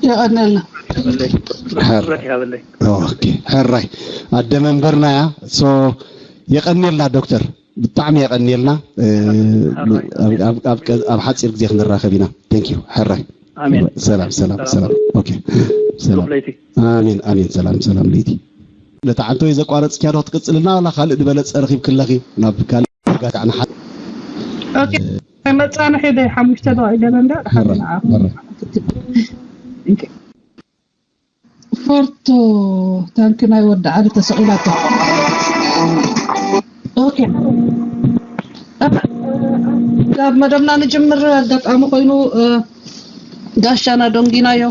የቐነልና። ሕራይ ኣደ መንበርና እያ። የቐንየልና ዶክተር፣ ብጣዕሚ የቐንየልና። ኣብ ሓፂር ግዜ ክንራኸብ ኢና። ቴንክ ዩ። ሕራይ። ሰላም ሰላም ሰላም። ኦኬ ሰላም። ኣሜን ኣሜን። ሰላም ሰላም። ለይቲ ነታ ዓንተወይ ዘቋረፅኪያ ዶ ክትቅፅልና፣ ዋላ ካልእ ዝበለፀ ረኺብክለኺ ናብ ካልእ ጋታዕ ንሓ መፃንሒ ደ ሓሙሽተ ደቂቕ ገለ እንዳ ፎርቶ ታንኪ ናይ ወዲ ዓሊ ተሰቒላቶ። ኦኬ ካብ መደብና ንጅምር። ኣጋጣሚ ኮይኑ ጋሻና ደንጊናዮ፣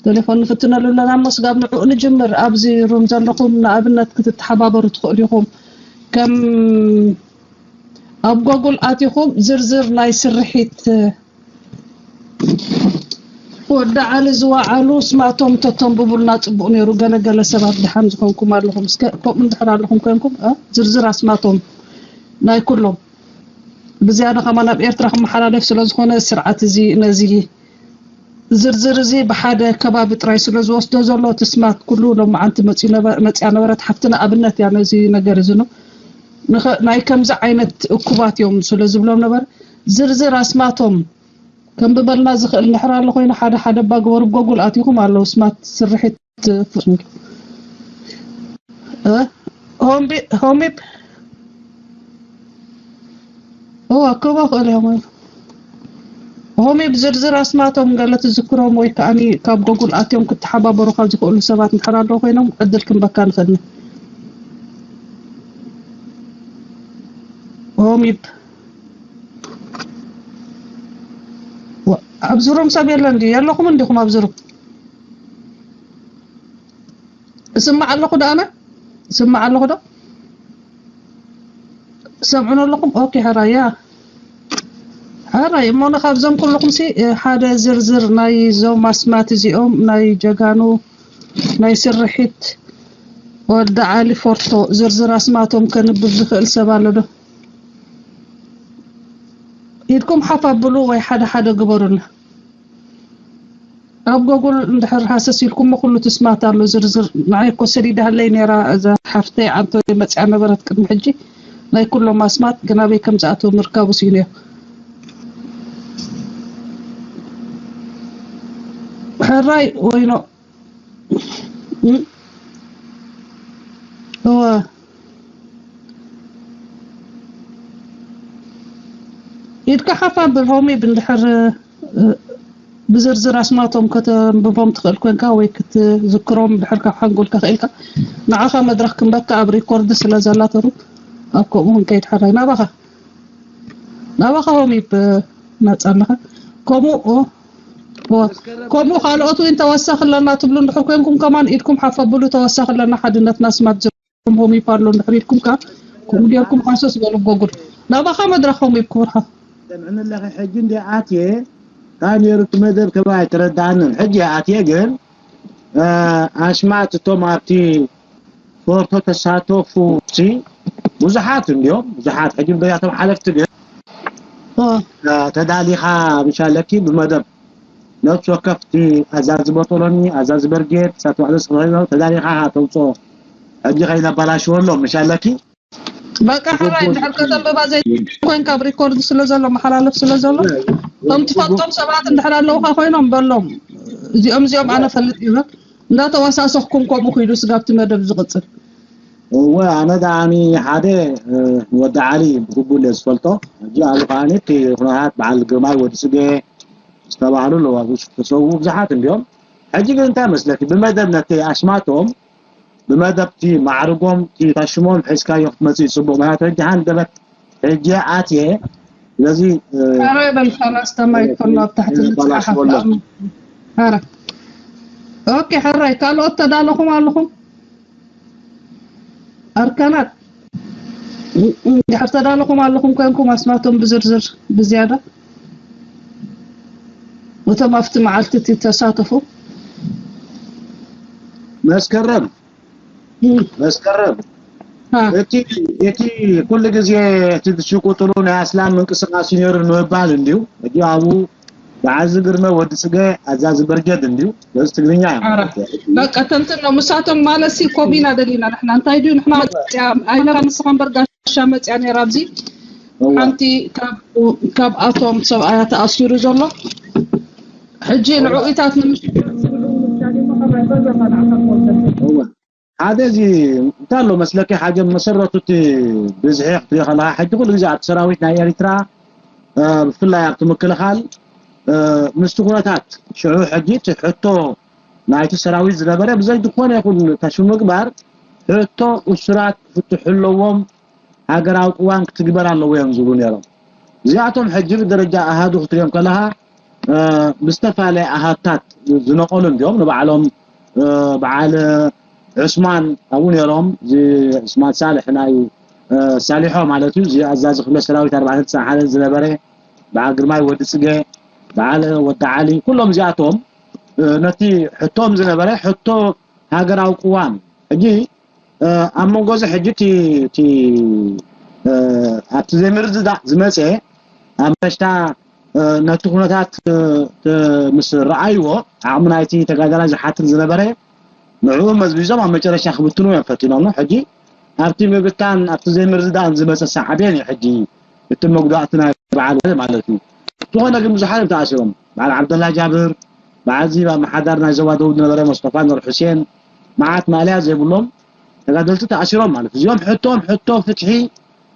ቴሌፎን ንፍትነሉ ኣለና እሞ ስጋብ ንዕኡ ንጅምር። ኣብዚ ሩም ዘለኹም ንኣብነት ክትተሓባበሩ ትኽእሉ ኢኹም። ከም ኣብ ጎጉል ኣቲኹም ዝርዝር ናይ ስርሒት ወዲ ዓሊ ዝወዓሉ ስማቶም ተተንብቡልና ጽቡቕ ነይሩ። ገለገለ ሰባት ድሓን ዝኾንኩም ኣለኹም፣ እስከ ከምኡ እንድሕር ኣለኹም ኮንኩም ዝርዝር ኣስማቶም ናይ ኩሎም ብዝያዳ ከማን ኣብ ኤርትራ ክመሓላለፍ ስለ ዝኾነ ስርዓት እዚ ነዚ ዝርዝር እዚ ብሓደ ከባቢ ጥራይ ስለ ዝወስዶ ዘሎ እቲ ስማት ኩሉ ሎማዓንቲ መፅያ ነበረት ሓፍትና ኣብነት እያ ነዚ ነገር እዚ ነው። ናይ ከምዚ ዓይነት እኩባት እዮም ስለ ዝብሎም ነበር ዝርዝር ኣስማቶም ከንብበልና ዝኽእል እንድሕር ኣሎ ኮይኑ ሓደ ሓደ እባ ግበሩ። ጎጉል ኣቲኹም ኣለዉ ስማት ስርሒት ሆሚብ እዋ ክቦ ክእል እዮም። ሆሚብ ዝርዝር ኣስማቶም ገለ ትዝክሮም ወይ ከዓኒ ካብ ጎጉል ኣትዮም ክተሓባበሩካ ዝኽእሉ ሰባት እንድሕር ኣለዉ ኮይኖም ዕድል ክንበካ ንኽእል። ሆሚብ ኣብዚ ሩም ሰብ የለን ድዩ? የለኹም እንዲኹም ኣብዚ ሩም? እስማዕ ኣለኹ ዶ ኣነ? እስማዕ ኣለኹ ዶ? ትሰምዑን ኣለኹም? ኦኬ ሕራይ ያ ሕራይ እሞ ንካብዞም ኩልኹም ሲ ሓደ ዝርዝር ናይ ዞም ኣስማት እዚኦም ናይ ጀጋኑ ናይ ስርሒት ወዲ ዓሊ ፎርቶ ዝርዝር ኣስማቶም ከንብብ ዝኽእል ሰብ ኣሎ ዶ? ኢድኩም ሓፍ ኣብሉ ወይ ሓደ ሓደ ግበሩና። ኣብ ጎጉል እንድሕር ሃሰስ ኢልኩሞ ኩሉ ትስማት ኣሎ ዝርዝር። ንዓይ እኮ ሰዲዳለይ ነይራ እዛ ሓፍተይ ዓንቶ መፅያ ነበረት ቅድሚ ሕጂ ናይ ኩሎም ኣስማት ግን ኣበይ ከም ዝኣተው ምርካቡ ስኢነ እየ። ሕራይ ወይኖ እወ ኢድካ ሓፍ ኣብል ሆሚብ እንድሕር ብዝርዝር ኣስማቶም ከተንብቦም ትኽእል ኮንካ ወይ ክትዝክሮም እንድሕር ካብ ሓንጎልካ ክኢልካ ንዓኻ መድረኽ ክንበካ ኣብ ሪኮርድ ስለ ዘላተሩ ኣብ ከምኡ ክንከይድ ሓራይ ናባኻ ናባኻ ሆሚብ ናፃ ኣለኻ ከምኡ ከምኡ ካልኦት እውን ተወሳኺ ኣለና ትብሉ እንድሕር ኮንኩም ከማን ኢድኩም ሓፍ ኣብሉ ተወሳኺ ኣለና ሓድነትና ስማት ሆም ይባሉ እንድሕር ኢልኩም ከ ከምኡ ጌርኩም ሃሰስ በሉ ጎጉል ናባኻ መድረኽ ሆም ይብኩ ብርሃ ሰምዕኒ ኣለኺ ሕጂ እንደ ኣትየ ካብ ነይሩ እቲ መደብ ከማ ኣይተረዳኣንን ሕጂ ኣትየ ግን ኣስማት እቶም ኣብቲ ፎርቶ ተሳተፉ ሲ ብዙሓት እንዲዮም ብዙሓት ሕጂ በያቶም ሓለፍቲ ግን ተዳሊኻ ምሻለኪ ብመደብ ነብሲ ወከፍቲ ኣዛዚ ቦጦሎኒ ኣዛዚ በርጌድ ሳትዋዕለ ስኸይኖ ተዳሊኻ ተውፅኦ ሕጂ ከይነባላሽወሎም ምሻለኪ በቃ ሕራይ እንድሕር ከተንብባ ዘይ ኮይን ካብ ሪኮርድ ስለ ዘሎ መሓላለፍ ስለ ዘሎ ከም ትፈልጦም ሰባት እንድሕር ኣለውካ ኮይኖም በሎም እዚኦም እዚኦም ኣነ ፈልጥ ይብል እንዳተዋሳሰኽኩም ከምኡ ክኢሉ ስጋብቲ መደብ ዝቕፅል እወ ኣነ ደኣኒ ሓደ ወዲ ዓሊ ብግቡእ እየ ዝፈልጦ ሕጂ ኣብኡ ከዓኒ እቲ ኩነታት በዓል ግርማይ ወዲ ስገ ዝተባህሉ ኣለዉ ኣብኡ ዝተሰዉ ብዙሓት እንዲዮም ሕጂ ግን እንታይ መስለኪ ብመደብ ነቲ ኣስማቶም ብመደብ እቲ ማዕርጎም እቲ ታሽሞም ሒዝካዮ ክትመፅእ እዩ ፅቡቅ ምክንያቱ ሕጂ ሃንደበት ሕጂ ኣትየ ስለዚ ኣረ በል ካላስ ተማይ ከሎ ኣብ ታሕቲ ዝፀሓፍ ረ ኦኬ ሕራይ ካልኦት ተዳለኹም ኣለኹም ኣርካናት እንድሕር ተዳለኹም ኣለኹም ኮንኩም ኣስማቶም ብዝርዝር ብዝያዳ እቶም ኣብቲ መዓልቲ እቲ ተሳተፉ መስከረም መስከረም እቲ እቲ ኩሉ ግዜ እቲ ዝሽቁጥሉ ናይ ኣስላም ምንቅስቃስ ነይሩ ንምባል እንዲሁ ሕጂ ኣብኡ በዓዚ ግርመ ወዲ ጽገ ኣዛዚ በርጌድ እንድዩ። በዚ ትግርኛ እዮም። ኣረ፣ በቃ ተንትን ነው ምሳቶም ማለት ሲ ኮቢና ደሊና ንሕና እንታይ ድዩ ንሕና መጽያ ኣይነራ ንስኻ እምበር ጋሻ መጽያ ነይራ ኣብዚ። እዋ። ሓንቲ ካብ ካብኣቶም ሰብኣያ ተኣሲሩ ዘሎ ሕጂ ንዕኡታት ንምሽ እዋ። ሓደ እዚ እንታይ ኣሎ መስለኪ ሓጀ መሰረቱ እቲ ብዝሒ ክትሪኦ ከለኻ ሕጂ ኩሉ ግዜ ኣብቲ ሰራዊት ናይ ኤሪትራ እ፣ ብፍላይ ኣብቲ ምክልኻል እ፣ ምስቲ ኩነታት ሽዑ ሕጂ እቲ ሕቶ ናይቲ ሰራዊት ዝነበረ ብዘይ ዝኾነ ይኹን ተሽምግባር ሕቶ እሱራት ክፍትሑ ኣለዎም ሃገራዊ ቅዋም ክትግበር ኣለዎ እዮም ዝብሉ ነይሮም። እዚኣቶም ሕጂ ብደረጃ ኣሃዱ ክትሪኦም ከለኻ እ፣ ብዝተፈላለየ ኣሃታት ዝነቐሉ እንዲዮም ንባዕሎም እ፣ በዓል ዑስማን ኣብኡ ነይሮም እዚ ዑስማን ሳልሕ ናይ እ፣ ሳሊሖ ማለት እዩ እዚ ኣዛዚ ክፍለ ሰራዊት ኣርባዕተ ትስዓን ሓደን ዝነበረ በዓል ግርማይ ወዲ ጽገ በዓል ወዲ ዓሊ ኩሎም እዚኣቶም እ፣ ነቲ ሕቶም ዝነበረ ሕቶ ሃገራዊ ቅዋም ሕጂ እ፣ ኣብ መንጎ እዚ ሕጂ እቲ እቲ እ፣ ኣብቲ ዘይምርድዳእ ዝመፀ ኣብ መረሽታ እ፣ ነቲ ኩነታት እ፣ እ፣ ምስ ረኣይዎ ዓቕሚ ናይቲ ተጋዳላይ ዝሓትት ዝነበረ ንዕኡ መዝቢዞም ኣብ መጨረሻ ክብትኑ እዮም ፈቲኖም ሕጂ ኣብቲ ምብታን ኣብቲ ዘይምርድዳእን ዝመፀ ሳዕቤን እዩ ሕጂ እቲ መጉዳእቲ ናይ በዓል ማለት እዩ ዝኾነ ግን ብዙሓት እዮም ተኣሲሮም በዓል ዓብደላ ጃብር በዓል እዚ ኣመሓዳር ናይ ዞባ ደቡብ ዝነበረ መስጠፋ ኑር ሑሴን መዓት ማእለያ ዘይብሎም ተጋደልቲ ተኣሲሮም ማለት እዩ። እዚኦም ሕቶም ሕቶ ፍትሒ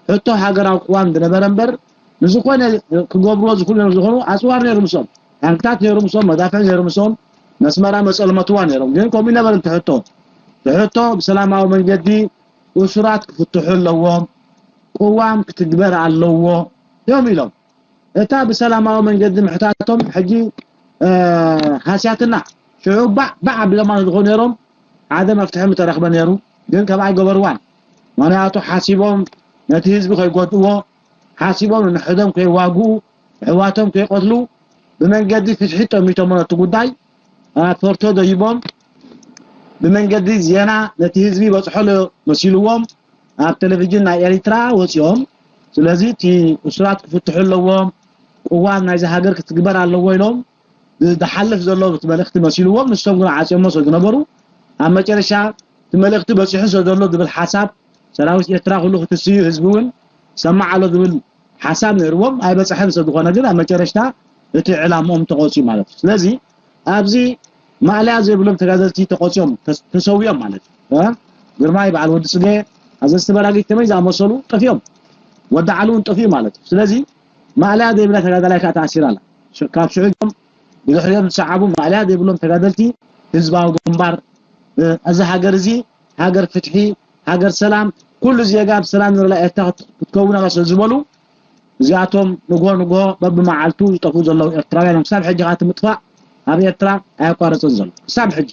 ሕቶ ሃገራዊ ቅዋም ዝነበረ እምበር ንዝኾነ ክገብርዎ ዝኽእሉ ነይሩ ዝኾኑ ኣፅዋር ነይሩ ምስኦም ታንክታት ነይሩ ምስኦም መዳፍዕ ነይሩ ምስኦም ነስመራ መፀልመትዋ ነይሮም ግን ከምኡ ይነበረ ትሕቶ ትሕቶ ብሰላማዊ መንገዲ እሱራት ክፍትሑ ኣለዎም ቅዋም ክትግበር ኣለዎ እዮም ኢሎም እታ ብሰላማዊ መንገዲ ምሕታቶም ሕጂ ሃስያትና ሽዑ ባዕ ባዕ ኣቢሎማ ዝኾኑ ነይሮም ሓደ መፍትሒ ምተረኽበ ነይሩ ግን ከምኣ ኣይገበርዋን ምክንያቱ ሓሲቦም ነቲ ህዝቢ ከይጎድእዎ ሓሲቦም ንሕዶም ከይዋግኡ ኣሕዋቶም ከይቀትሉ ብመንገዲ ፍትሒ ጠሚቶሞ ነቲ ጉዳይ ኣብ ፎርቶ ደይቦም ብመንገዲ ዜና ነቲ ህዝቢ ይበፅሖ መሲልዎም ኣብ ቴሌቪዥን ናይ ኤሪትራ ወፂኦም ስለዚ እቲ እሱራት ክፍትሑ ኣለዎም ቅዋም ናይዚ ሃገር ክትግበር ኣለዎ ኢሎም ዝሓልፍ ዘሎ እቲ መልእኽቲ መሲልዎም ንሶም ግን ዓፅዮሞ ስለ ዝነበሩ ኣብ መጨረሻ እቲ መልእኽቲ በፂሑ ስለ ዘሎ ዝብል ሓሳብ ሰራዊት ኤርትራ ኩሉ ክትስዩ ህዝቢ እውን ሰማዕ ኣሎ ዝብል ሓሳብ ነይርዎም ኣይበፅሐን ስለ ዝኾነ ግን ኣብ መጨረሽታ እቲ ዕላምኦም ተቆፅዩ ማለት እዩ ስለዚ ኣብዚ ማእለያ ዘይብሎም ተጋደልቲ ተቆፅዮም ተሰዊኦም ማለት እዩ ግርማይ በዓል ወዲ ፅገ ኣዘዝቲ በራጊት ከመይ ዝኣመሰሉ ጠፊኦም ወዲ ዓሉ እውን ጠፊኡ ማለት እዩ ስለዚ ማእለያ ዘይብላ ተጋዳላይ ከዓ ተኣሲራ ኣላ ካብ ሽዑ ም ብድሕሪኦም ዝሰዓቡ ማእለያ ዘይብሎም ተጋደልቲ ህዝባዊ ግንባር እዚ ሃገር እዚ ሃገር ፍትሒ ሃገር ሰላም ኩሉ ዜጋ ብሰላም ዝብላ ኤርትራ ክትከውን ኣላ ስለ ዝበሉ እዚኣቶም ንግሆ ንግሆ በብመዓልቱ ዝጠፍኡ ዘለዉ ኤርትራውያን እዮም ክሳብ ሕጂ ከዓ እቲ ምጥፋእ ኣብ ኤርትራ ኣየቋረፅን ዘሎ ክሳብ ሕጂ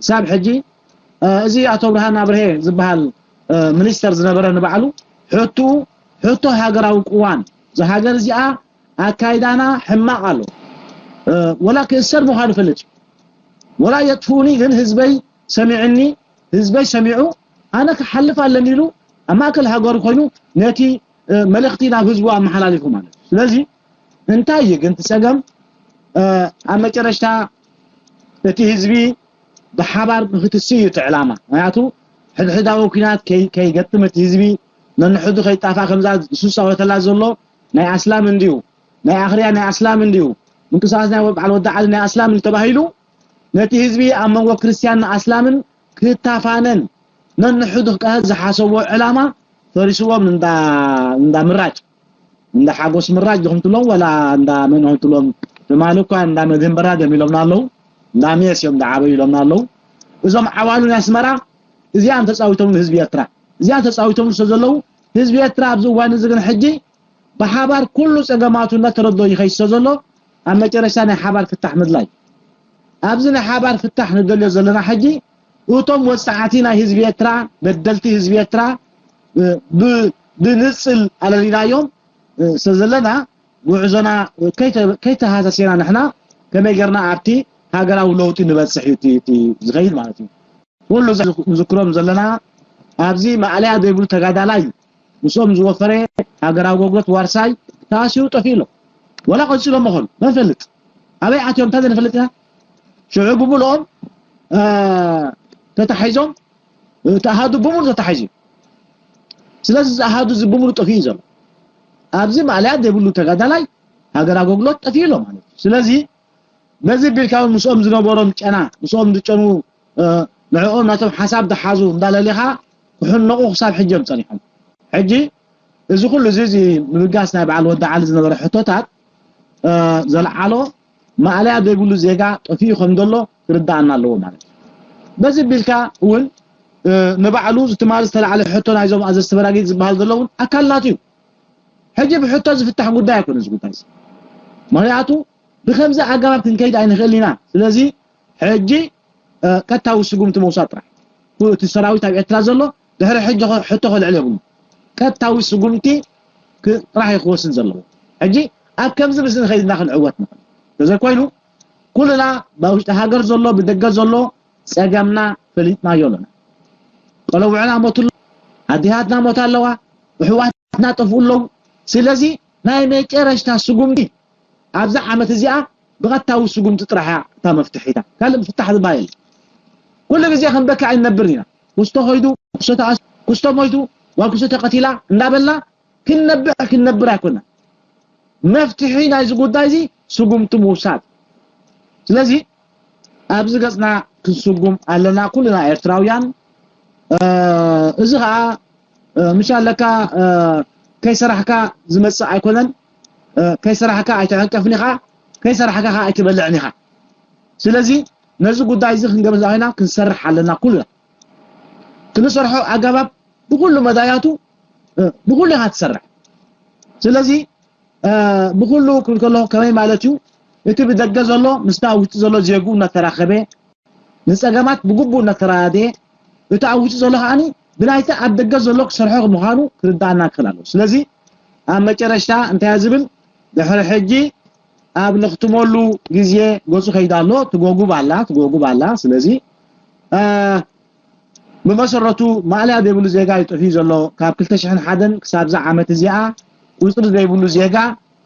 ክሳብ ሕጂ እዚ ኣቶ ብርሃን ኣብርሄ ዝበሃል ሚኒስተር ዝነበረ ንባዕሉ ሕቱ ሕቶ ሃገራዊ ቅዋም እዛ ሃገር እዚኣ ኣካይዳና ሕማቕ ኣሎ ወላ ክእሰር ምዃኑ ፈልጥ እዩ ወላ የጥፍኡኒ ግን ህዝበይ ሰሚዕኒ ህዝበይ ሰሚዑ ኣነ ክሓልፍ ኣለኒ ኢሉ ኣብ ማእከል ሃገሩ ኮይኑ ነቲ መልእኽቲ ናብ ህዝቡ ኣመሓላሊፉ ማለት እዩ ስለዚ እንታይ እዩ ግን ትፀገም ኣብ መጨረሽታ እቲ ህዝቢ ብሓባር ንክትሲ እዩ እቲ ዕላማ ምክንያቱ ሕድሕዳዊ ኩናት ከይገጥም እቲ ህዝቢ ነንሕዱ ከይጣፋ ከምዛ ዝስፃወተላ ዘሎ ናይ ኣስላም እንድዩ ናይ ኣኽርያ ናይ ኣስላም እንድዩ ምንቅስቃስ ናይ በዓል ወዲ ዓሊ ናይ ኣስላም እንተባሂሉ ነቲ ህዝቢ ኣብ መንጎ ክርስትያን ኣስላምን ክታፋነን ነንሕዱ ክቀሀ ዝሓሰቦ ዕላማ ፈሪስዎም እንዳ ምራጭ እንዳ ሓጎስ ምራጭ ድኹም ትሎም ወላ እንዳ መን ኹም ትሎም ትማሊ እኳ እንዳ መድህን በራድ እዮም ኢሎምና ኣለዉ እንዳ ሜስ እዮም እንዳ ዓበዩ ኢሎምና ኣለዉ እዞም ዓዋሉ ናይ ኣስመራ እዚኣም ተፃዊቶም ህዝቢ ኤርትራ እዚኣም ተፃዊቶም ስለ ዘለዉ ህዝቢ ኤርትራ ኣብዚ እዋን እዚ ግን ሕጂ ብሓባር ኩሉ ጸገማቱ እናተረድኦ ይኸይድ ስለ ዘሎ ኣብ መጨረሻ ናይ ሓባር ፍታሕ ምድላይ ኣብዚ ናይ ሓባር ፍታሕ ንደልዮ ዘለና ሕጂ እቶም ወጻዕቲ ናይ ህዝቢ ኤርትራ በደልቲ ህዝቢ ኤርትራ ብንጽል ኣለሊናዮም ስለ ዘለና ጉዕዞና ከይተሃሰሴና ንሕና ከመይ ገርና ኣብቲ ሃገራዊ ለውጢ ንበጽሕ እዩ ዝኸይድ ማለት እዩ ኩሉ ንዝክሮም ዘለና ኣብዚ ማእለያ ዘይብሉ ተጋዳላይ ምስኦም ዝወፈረ ሃገራዊ ኣገልግሎት ዋርሳይ ተኣሲሩ ጠፊኡ ኣሎ። ወላ ቀጺሎም መኾኑ መፈልጥ ኣበይ ኣትዮም እንታይ ንፈልጥ ኢና። ሽዑ ብምልኦም ተታሒዞም እቲ ኣሃዱ ብምሉ ተታሒዙ። ስለዚ እዚ ኣሃዱ እዚ ብምሉ ጠፊኡ ዘሎ ኣብዚ ማእለያ ዘይብሉ ተጋዳላይ ሃገር ኣገልግሎት ጠፊኡ ኣሎ ማለት እዩ። ስለዚ በዚ ቢልካ እውን ምስኦም ዝነበሮም ጨና ምስኦም ዝጨኑ ንዕኦም ናቶም ሓሳብ ዝሓዙ እንዳለሊኻ ክሕነቑ ክሳብ ሕጂ እዮም ጸኒሖም። ሕጂ እዚ ኩሉ እዚ እዚ ምብጋስ ናይ በዓል ወዲ ዓሊ ዝነበረ ሕቶታት ዘልዓሎ ማእለያ ዘይብሉ ዜጋ ጠፊኡ ከም ዘሎ ክርዳኣና ኣለዎ ማለት እዩ። በዚ ቢልካ እውን ንባዕሉ ትማሊ ዝተላዕለ ሕቶ ናይዞም ኣዘዝቲ በራጊድ ዝበሃል ዘሎ እውን ኣካል ናቱ እዩ። ሕጂ ብሕቶ ዝፍታሕ ጉዳይ ኣይኮነ እዚ ጉዳይ እዚ። ምክንያቱ ብከምዚ ኣገባብ ክንከይድ ኣይንኽእል ኢና። ስለዚ ሕጂ ቀጥታዊ ስጉምቲ ምውሳድ ጥራሕ እቲ ሰራዊት ኣብ ኤርትራ ዘሎ ድሕሪ ሕጂ ሕቶ ከልዕል የብሉ። ቀጥታዊ ስጉምቲ ጥራሕ እዩ ክወስድ ዘለዎ። ሕጂ ኣብ ከምዚ ምስ ንኸይድ ኢና ክንዕወት ንኽእል። ተዘይኮይኑ ኩልና ብውሽጢ ሃገር ዘሎ ብደገ ዘሎ ጸገምና ፈሊጥናዮ ኣለና። ቆለውዕና ሞቱ ኣሎ፣ ኣዴታትና ሞታ ኣለዋ፣ ኣሕዋትና ጠፍኡ ኣለዉ። ስለዚ ናይ መጨረሽታ ስጉምቲ ኣብዛ ዓመት እዚኣ ብቐጥታዊ ስጉምቲ ጥራሕ እያ እታ መፍትሒታ። ካልእ ምፍታሕ ዝበሃል የለን። ኩሉ ግዜ ከም በካ ኣይንነብርን ኢና። ኩስቶ ኸይዱ፣ ኩስቶ ተኣስ-፣ ኩስቶ ሞይቱ፣ ጓል ኩስቶ ተቐቲላ እንዳበልና ክንነብዕ ክንነብር ኣይኮነን። መፍትሒ ናይዚ ጉዳይ እዚ ስጉምቲ ምውሳድ። ስለዚ ኣብዚ ገጽና ክንስጉም ኣለና ኩልና ኤርትራውያን። እዚ ኸዓ ምሽ ኣለካ ከይሰራሕካ ዝመጽእ ኣይኮነን። ከይሰራሕካ ኣይትዕንቀፍን ኢኻ፣ ከይሰራሕካ ኸዓ ኣይትበልዕን ኢኻ። ስለዚ ነዚ ጉዳይ እዚ ክንገብር ዝኣይና ክንሰርሕ ኣለና ኩልና። ክንሰርሖ ኣገባብ ብኩሉ መዳያቱ ብኩሉ ኢኻ ትሰርሕ። ስለዚ ብኩሉ ክብል ከለኹ ከመይ ማለት እዩ? እቲ ብደገ ዘሎ ምስቲ ኣብ ውሽጢ ዘሎ ዜግኡ እናተራኸበ ንጸገማት ብግቡእ እናተረዳድኤ እቲ ኣብ ውሽጢ ዘሎ ከዓኒ ብናይቲ ኣብ ደገ ዘሎ ክሰርሖ ምዃኑ ክርዳኣና ክኽእል ኣለዎ። ስለዚ ኣብ መጨረሽታ እንታይ እያ ዝብል ድሕሪ ሕጂ ኣብ ነኽትመሉ ግዜ ገጹ ከይዳ ኣሎ ትጎጉብ ኣላ ትጎጉብ ኣላ። ስለዚ ብመሰረቱ ማእለያ ዘይብሉ ዜጋ እዩ ጠፊኡ ዘሎ። ካብ ክልተ ሽሕን ሓደን ክሳብ እዛ ዓመት እዚኣ ቁጽሪ ዘይብሉ ዜጋ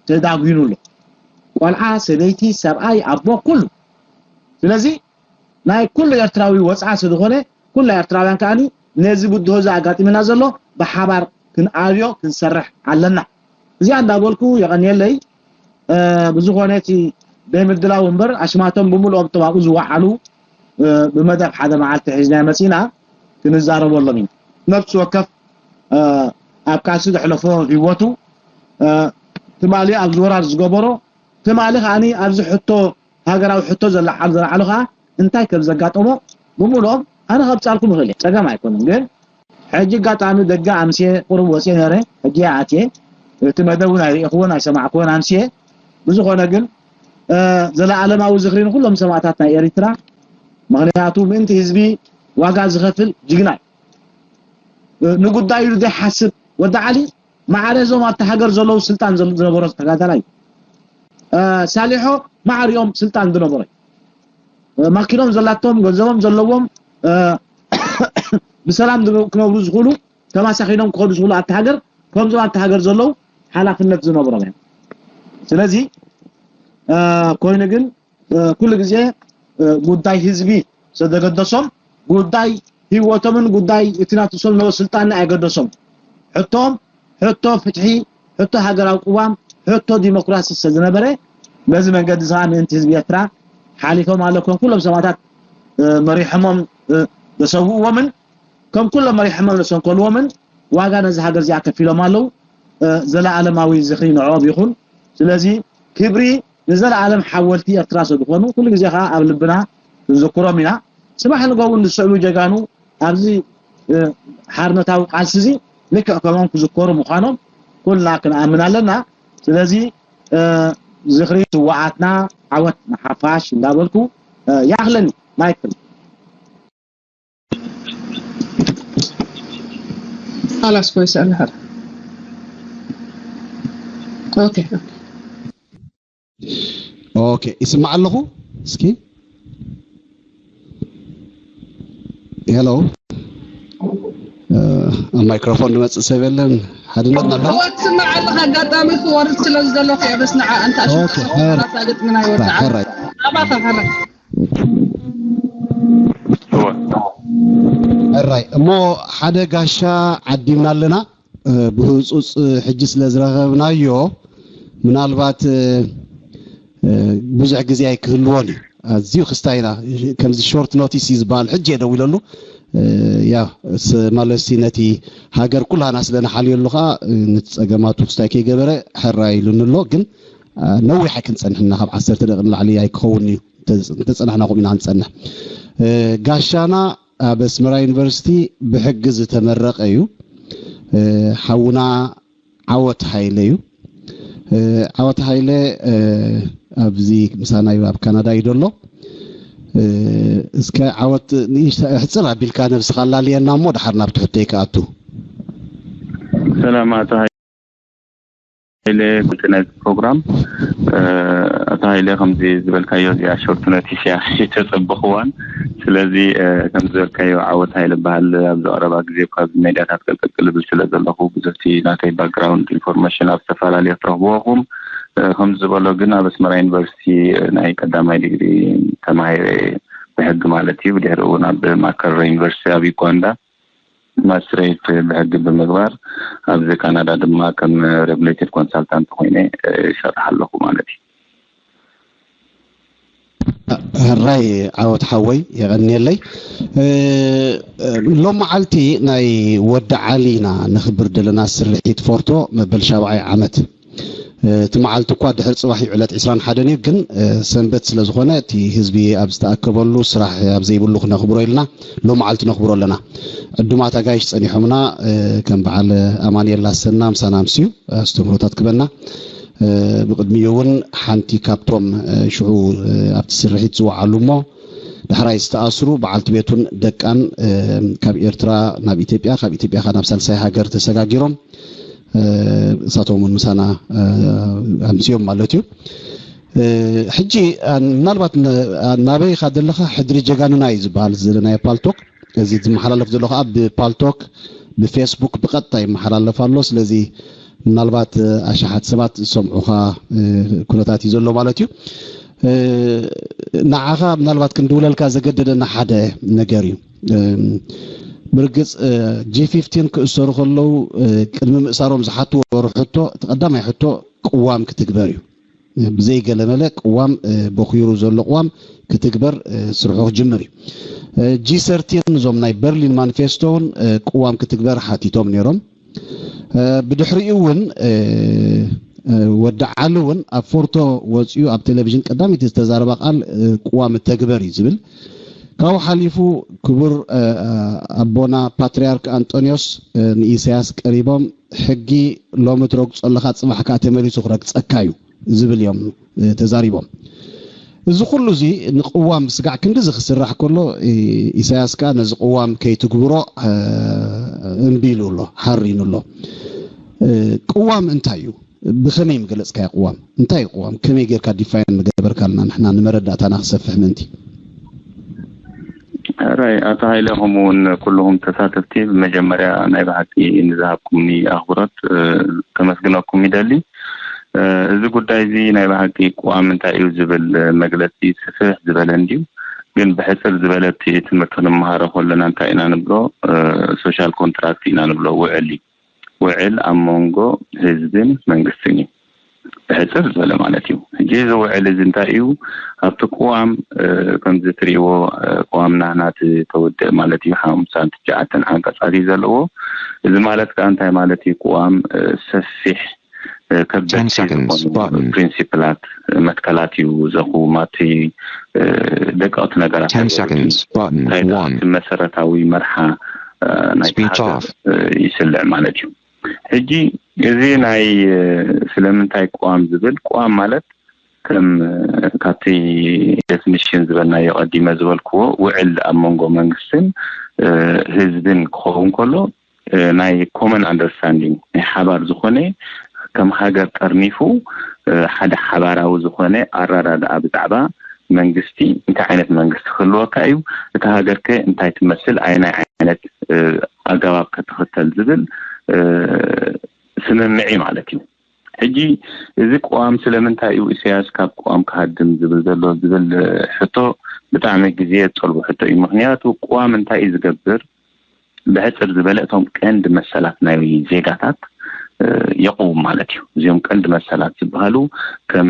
ተዳጒኑ ኣሎ። ቆልዓ፣ ሰበይቲ፣ ሰብኣይ፣ ኣቦ፣ ኩሉ። ስለዚ ናይ ኩሉ ኤርትራዊ ወጽዓ ስለ ዝኾነ ኩልና ኤርትራውያን ከዓኒ ነዚ ብድሆ እዚ ኣጋጢምና ዘሎ ብሓባር ክንኣብዮ ክንሰርሕ ኣለና። እዚኣ እንዳበልኩ የቐንየለይ። ብዝኾነ እቲ ዘይምድላው እምበር ኣሽማቶም ብምልኦም እቶም ኣብኡ ዝወዓሉ ብመደብ ሓደ መዓልቲ ሒዝና መጺና ክንዛረበሎም ኢና። ነብሲ ወከፍ ኣብ ቃልሲ ዘሕለፎ ህይወቱ ትማሊ ኣብዚ ወራር ዝገበሮ ትማሊ ከዓኒ ኣብዚ ሕቶ ሃገራዊ ሕቶ ዘለዓሉ ዘለዓሉ ከኣ እንታይ ከም ዘጋጠሞ ብምልኦም ኣነ ከብጻልኩም ይኽእል እየ፣ ጸገም ኣይኮነን። ግን ሕጂ ኣጋጣሚ ደገ ኣምስየ ቁሩብ ወጽየ ነረ፣ ሕጂ እየ ኣትየ። እቲ መደብ እውን ኣይርእኹዎን ኣይሰማዕኩዎን ኣምስየ። ብዝኾነ ግን ዘለኣለማዊ ዝኽሪ ንኩሎም ሰማእታት ናይ ኤሪትራ። ምኽንያቱ ምእንቲ ህዝቢ ዋጋ ዝኸፍል ጅግና እዩ። ንጉዳዩ ዘይሓስብ ወዲ ዓሊ ማዕረ እዞም ኣብቲ ሃገር ዘለዉ ስልጣን ዝነበሮ ተጋዳላይ እዩ። ሳሊሖ ማዕሪኦም ስልጣን ዝነበሮ እዩ። ማኪኖም ዘላቶም ገንዘቦም ዘለዎም ብሰላም ክነብሩ ዝኽእሉ ተማሳኺኖም ክኸዱ ዝኽእሉ ኣብቲ ሃገር ከምዞም ኣብቲ ሃገር ዘለዉ ሓላፍነት ዝነበሮም እዮም። ስለዚ ኮይኑ ግን ኩሉ ግዜ ጉዳይ ህዝቢ ስለዘገደሶም ጉዳይ ህይወቶምን ጉዳይ እቲ ናቱ ሰብ ነበ ስልጣን ኣይገደሶም። ሕቶም ሕቶ ፍትሒ፣ ሕቶ ሃገራዊ ቅዋም፣ ሕቶ ዲሞክራሲ ስለዝነበረ በዚ መንገዲ እዚ ምእንቲ ህዝቢ ኤርትራ ሓሊፎም ኣለኮም ኩሎም ሰማእታት መሪሖሞም ዘሰውእዎምን ከም ኩሎም መሪሖሞም ዘሰንከልዎምን ዋጋ ነዚ ሃገር እዚኣ ከፊሎም ኣለዉ። ዘለኣለማዊ ዝኽሪ ንዕኦም ይኹን። ስለዚ ክብሪ ንዘለኣለም ሓወልቲ ኤርትራ ስለዝኾኑ ኩሉ ግዜ ከዓ ኣብ ልብና ክንዝክሮም ኢና። ጽባሕ ንግሆ እውን ዝስዕቡ ጀጋኑ ኣብዚ ሓርነታዊ ቃልሲ እዚ ልክዕ ከምኦም ክዝከሩ ምዃኖም ኩልና ክንኣምን ኣለና። ስለዚ ዝኽሪ ስዋኣትና ዓወት ንሓፋሽ እንዳበልኩ ይኣኽለኒ። ማይክል خلاص كويس على هذا. اوكي. ኦኬ ይስማዕ ኣለኹ። እስኪ ሄሎ፣ ኣብ ማይክሮፎን ዝመፅእ ሰብ የለን። ሓድነትና ኣሎ። እወ፣ ትስማዕ ኣለኻ። ኣጋጣሚ ክወርድ ስለ ዝደለኹ እየ። በስ ንዓ፣ ኣንታ ኦኬ፣ ሕራይ። ኣሳግጥና ይወድዓ። ሕራይ። ኣባኻ፣ ሕራይ። እወ። ሕራይ። እሞ ሓደ ጋሻ ዓዲምና ኣለና። እ፣ ብህጹጽ ሕጂ ስለ ዝረኸብናዮ፣ ምናልባት፣ እ፣ እ፣ ብዙሕ ግዜ ኣይክህልዎን እዩ። ኣዝዩ ክስታይና፣ ከምዚ ሾርት ኖቲስ እዩ ዝበሃል። ሕጂ እየ ደዊለሉ። እ፣ ያ፣ ስ-፣ ማለትሲ ነቲ ሃገር ኩላና ስለ ንሓልየሉ ኸኣ፣ እ፣ ነቲ ጸገማቱ ክስታይ ከይገበረ ሕራይ ኢሉኒ ኣሎ። ግን፣ እ፣ ነዊሕ ኣይክንጸንሕና፣ ካብ ዓሰርተ ደቂቕ ንላዕሊ ኣይክኸውን እዩ። እንተ-፣ እንተጸናሕና ከምኡ ኢና ክንጸንሕ። እ፣ ጋሻና ኣብ ኣስመራ ዩኒቨርሲቲ ብሕጊ ዝተመረቐ እዩ። እ፣ ሓውና ዓወት ሃይለ እዩ። እ፣ ዓወት ሃይለ፣ እ፣ ኣብዚ ምሳና እዩ፣ ኣብ ካናዳ እዩ ዘሎ። እ፣ እስከ ዓወት ንእሽተ ሕጽር ኣቢልካ ነብስኻ ኣላልየና እሞ ድሓር ናብቲ ሕቶይ ክኣቱ። ሰላም ኣቶ ሃይለ፣ ክልተ ነዚ ፕሮግራም፣ እ፣ ኣቶ ሃይለ፣ ከምዚ ዝበልካዮ እዚኣ ሾርት ኖቲስ እያ፣ ኣይተጸበኽዋን። ስለዚ፣ እ፣ ከም ዝበልካዮ ዓወት ሃይለ በሃል ኣብዚ ቀረባ ግዜ እኳ ኣብዚ ሜድያታት ቀልቀልቅል እብል ስለ ዘለኹ ብዙሕቲ ናተይ ባክግራውንድ ኢንፎርሜሽን ኣብ ዝተፈላለዩ ትረኽብዎ ኢኹም። እ፣ ከም ዝበሎ ግን ኣብ ኣስመራ ዩኒቨርሲቲ፣ እ፣ ናይ ቀዳማይ ዲግሪ ተማሂረ ብሕጊ ማለት እዩ። ብድሕሪ እውን ኣብ ማከረር ዩኒቨርሲቲ ኣብ ዩጋንዳ ማስትሬት ብሕጊ ብምግባር ኣብዚ ካናዳ ድማ ከም ሬጉሌትድ ኮንሳልታንት ኮይነ፣ እ፣ ይሰርሕ ኣለኹ ማለት እዩ። ሕራይ ዓወት ሓወይ የቐንየለይ። እ፣ እ፣ ሎም መዓልቲ ናይ ወዲ ዓሊ ኢና ነኽብር ዘለና ስርሒት ፎርቶ መበል ሻብዓይ ዓመት። እ፣ እቲ መዓልቲ እኳ ድሕሪ ጽባሕ እዩ ዕለት ዕስራን ሓደን እዩ፣ ግን፣ እ፣ ሰንበት ስለ ዝኾነ እቲ ህዝቢ ኣብ ዝተኣከበሉ ስራሕ ኣብ ዘይብሉ ክነኽብሮ ኢልና ሎም መዓልቲ ነኽብሮ ኣለና። ዕዱማት ኣጋይሽ ጸኒሖምና፣ እ፣ ከም በዓል ኣማኑኤል ኣሰና ምሳና ኣምስዩ ኣስተምህሮታት ክበና። እ፣ ብቕድሚኡ እውን ሓንቲ ካብቶም፣ እ፣ ሽዑ፣ እ፣ ኣብቲ ስርሒት ዝወዓሉ እሞ ዳሕራይ ዝተኣስሩ በዓልቲ ቤቱን ደቃን፣ እ፣ ካብ ኤርትራ ናብ ኢትዮጵያ፣ ካብ ኢትዮጵያ ከኣ ናብ ሳልሳይ ሃገር ተሰጋጊሮም፣ እ፣ እሳቶም እውን ምሳና፣ እ፣ ኣምስዮም ማለት እዩ። እ፣ ሕጂ፣ እ፣ ምናልባት ን-፣ እ፣ ናበይ ኢኻ ዘለኻ? ሕድሪ ጀጋኑና እዩ ዝበሃል እዚ ዘለናዮ ፓልቶክ። እዚ ዝመሓላለፍ ዘሎ ከኣ ብፓልቶክ፣ ብፌስቡክ ብቐጥታ ይመሓላለፍ ኣሎ። ስለዚ ምናልባት፣ እ፣ ኣሽሓት ሰባት ዝሰምዑኻ፣ እ፣ ኩነታት እዩ ዘሎ ማለት እዩ። እ፣ ንዓኻ ምናልባት ክንድውለልካ ዘገደደና ሓደ ነገር እዩ። እም፣ ብርግጽ፣ እ፣ ጂ ፊፍቲን ክእሰሩ ከለዉ፣ እ፣ ቅድሚ ምእሳሮም ዝሓትዎ ሕቶ፣ እቲ ቀዳማይ ሕቶ ቅዋም ክትግበር እዩ። ብዘይ ገለመለ ቅዋም፣ እ፣ በኺሩ ዘሎ ቅዋም ክትግበር፣ እ፣ ስርሑ ክጅምር እዩ። እ፣ ጂ ሰርቲን እዞም ናይ በርሊን ማኒፌስቶ እውን፣ እ፣ ቅዋም ክትግበር ሓቲቶም ነይሮም። እ፣ ብድሕሪኡ እውን፣ እ፣ እ፣ ወዲ ዓሊ እውን ኣብ ፎርቶ ወፂኡ ኣብ ቴሌቪዥን ቀዳመይቲ ዝተዛረባ ቃል፣ እ፣ ቅዋም እተግበር እዩ ዝብል። ካብኡ ሓሊፉ ክቡር፣ እ፣ ኣቦና ፓትርያርክ ኣንጦንዮስ፣ እ፣ ንኢሳያስ ቀሪቦም ሕጊ ሎሚ ትረግጾ ኣለኻ፣ ጽባሕ ከኣ ተመሊሱ ክረግጸካ እዩ ዝብል እዮም፣ እ፣ ተዛሪቦም። እዚ ኩሉ እዚ ንቅዋም ስጋዕ ክንድዚ ክስራሕ ከሎ፣ እ፣ ኢሳያስ ከኣ ነዚ ቅዋም ከይትግብሮ፣ እ፣ እምቢ ኢሉ ኣሎ፣ ሓሪኑ ኣሎ። እ፣ ቅዋም እንታይ እዩ? ብኸመይ ምገለጽካዮ ቅዋም? እንታይ እዩ ቅዋም? ከመይ ጌርካ ዲፋይን ምገበርካልና ንሕና ንመረዳእታና ክሰፍሕ ምእንቲ? ሕራይ ኣቶ ሃይለ፣ ከምኡ እውን ኩልኹም ተሳተፍቲ፣ ብመጀመርያ ናይ ብሓቂ ንዝሃብኩምኒ ኣኽብሮት፣ እ፣ ከመስግነኩም ይደሊ። እ፣ እዚ ጉዳይ እዚ ናይ ብሓቂ ቅዋም እንታይ እዩ ዝብል፣ እ፣ መግለጺ ስፍሕ ዝበለ እንድዩ። ግን ብሕጽር ዝበለ እቲ ትምህርቲ ንመሃሮ ከለና እንታይ ኢና ንብሎ? እ፣ ሶሻል ኮንትራክት ኢና ንብሎ፣ ውዕል እዩ። ውዕል ኣብ መንጎ ህዝብን መንግስትን እዩ። ብሕጽር ዝበለ ማለት እዩ። ሕጂ እዚ ውዕል እዚ እንታይ እዩ? ኣብቲ ቅዋም፣ እ፣ ከምዚ ትርእይዎ፣ እ፣ ቅዋም ናህና እቲ ተውድእ ማለት እዩ። ሓምሳን ትሽዓተን ዓንቀጻት እዩ ዘለዎ። እዚ ማለት ከኣ እንታይ ማለት እዩ? ቅዋም፣ እ፣ ሰፊሕ፣ እ፣ ከበድቲ ten seconds ዝኾኑ button። ፕሪንሲፕላት፣ እ፣ መትከላት እዩ ዘቕውም። ኣብቲ፣ እ፣ ደቀቕቲ ነገራት ten ኣይወርድን። Seconds button እንታይ ደኣ one። ኣብቲ መሰረታዊ መርሓ፣ እ፣ ናይቲ Speech ሃገር፣ off። እ፣ ይስልዕ ማለት እዩ። ሕጂ እዚ ናይ፣ እ፣ ስለምንታይ ቅዋም ዝብል፣ ቅዋም ማለት ከም፣ እ፣ ካብቲ ዴፊኒሽን ዝበልናዮ ቀዲመ ዝበልክዎ ውዕል ኣብ መንጎ መንግስትን፣ እ፣ ህዝብን ክኸውን ከሎ፣ እ፣ ናይ ኮመን ኣንደርስታንዲንግ ናይ ሓባር ዝኾነ ከም ሃገር ጠርኒፉ፣ እ፣ ሓደ ሓባራዊ ዝኾነ ኣረዳድኣ ብዛዕባ መንግስቲ እንታይ ዓይነት መንግስቲ ክህልወካ እዩ፣ እታ ሃገር ከ እንታይ ትመስል፣ ኣየናይ ዓይነት፣ እ፣ ኣገባብ ከ ትኽተል ዝብል፣ እ፣ ስምምዕ ማለት እዩ። ሕጂ እዚ ቅዋም ስለምንታይ እዩ ኢሳያስ ካብ ቅዋም ክሃድም ዝብል ዘሎ ዝብል ሕቶ ብጣዕሚ ግዜ ዝጠልቦ ሕቶ እዩ። ምክንያቱ ቅዋም እንታይ እዩ ዝገብር? ብሕፅር ዝበለ እቶም ቀንዲ መሰላት ናይ ዜጋታት የቕውም ማለት እዩ። እዚኦም ቀንዲ መሰላት ዝበሃሉ ከም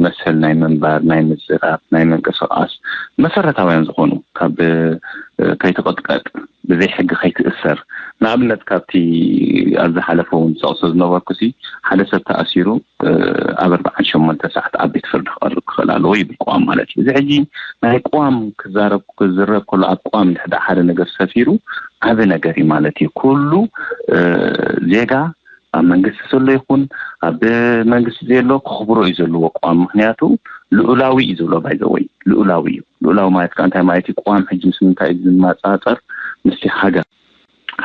መሰል ናይ ምንባር፣ ናይ ምዝራብ፣ ናይ ምንቅስቃስ መሰረታውያን ዝኾኑ ካብ ከይትቕጥቀጥ ብዘይ ሕጊ ከይትእሰር። ንኣብነት ካብቲ ኣብ ዝሓለፈ እውን ዝጠቕሶ ዝነበርኩ ሲ ሓደ ሰብ ተኣሲሩ ኣብ ኣርባዓን ሸሞንተ ሰዓት ኣብ ቤት ፍርዲ ክቐርብ ክኽእል ኣለዎ ይብል ቅዋም ማለት እዩ። እዚ ሕጂ ናይ ቅዋም ክዛረብ ክዝረብ ከሎ ኣብ ቅዋም ድሕዳ ሓደ ነገር ሰፊሩ ዓቢ ነገር እዩ ማለት እዩ። ኩሉ ዜጋ ኣብ መንግስቲ ዘሎ ይኹን ኣብ መንግስቲ ዘየሎ ክኽብሮ እዩ ዘለዎ ቅዋም። ምክንያቱ ልኡላዊ እዩ ዝብሎ ባይዘወይ ልኡላዊ እዩ። ልኡላዊ ማለት ከዓ እንታይ ማለት እዩ? ቅዋም ሕጂ ምስ ምንታይ እዩ ዝመፃፀር? ምስቲ ሃገር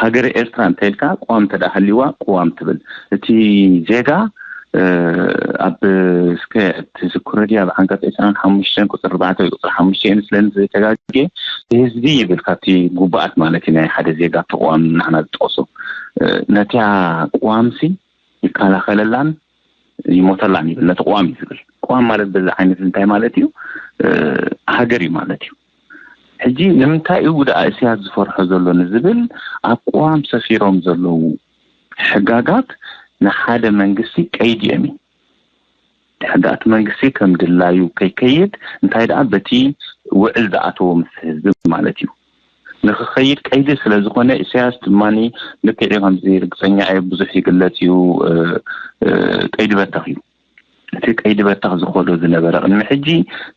ሃገረ ኤርትራ እንተ ኢልካ ቅዋም እንተ ደኣ ሃልይዋ ቅዋም ትብል። እቲ ዜጋ ኣብ እስከ ትዝክሮ ድያ ኣብ ዓንቀጽ ዕስራን ሓሙሽተን ቁጽሪ ኣርባዕተ ወይ ቁጽሪ ሓሙሽተ እዩ ምስለኒ ዘይተጋግየ ህዝቢ ይብል ካብቲ ጉባኣት ማለት እዩ ናይ ሓደ ዜጋ ተቋም ንሕና ዝጠቕሶ ነቲያ ቅዋምሲ ይከላኸለላን ይሞተላን ይብል ነቲ ቅዋም እዩ ዝብል። ቅዋም ማለት በዚ ዓይነት እንታይ ማለት እዩ? ሃገር እዩ ማለት እዩ። ሕጂ ንምንታይ እዩ ደኣ እስያስ ዝፈርሖ ዘሎ ንዝብል ኣብ ቅዋም ሰፊሮም ዘለዉ ሕጋጋት ንሓደ መንግስቲ ቀይዲ እዮም። ሕጋት መንግስቲ ከም ድላዩ ከይከይድ እንታይ ደኣ በቲ ውዕል ዝኣተዎ ምስ ህዝቢ ማለት እዩ ንክኸይድ ቀይዲ ስለ ዝኾነ ኢሳያስ ድማ ልክዕ ከምዚ ርግፀኛ እየ ብዙሕ ይግለፅ እዩ ቀይዲ በተኽ እዩ። እቲ ቀይዲ በተኽ ዝኾዶ ዝነበረ ቅድሚ ሕጂ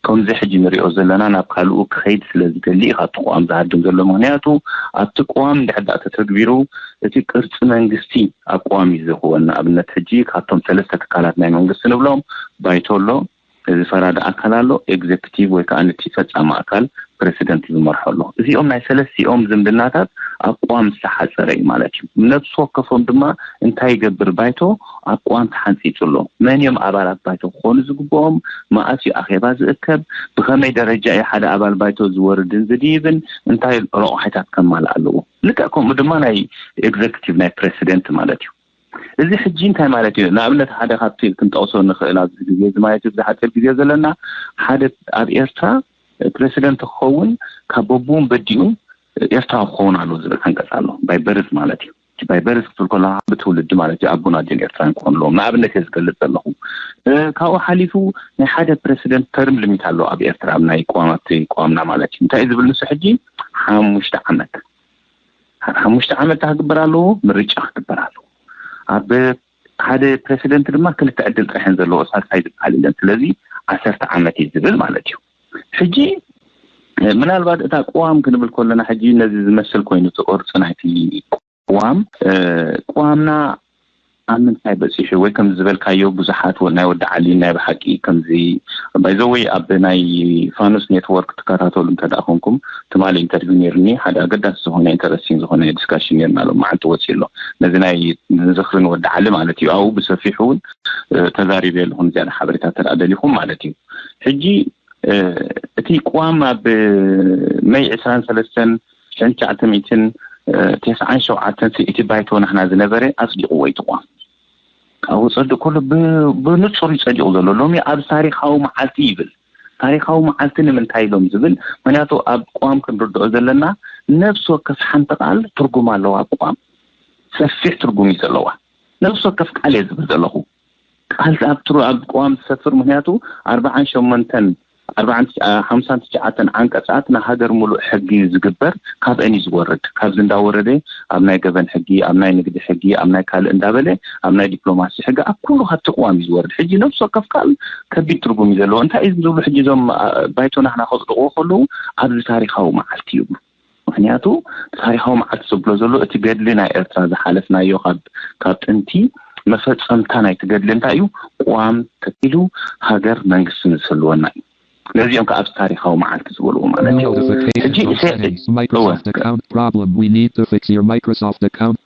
ከምዚ ሕጂ ንሪኦ ዘለና ናብ ካልኡ ክኸይድ ስለ ዝደሊ እዩ ካብቲ ቅዋም ዝሃድም ዘሎ። ምክንያቱ ኣብቲ ቅዋም እንድሕር ደኣ ተተግቢሩ እቲ ቅርፂ መንግስቲ ኣብ ቅዋም እዩ ዝኸውን። ንኣብነት ሕጂ ካብቶም ሰለስተ ትካላት ናይ መንግስቲ ንብሎም ባይቶ ኣሎ፣ እዚ ፈራዲ ኣካል ኣሎ፣ ኤግዜክቲቭ ወይ ከዓ ነቲ ፈፃሚ ኣካል ፕረሲደንት ዝመርሖ ኣሎ። እዚኦም ናይ ሰለስቲኦም ዝምድናታት ኣብ ቅዋም ዝተሓፀረ እዩ ማለት እዩ። ነብሲ ወከፎም ድማ እንታይ ይገብር? ባይቶ ኣብ ቅዋም ተሓንፂፁ ኣሎ። መን እዮም ኣባላት ባይቶ ክኾኑ ዝግብኦም? መኣስ እዩ ኣኼባ ዝእከብ? ብኸመይ ደረጃ እዩ ሓደ ኣባል ባይቶ ዝወርድን ዝድይብን? እንታይ ረቑሒታት ከማልእ ኣለዎ? ልክዕ ከምኡ ድማ ናይ ኤግዘክቲቭ ናይ ፕረሲደንት ማለት እዩ። እዚ ሕጂ እንታይ ማለት እዩ? ንኣብነት ሓደ ካብቲ ክንጠቕሶ ንኽእል ኣብዚ ግዜ እዚ ማለት እዩ፣ ኣብዚ ሓፂር ግዜ ዘለና ሓደ ኣብ ኤርትራ ፕረሲደንት ክኸውን ካብ በቡን በዲኡን ኤርትራዊ ክኸውን ኣለዎ ዝብል ዓንቀፅ ኣሎ። ባይ በርዝ ማለት እዩ። ባይ በርዝ ክትብል ከለካ ብትውልዲ ማለት እዩ። ኣቦን ኣዴን ኤርትራውያን ክኾኑ ኣለዎም። ንኣብነት እየ ዝገልፅ ዘለኹ። ካብኡ ሓሊፉ ናይ ሓደ ፕረሲደንት ተርም ሊሚት ኣሎ ኣብ ኤርትራ ኣብ ናይ ቅዋማት ቅዋምና ማለት እዩ። እንታይ እዩ ዝብል ንሱ ሕጂ ሓሙሽተ ዓመት ሓሙሽተ ዓመት ክግበር ኣለዎ፣ ምርጫ ክግበር ኣለዎ። ኣብ ሓደ ፕረሲደንት ድማ ክልተ ዕድል ጥራሕን ዘለዎ ሳልሳይ ዝበሃል የለን። ስለዚ ዓሰርተ ዓመት እዩ ዝብል ማለት እዩ። ሕጂ ምናልባት እታ ቅዋም ክንብል ከለና ሕጂ ነዚ ዝመስል ኮይኑ እቲ ቅርፂ ናይቲ ቅዋም ቅዋምና ኣብ ምንታይ በፂሑ ወይ ከም ዝበልካዮ ብዙሓት ናይ ወዲ ዓሊ ናይ ብሓቂ ከምዚ ባይዘወይ ኣብ ናይ ፋኑስ ኔትወርክ ትከታተሉ እንተ ደኣ ኮንኩም ትማሊ ኢንተርቪው ነይርኒ ሓደ ኣገዳሲ ዝኾነ ኢንተረስቲንግ ዝኾነ ዲስካሽን ነይርና ሎ መዓልቲ ወፂ ኣሎ ነዚ ናይ ዝኽርን ወዲ ዓሊ ማለት እዩ ኣብኡ ብሰፊሑ እውን ተዛሪበ ኣለኹ ንዝያዳ ሓበሬታ ተደኣ ደሊኹም ማለት እዩ ሕጂ እቲ ቅዋም ኣብ መይ ዕስራን ሰለስተን ሽሕን ትሽዓተ ሚእትን ተስዓን ሸውዓተን እቲ ባይቶ ናህና ዝነበረ ኣፅዲቕዎ እዩ ትቋም ካብኡ ፀድቅ ከሎ ብንፁር እዩ ፀዲቑ ዘሎ ሎሚ ኣብ ታሪካዊ መዓልቲ ይብል ታሪካዊ መዓልቲ ንምንታይ ኢሎም ዝብል ምክንያቱ ኣብ ቅዋም ክንርድኦ ዘለና ነብሲ ወከፍ ሓንቲ ቃል ትርጉም ኣለዋ ኣብ ቅዋም ሰፊሕ ትርጉም እዩ ዘለዋ ነብሲ ወከፍ ቃል እየ ዝብል ዘለኹ ቃል ኣብ ትሩ ኣብ ቅዋም ዝሰፍር ምክንያቱ ኣርባዓን ሸሞንተን ኣርባዓን ሓምሳን ትሽዓተን ዓንቀፃት ንሃገር ሙሉእ ሕጊ እዩ ዝግበር ካብአን እዩ ዝወርድ ካብዚ እንዳወረደ ኣብ ናይ ገበን ሕጊ ኣብ ናይ ንግዲ ሕጊ ኣብ ናይ ካልእ እንዳበለ ኣብ ናይ ዲፕሎማሲ ሕጊ ኣብ ኩሉ ካብቲ ቅዋም እዩ ዝወርድ ሕጂ ነብሲ ወከፍ ቃል ከቢድ ትርጉም እዩ ዘለዎ እንታይ እዩ ዝብሉ ሕጂ እዞም ባይቶና ክና ከፅድቅዎ ከለዉ ኣብዚ ታሪካዊ መዓልቲ ይብሉ ምክንያቱ ታሪካዊ መዓልቲ ዘብሎ ዘሎ እቲ ገድሊ ናይ ኤርትራ ዝሓለፍናዮ ካብ ጥንቲ መፈፀምታ ናይቲ ገድሊ እንታይ እዩ ቅዋም ተኪሉ ሃገር መንግስቲ ንዝህልወና እዩ ነዚኦም ከዓ ኣብዚ ታሪካዊ መዓልቲ ዝበልዎ ማለት እዩ ሕጂ Microsoft account problem we need to fix your Microsoft account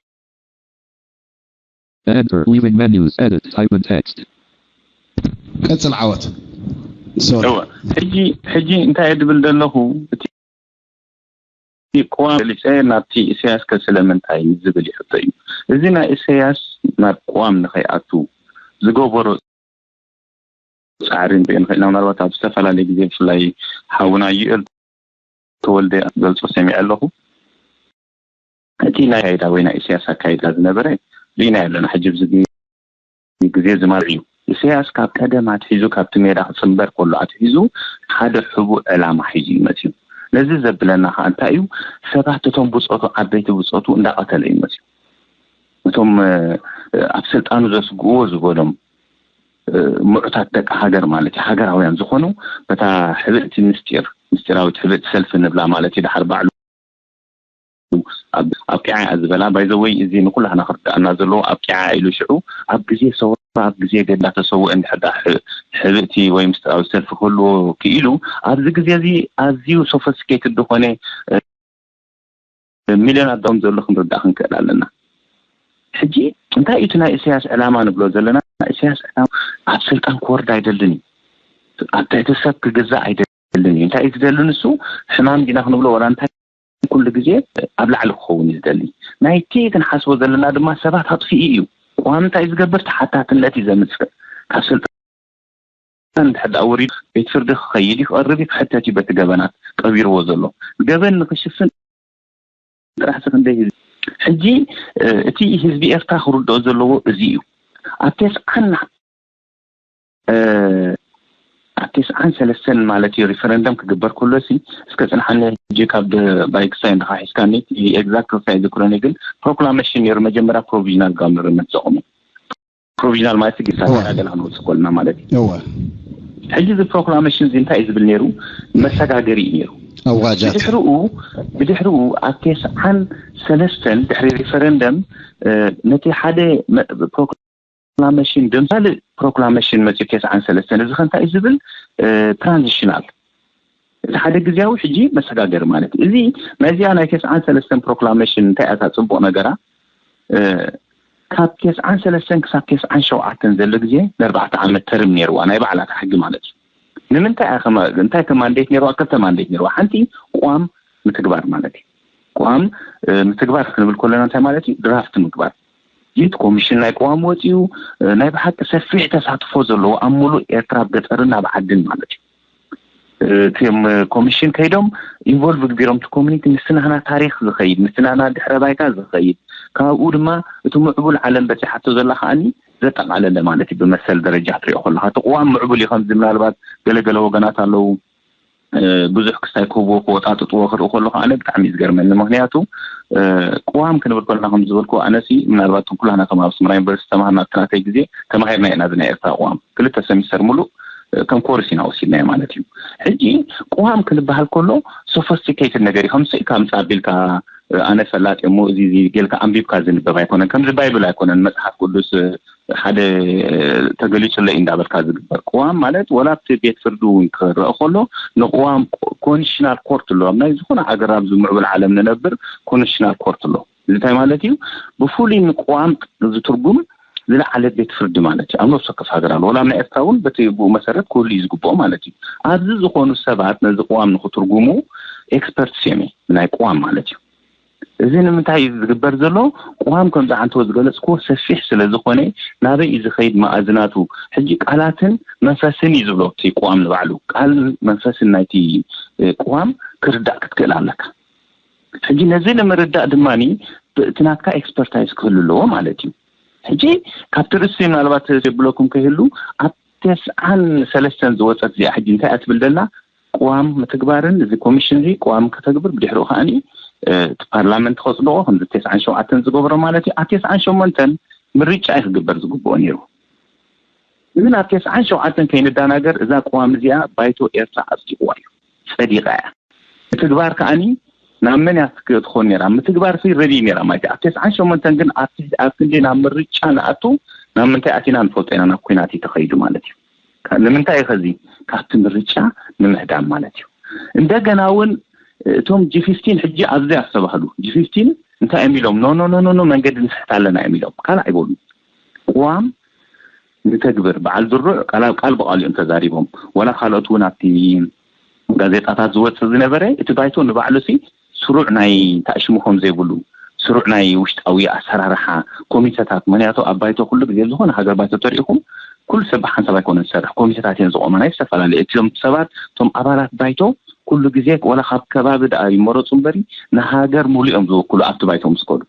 Enter leaving menus edit type in text ቀፅል ዓወት ሕጂ ሕጂ እንታይ እየ ድብል ዘለኹ እቲ ቅዋም ገሊጸ ናብቲ ኢሳያስ ከ ስለምንታይ ዝብል ይሕቶ እዩ። እዚ ናይ ኢሳያስ ናብ ቅዋም ንኸይኣቱ ዝገበሮ ጻዕሪ ንሪኦ ንኽእል ኢና። ምናልባት ኣብ ዝተፈላለየ ግዜ ብፍላይ ሓውና ዩኤል ተወልደ ገልጾ ሰሚዐ ኣለኹ። እቲ ናይ ኣካይዳ ወይ ናይ ኢሳያስ ኣካይዳ ዝነበረ ርኢና ኣለና። ሕጂ ኣብዚ ግዜ ዝማር እዩ። ኢሳያስ ካብ ቀደም ኣትሒዙ ካብቲ ሜዳ ክጽንበር ከሎ ኣትሒዙ ሓደ ሕቡእ ዕላማ ሒዙ እዩ መጺኡ። ነዚ ዘብለና ከኣ እንታይ እዩ? ሰባት እቶም ብጾቱ ዓበይቲ ብጾቱ እንዳቐተለ እዩ መጺኡ። እቶም ኣብ ስልጣኑ ዘስግእዎ ዝበሎም ምዑታት ደቂ ሃገር ማለት እዩ፣ ሃገራውያን ዝኾኑ በታ ሕብእቲ ምስጢር ምስጢራዊት ሕብእቲ ሰልፊ ንብላ ማለት እዩ። ድሓር ባዕሉ ኣብቂዓ እያ ዝበላ ባይዘወይ እዚ ንኩላህና ክርዳእና ዘለዎ ኣብቂዓ ኢሉ ሽዑ ኣብ ግዜ ሰውራ ኣብ ግዜ ገድላ ተሰውእ እንድሕር ሕብእቲ ወይ ምስጢራዊ ሰልፊ ክህልዎ ክኢሉ ኣብዚ ግዜ እዚ ኣዝዩ ሶፈስኬትድ ዝኾነ ሚልዮናት ዶም ዘሎ ክንርዳእ ክንክእል ኣለና። ሕጂ እንታይ እዩ እቲ ናይ ኢሳያስ ዕላማ ንብሎ ዘለና? ኢሳያስ ዕላማ ኣብ ስልጣን ክወርድ ኣይደልን እዩ። ኣብ ትሕቲ ሰብ ክግዛእ ኣይደልን እዩ። እንታይ እዩ ዝደሊ ንሱ? ሕማም ዲና ክንብሎ ወላ እንታይ ኩሉ ግዜ ኣብ ላዕሊ ክኸውን እዩ ዝደሊ። ናይቲ ክንሓስቦ ዘለና ድማ ሰባት ኣጥፊኡ እዩ። ቅዋም እንታይ ዝገብር? ተሓታትነት እዩ ዘምፅእ። ካብ ስልጣን እንድሕር ደኣ ወሪዱ ቤት ፍርዲ ክኸይድ እዩ፣ ክቐርብ እዩ፣ ክሕተት እዩ በቲ ገበናት ቀቢርዎ ዘሎ። ገበን ንክሽፍን ጥራሕ ክንደይ ህዝቢ ሕጂ እቲ ህዝቢ ኤርትራ ክርድኦ ዘለዎ እዚ እዩ። ኣብ ተስዓን ኣብ ተስዓን ሰለስተን ማለት እዩ ሪፈረንደም ክግበር ከሎ ሲ እስከ ጽንሓኒ ሕጂ ካብ ባይክሳይ እንድኻ ሒዝካኒ ኤግዛክት ክሳይ ዝክሮኒ ግን ፕሮክላሜሽን ነይሩ መጀመርያ ፕሮቪዥናል ጋቨርንመንት ዘቑሙ ፕሮቪዥናል ማለት ግሳ ገላ ክንወጽእ ከልና ማለት እዩ። ሕጂ እዚ ፕሮክላሜሽን እዚ እንታይ እዩ ዝብል ነይሩ? መሰጋገሪ እዩ ነይሩ። ኣዋጃት ብድሕርኡ ብድሕርኡ ኣብ ተስዓን ሰለስተን ድሕሪ ሪፈረንደም ነቲ ሓደ ፕሮክላሜሽን ድምሳሌ ፕሮክላሜሽን መፅኡ ተስዓን ሰለስተን እዚ ከንታይ እዩ ዝብል ትራንዚሽናል እቲ ሓደ ግዜያዊ ሕጂ መሰጋገሪ ማለት እዩ። እዚ ናይዚኣ ናይ ተስዓን ሰለስተን ፕሮክላሜሽን እንታይ እያ እታ ፅቡቕ ነገራ? ካብ ተስዓን ሰለስተን ክሳብ ተስዓን ሸውዓተን ዘሎ ግዜ ንኣርባዕተ ዓመት ተርም ነይርዋ ናይ ባዕላታ ሕጊ ማለት እዩ። ንምንታይ እያ እንታይ ከማንዴት ነይርዋ? ክልተ ማንዴት ነይርዋ። ሓንቲ ቋም ምትግባር ማለት እዩ። ቋም ምትግባር ክንብል ከለና እንታይ ማለት እዩ? ድራፍት ምግባር። እቲ ኮሚሽን ናይ ቅዋም ወፂኡ ናይ ብሓቂ ሰፊሕ ተሳትፎ ዘለዎ ኣብ ሙሉእ ኤርትራ ኣብ ገጠርን ኣብ ዓድን ማለት እዩ። እቲም ኮሚሽን ከይዶም ኢንቮልቭ ግቢሮም እቲ ኮሚኒቲ ምስናና ታሪክ ዝኸይድ ምስናና ድሕረ ባይታ ዝኸይድ ካብኡ ድማ እቲ ምዕቡል ዓለም በፂሓቶ ዘላ ከዓኒ ዘጠቃለለ ማለት እዩ። ብመሰል ደረጃ ክትሪኦ ከለካ እቲ ቅዋም ምዕቡል እዩ። ከምዚ ምናልባት ገለገለ ወገናት ኣለዉ ብዙሕ ክስታይ ክህብዎ ክወጣጥጥዎ ክርኢ ከለኹ ኣነ ብጣዕሚ እዩ ዝገርመኒ። ምክንያቱ ቅዋም ክንብል ከለና ከም ዝበልኩ ኣነሲ ምናልባት ኩላህና ከም ኣብ ኣስመራ ዩኒቨርሲቲ ተማሃርና ኣብቲ ናተይ ግዜ ተማሂርና ኢና እዚ ናይ ኤርትራ ቅዋም ክልተ ሰሚስተር ሙሉእ ከም ኮርስ ኢና ወሲድናዮ ማለት እዩ። ሕጂ ቅዋም ክንበሃል ከሎ ሶፈስቲኬትድ ነገር እዩ። ከም ስኢልካ ምጻ ኣቢልካ ኣነ ፈላጥ እሞ እዚ እዚ ጌልካ ኣንቢብካ ዝንበብ ኣይኮነን። ከምዚ ባይብል ኣይኮነን መጽሓፍ ቅዱስ ሓደ ተገሊጹለይ እንዳበልካ ዝግበር ቅዋም ማለት ወላ ኣብቲ ቤት ፍርዲ እውን ክረአ ከሎ ንቅዋም ኮንሽናል ኮርት ኣሎ ኣብ ናይ ዝኾነ ሃገር ኣብዚ ምዕቡል ዓለም ንነብር ኮንሽናል ኮርት ኣሎ። እዚ እንታይ ማለት እዩ? ብፍሉይ ንቅዋም ዝትርጉም ዝለዓለ ቤት ፍርዲ ማለት እዩ። ኣብ ነብሲ ወከፍ ሃገር ኣሎ። ወላ ኣብ ናይ ኤርትራ እውን በቲ ብኡ መሰረት ክህሉ እዩ ዝግብኦ ማለት እዩ። ኣብዚ ዝኾኑ ሰባት ነዚ ቅዋም ንክትርጉሙ ኤክስፐርትስ እዮም ናይ ቅዋም ማለት እዩ። እዚ ንምንታይ እዩ ዝግበር ዘሎ? ቅዋም ከምዚ ዓንተወ ዝገለፅክዎ ሰፊሕ ስለ ዝኾነ ናበይ እዩ ዝኸይድ መኣዝናቱ ሕጂ ቃላትን መንፈስን እዩ ዝብሎ እቲ ቅዋም ንባዕሉ ቃል መንፈስን ናይቲ ቅዋም ክርዳእ ክትክእል ኣለካ። ሕጂ ነዚ ንምርዳእ ድማ እቲ ናትካ ኤክስፐርታይዝ ክህሉ ኣለዎ ማለት እዩ። ሕጂ ካብቲ ርእሲ ምናልባት የብለኩም ከይህሉ ኣብ ተስዓን ሰለስተን ዝወፀት እዚኣ ሕጂ እንታይ እያ ትብል ደላ ቅዋም ምትግባርን እዚ ኮሚሽን እዚ ቅዋም ከተግብር ብድሕሪኡ ከዓኒ እቲ ፓርላመንት ከፅድቆ ከምዚ ተስዓን ሸውዓተን ዝገብሮ ማለት እዩ። ኣብ ተስዓን ሸሞንተን ምርጫ እዩ ክግበር ዝግብኦ ነይሩ። እዚ ናብ ተስዓን ሸውዓተን ከይንዳናገር እዛ ቅዋም እዚኣ ባይቶ ኤርትራ ኣፅዲቕዋ እዩ፣ ፀዲቓ እያ። ምትግባር ከዓኒ ናብ መን እያ ትክ- ትኾን ነይራ? ምትግባር ሲ ረዲ ነይራ ማለት እዩ። ኣብ ተስዓን ሸሞንተን ግን ኣብቲ ኣብ ክንዲ ናብ ምርጫ ንኣቱ ናብ ምንታይ ኣቲና ንፈልጦ ኢና? ናብ ኩናት እዩ ተኸይዱ ማለት እዩ። ካ- ንምንታይ እዩ ከዚ? ካብቲ ምርጫ ንምህዳም ማለት እዩ። እንደገና እውን እቶም ጂ ፊፍቲን ሕጂ ኣብዚ ኣስተባህሉ ጂ ፊፍቲን እንታይ እዮም ኢሎም? ኖ ኖ ኖ ኖ ኖ መንገዲ ንስሕት ኣለና እዮም ኢሎም። ካልእ ኣይበሉ። ቅዋም ንተግብር በዓል ድሩዕ ቃል ኣብ ቃል ብቃል እዮም ተዛሪቦም። ወላ ካልኦት እውን ኣብቲ ጋዜጣታት ዝወፅእ ዝነበረ እቲ ባይቶ ንባዕሉ ሲ ስሩዕ ናይ እንታይ ሽሙ ከም ዘይብሉ፣ ስሩዕ ናይ ውሽጣዊ ኣሰራርሓ ኮሚተታት። ምክንያቱ ኣብ ባይቶ ኩሉ ግዜ፣ ዝኾነ ሃገር ባይቶ ተሪኢኹም፣ ኩሉ ሰብ ብሓንሳብ ኣይኮነን ዝሰርሕ፣ ኮሚተታት እየን ዝቆማ ናይ ዝተፈላለዩ። እቶም ሰባት፣ እቶም ኣባላት ባይቶ ኩሉ ግዜ ወላ ካብ ከባቢ ደኣ ይመረፁ እምበሪ፣ ንሃገር ሙሉ እዮም ዝውክሉ ኣብቲ ባይቶ ምስ ከዱ።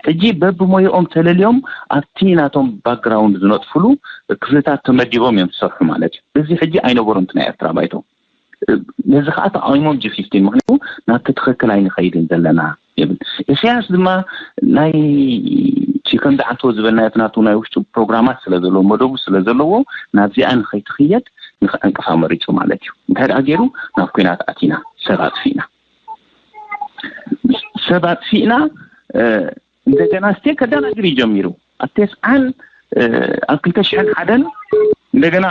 ሕጂ በብሞያኦም ተለልዮም ኣብቲ ናቶም ባክግራውንድ ዝነጥፍሉ ክፍልታት ተመዲቦም እዮም ዝሰርሑ ማለት እዩ። እዚ ሕጂ ኣይነበሮን እቲ ናይ ኤርትራ ባይቶ። ነዚ ከዓ ተቃዊሞም ጂ ፊፍቲን፣ ምክንያቱ ናብቲ ትክክል ኣይንኸይድን ዘለና ይብል። ኢሳያስ ድማ ናይ ቺ ከም ዝዓንተዎ ዝበልናዮ እቲ ናቱ ናይ ውሽጡ ፕሮግራማት ስለ ዘለዎ፣ መደቡ ስለ ዘለዎ፣ ናብዚኣ ንኸይትኽየድ ንክዕንቅፋ መሪፁ ማለት እዩ። እንታይ ደኣ ገይሩ? ናብ ኩናት ኣቲና፣ ሰብ ኣጥፊእና። ሰብ ኣጥፊእና፣ እ፣ እንደገና ስቴ ከደናግር እዩ ጀሚሩ። ኣብ ተስዓን፣ እ፣ ኣብ ክልተ ሽሕን ሓደን እንደገና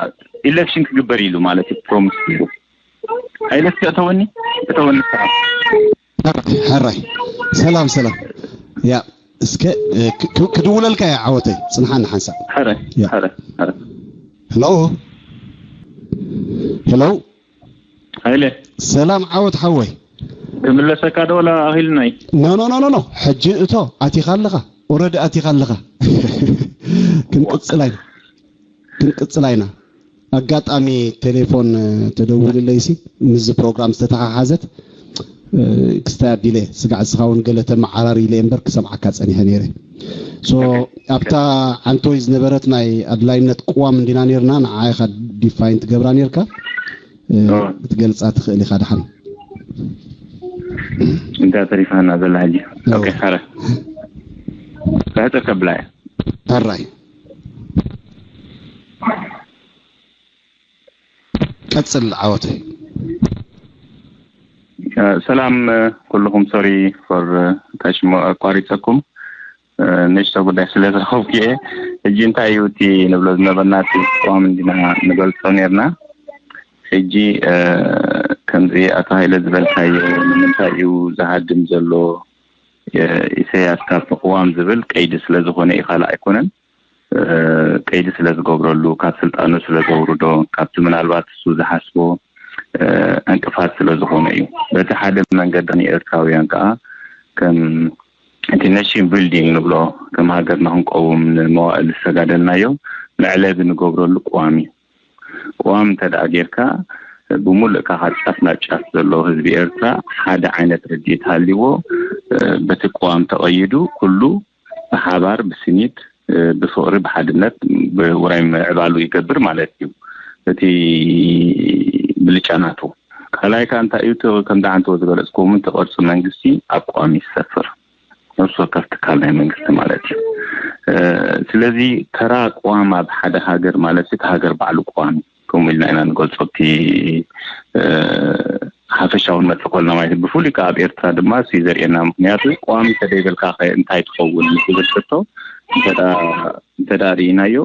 ኢሌክሽን ክግበር ኢሉ ማለት እዩ፣ ፕሮሚስ ገይሩ። ኣይለስቲ እተወኒ፣ እተወኒ ሰዓት። ሕራይ፣ ሕራይ። ሰላም፣ ሰላም። ያ፣ እስከ፣ እ፣ ክ-፣ ክ-፣ ክድውለልካ እየ ዓወተይ፣ ጽንሓኒ ሓንሳብ። ሕራይ፣ ያ። ሕራይ፣ ሕራይ። ሄሎ፣ ሄሎ። ሃይለ። ሰላም ዓወት ሓወይ። ክምለሰካ ዶ ወላ ኣኺልናይ? ኖ፣ ኖ፣ ኖ፣ ኖ፣ ኖ። ሕጂ እቶ ኣቲኻ ኣለኻ። ኦረዲ ኣቲኻ ኣለኻ። ክንቅጽል ኣይና። ክንቅጽል ኣይና። ኣጋጣሚ ቴሌፎን፣ እ፣ ተደዊልለይሲ ምስዚ ፕሮግራም ዝተተሓሓዘት፣ እ፣ ክስታይ ኣቢለ ስጋዕ እስኻ እውን ገለ ተመዓራሪ ኢለ እምበር ክሰምዓካ ጸኒሐ ነይረ። ሶ፣ ኦኬ። ኣብታ ዓንቶይ ዝነበረት ናይ ኣድላይነት ቅዋም እንዲና ነይርና፣ ንዓ ኢኻ ዲፋይን ትገብራ ነይርካ። እ፣ ኦ። ክትገልጻ ትኽእል ኢኻ ድሓን። እንታይ ተሪፋና ዘላ ሕጂ? ኦ። ኦኬ፣ ኸረ። ብሕጽር ከብላ እየ። ሕራይ። ቀጽል ዓወተይ። እ፣ ሰላም፣ እ፣ ኩልኹም። ሶሪ ፎር፣ እ፣ ታሽሞ ኣቋሪጸኩም። እ፣ ንእሽቶ ጉዳይ ስለ ዝረኸብኩ እየ። ሕጂ እንታይ እዩ እቲ ንብሎ ዝነበርና? እቲ ቅዋም እንዲና ንገልጾ ነይርና። ሕጂ፣ እ፣ ከምዚ ኣቶ ሃይለ ዝበልካዮ፣ ንምንታይ እዩ ዝሃድም ዘሎ፣ እ፣ ኢሳያስ ካብቲ ቅዋም ዝብል ቀይዲ ስለ ዝኾነ እዩ፣ ካልእ ኣይኮነን። እ፣ ቀይዲ ስለ ዝገብረሉ፣ ካብ ስልጣኑ ስለ ዘውርዶ፣ ካብቲ ምናልባት እሱ ዝሓስቦ፣ እ፣ ዕንቅፋት ስለ ዝኾነ እዩ። በቲ ሓደ መንገዲ ንኤርትራውያን ከኣ ከም እቲ ኔሽን ቢልዲንግ ንብሎ፣ ከም ሃገር ንኽንቀውም ንመዋእል ዝተጋደልናዮ መዕለቢ ንገብረሉ ቅዋም እዩ። ቅዋም እንተ ደኣ ጌርካ፣ ብምሉእ ካብ ጫፍ ናብ ጫፍ ዘሎ ህዝቢ ኤርትራ ሓደ ዓይነት ርድኢት ሃልይዎ፣ እ፣ በቲ ቅዋም ተቐይዱ፣ ኩሉ ብሓባር ብስኒት፣ እ፣ ብፍቕሪ ብሓድነት ብውራይ ምዕባሉ ይገብር ማለት እዩ። እቲ ብልጫ ናቱ። ካልኣይ ከኣ እንታይ እዩ? እቲ ከም ደሓንትዎ ዝገለጽኩዎም፣ እቲ ቅርጺ መንግስቲ ኣብ ቅዋም ይሰፍር። ነፍሲ ወከፍ ትካል ናይ መንግስቲ ማለት እዩ። እ፣ ስለዚ ተራ ቅዋም ኣብ ሓደ ሃገር ማለት እቲ ሃገር ባዕሉ ቅዋም እዩ። ከምኡ ኢልና ኢና ንገልጾ። እቲ፣ እ፣ ሓፈሻዊ ንመጽእ ከለና ማለት እዩ። ብፍሉይ ከኣ ኣብ ኤርትራ ድማ እሱ እዩ ዘርእየና። ምኽንያቱ ቅዋም እንተ ደይበልካ ከ እንታይ ትኸውን ዝብል ሕቶ እንተ ደኣ፣ እንተ ደኣ ርኢናዮ፣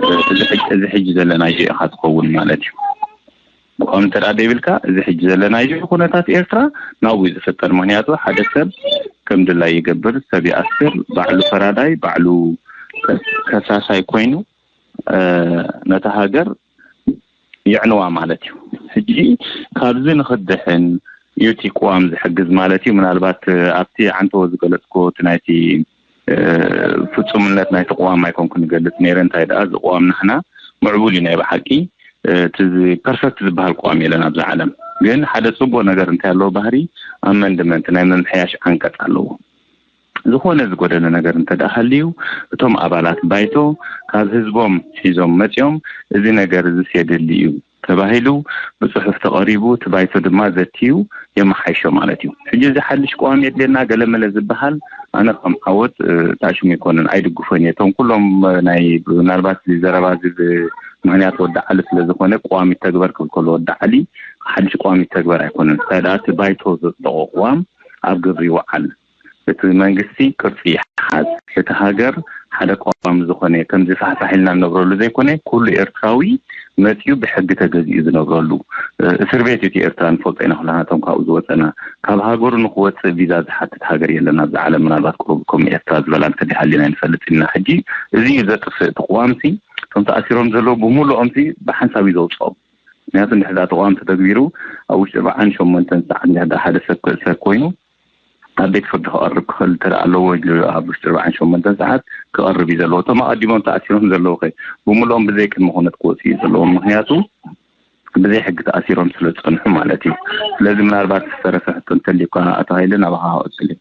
እ፣ እዚ ሕጂ፣ እዚ ሕጂ ዘለናዮ ኢኻ ትኸውን ማለት እዩ። ቅዋም እንተ ደኣ ደይብልካ፣ እዚ ሕጂ ዘለናዮ ኩነታት ኤርትራ ናብኡ እዩ ዝፍጠር። ምኽንያቱ ሓደ ሰብ ከም ድላይ ይገብር፣ ሰብ ይኣስር፣ ባዕሉ ፈራዳይ፣ ባዕሉ ከ-፣ ከሳሳይ ኮይኑ፣ እ፣ ነታ ሃገር የዕንዋ ማለት እዩ። ሕጂ ካብዚ ንኽድሕን እዩ እቲ ቅዋም ዝሕግዝ ማለት እዩ። ምናልባት፣ እ፣ ኣብቲ ዓንተዎ ዝገለጽኩዎ እቲ ናይቲ፣ እ፣ ፍጹምነት ናይቲ ቅዋም ኣይኮንኩን ይገልጽ ነይረ። እንታይ ደኣ፣ እዚ ቅዋም ንሕና ምዕቡል እዩ ናይ ብሓቂ። እ፣ እቲ ዝ-፣ ፐርፈክት ዝበሃል ቅዋም የለን ኣብዚ ዓለም። ግን ሓደ ጽቡቕ ነገር እንታይ ኣለዎ ባህሪ፣ ኣመንድመንት፣ ናይ ምምሕያሽ ዓንቀጽ ኣለዎ። ዝኾነ ዝጎደለ ነገር እንተ ደኣ ሃልዩ፣ እቶም ኣባላት ባይቶ ካብ ህዝቦም ሒዞም መጺኦም፣ እዚ ነገር እዚስ የድሊ እዩ ተባሂሉ ብጽሑፍ ተቐሪቡ፣ እቲ ባይቶ ድማ ዘትዩ የመሓይሾ ማለት እዩ። ሕጂ እዚ ሓድሽ ቅዋም የድልየና ገለመለ ዝበሃል፣ ኣነ ከም ዓወት፣ እ፣ ታሽሙ ኣይኮነን፣ ኣይድግፎን እየ። እቶም ኩሎም፣ እ፣ ናይ፣ ምናልባት እዚ ዘረባ እዚ ብ-፣ ምኽንያት ወዲ ዓሊ ስለ ዝኾነ ቅዋም ይተግበር ክብል ከሎ ወዲ ዓሊ፣ ሓድሽ ቅዋም ይተግበር ኣይኮነን። እንታይ ደኣ እቲ ባይቶ ዘጽደቖ ቅዋም ኣብ ግብሪ ይውዓል። እቲ መንግስቲ ቅርጺ ይሓዝ። እቲ ሃገር ሓደ ቅዋም ዝኾነ፣ ከምዚ ፋሕፋሕ ኢልና ንነብረሉ ዘይኮነ፣ ኩሉ ኤርትራዊ መጺኡ ብሕጊ ተገዚኡ ዝነብረሉ፣ እ፣ እስር ቤት እዩ እቲ ኤርትራ፣ ንፈልጦ ኢና ኩላና እቶም ካብኡ ዝወጸና። ካብ ሃገሩ ንኽወጽእ ቪዛ ዝሓትት ሃገር የለን ኣብዚ ዓለም። ምናልባት ቁሩብ ከም ኤርትራ ዝበላ እንተደይ ሃሊና ኣይንፈልጥን ኢና። ሕጂ እዚ እዩ ዘጥፍእ እቲ ቅዋምሲ። እቶም ተኣሲሮም ዘለዉ ብምሉኦምሲ ብሓንሳብ እዩ ዘውጽኦም። ምክንያቱ እንድሕር ደኣ እቲ ቅዋም ተተግቢሩ፣ ኣብ ውሽጢ ኣርብዓን ሸሞንተን ሰዓት እንድሕር ደኣ ሓደ ሰብ ክእሰር ኮይኑ፣ ኣብ ቤት ፍርዲ ክቐርብ ክኽእል እንተ ኣለዎ ኢሉ ኣብ ውሽጢ ኣርባዓን ሸሞንተን ሰዓት ክቐርብ እዩ ዘለዎ። እቶም ኣቐዲሞም ተኣሲሮም ዘለዉ ከ ብምልኦም ብዘይ ቅድመ ኩነት ክወፁ እዩ ዘለዎም። ምክንያቱ ብዘይ ሕጊ ተኣሲሮም ስለ ዝፀንሑ ማለት እዩ። ስለዚ ምናልባት ዝተረፈ ሕቶ እንተልዩካ ኣቶ ሃይለ ናባኻ ክቕፅል እዩ።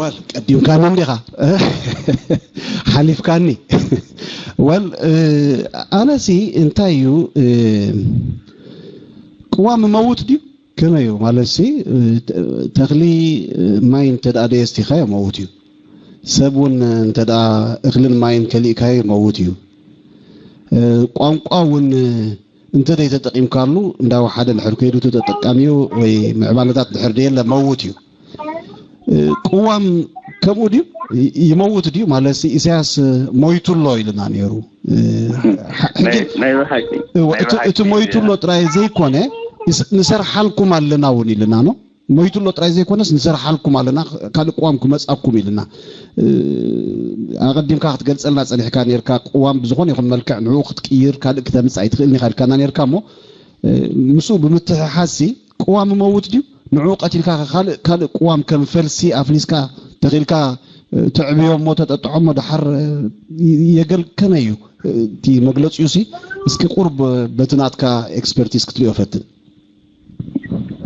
ወል ቀዲምካኒ እንዲኻ ሓሊፍካኒ። ወል ኣነሲ እንታይ እዩ ቅዋም መውት ድዩ? ከመይ እዩ ማለት ሲ ተኽሊ ማይ እንተ ደኣ ደየስቲኻዮ መውት እዩ። ሰብ እውን እንተ ደኣ እኽልን ማይን ከሊእካዮ መውት እዩ። ቋንቋ እውን እንተ ዘይተጠቂምካሉ እንዳወሓደ ድሕር ከይዱ እቲ ተጠቃሚኡ ወይ ምዕባለታት ድሕር ደየለ መውት እዩ። ቅዋም ከምኡ ድዩ? ይመውት ድዩ? ማለት ኢሳያስ ሞይቱ ኣሎ ኢልና ነይሩ። ናይ ብሓቂ ናይ እቲ ብሓቂ ሞይቱ ኣሎ ጥራይ ዘይኮነ ንሰርሓልኩም ኣለና እውን ኢልና ነው። ሞይቱ ኣሎ ጥራይ ዘይኮነስ ንሰርሓልኩም ኣለና፣ ካልእ ቅዋም ክመጻኩም ኢልና። ኣቐዲምካ ክትገልጸልና ጸኒሕካ ነርካ። ቅዋም ብዝኾነ ይኹን መልክዕ ንዕኡ ክትቅይር ካልእ ክተምጽእ ኣይትኽእልን ኢኻ ኢልካና ነርካ። እሞ ምስኡ ብምትሕሓዝሲ ቅዋም መውት ድዩ? ንዕኡ ቀቲልካ ካልእ ካልእ ቅዋም ከም ፈልሲ ኣፍሊስካ ተኺልካ ተዕብዮ እሞ ተጠጥዖ እሞ ደሓር የገል ከመይ እዩ እቲ መግለጺኡ ሲ? እስኪ ቁርብ በቲ ናትካ ኤክስፐርቲስ ክትሪኦ ፈትን።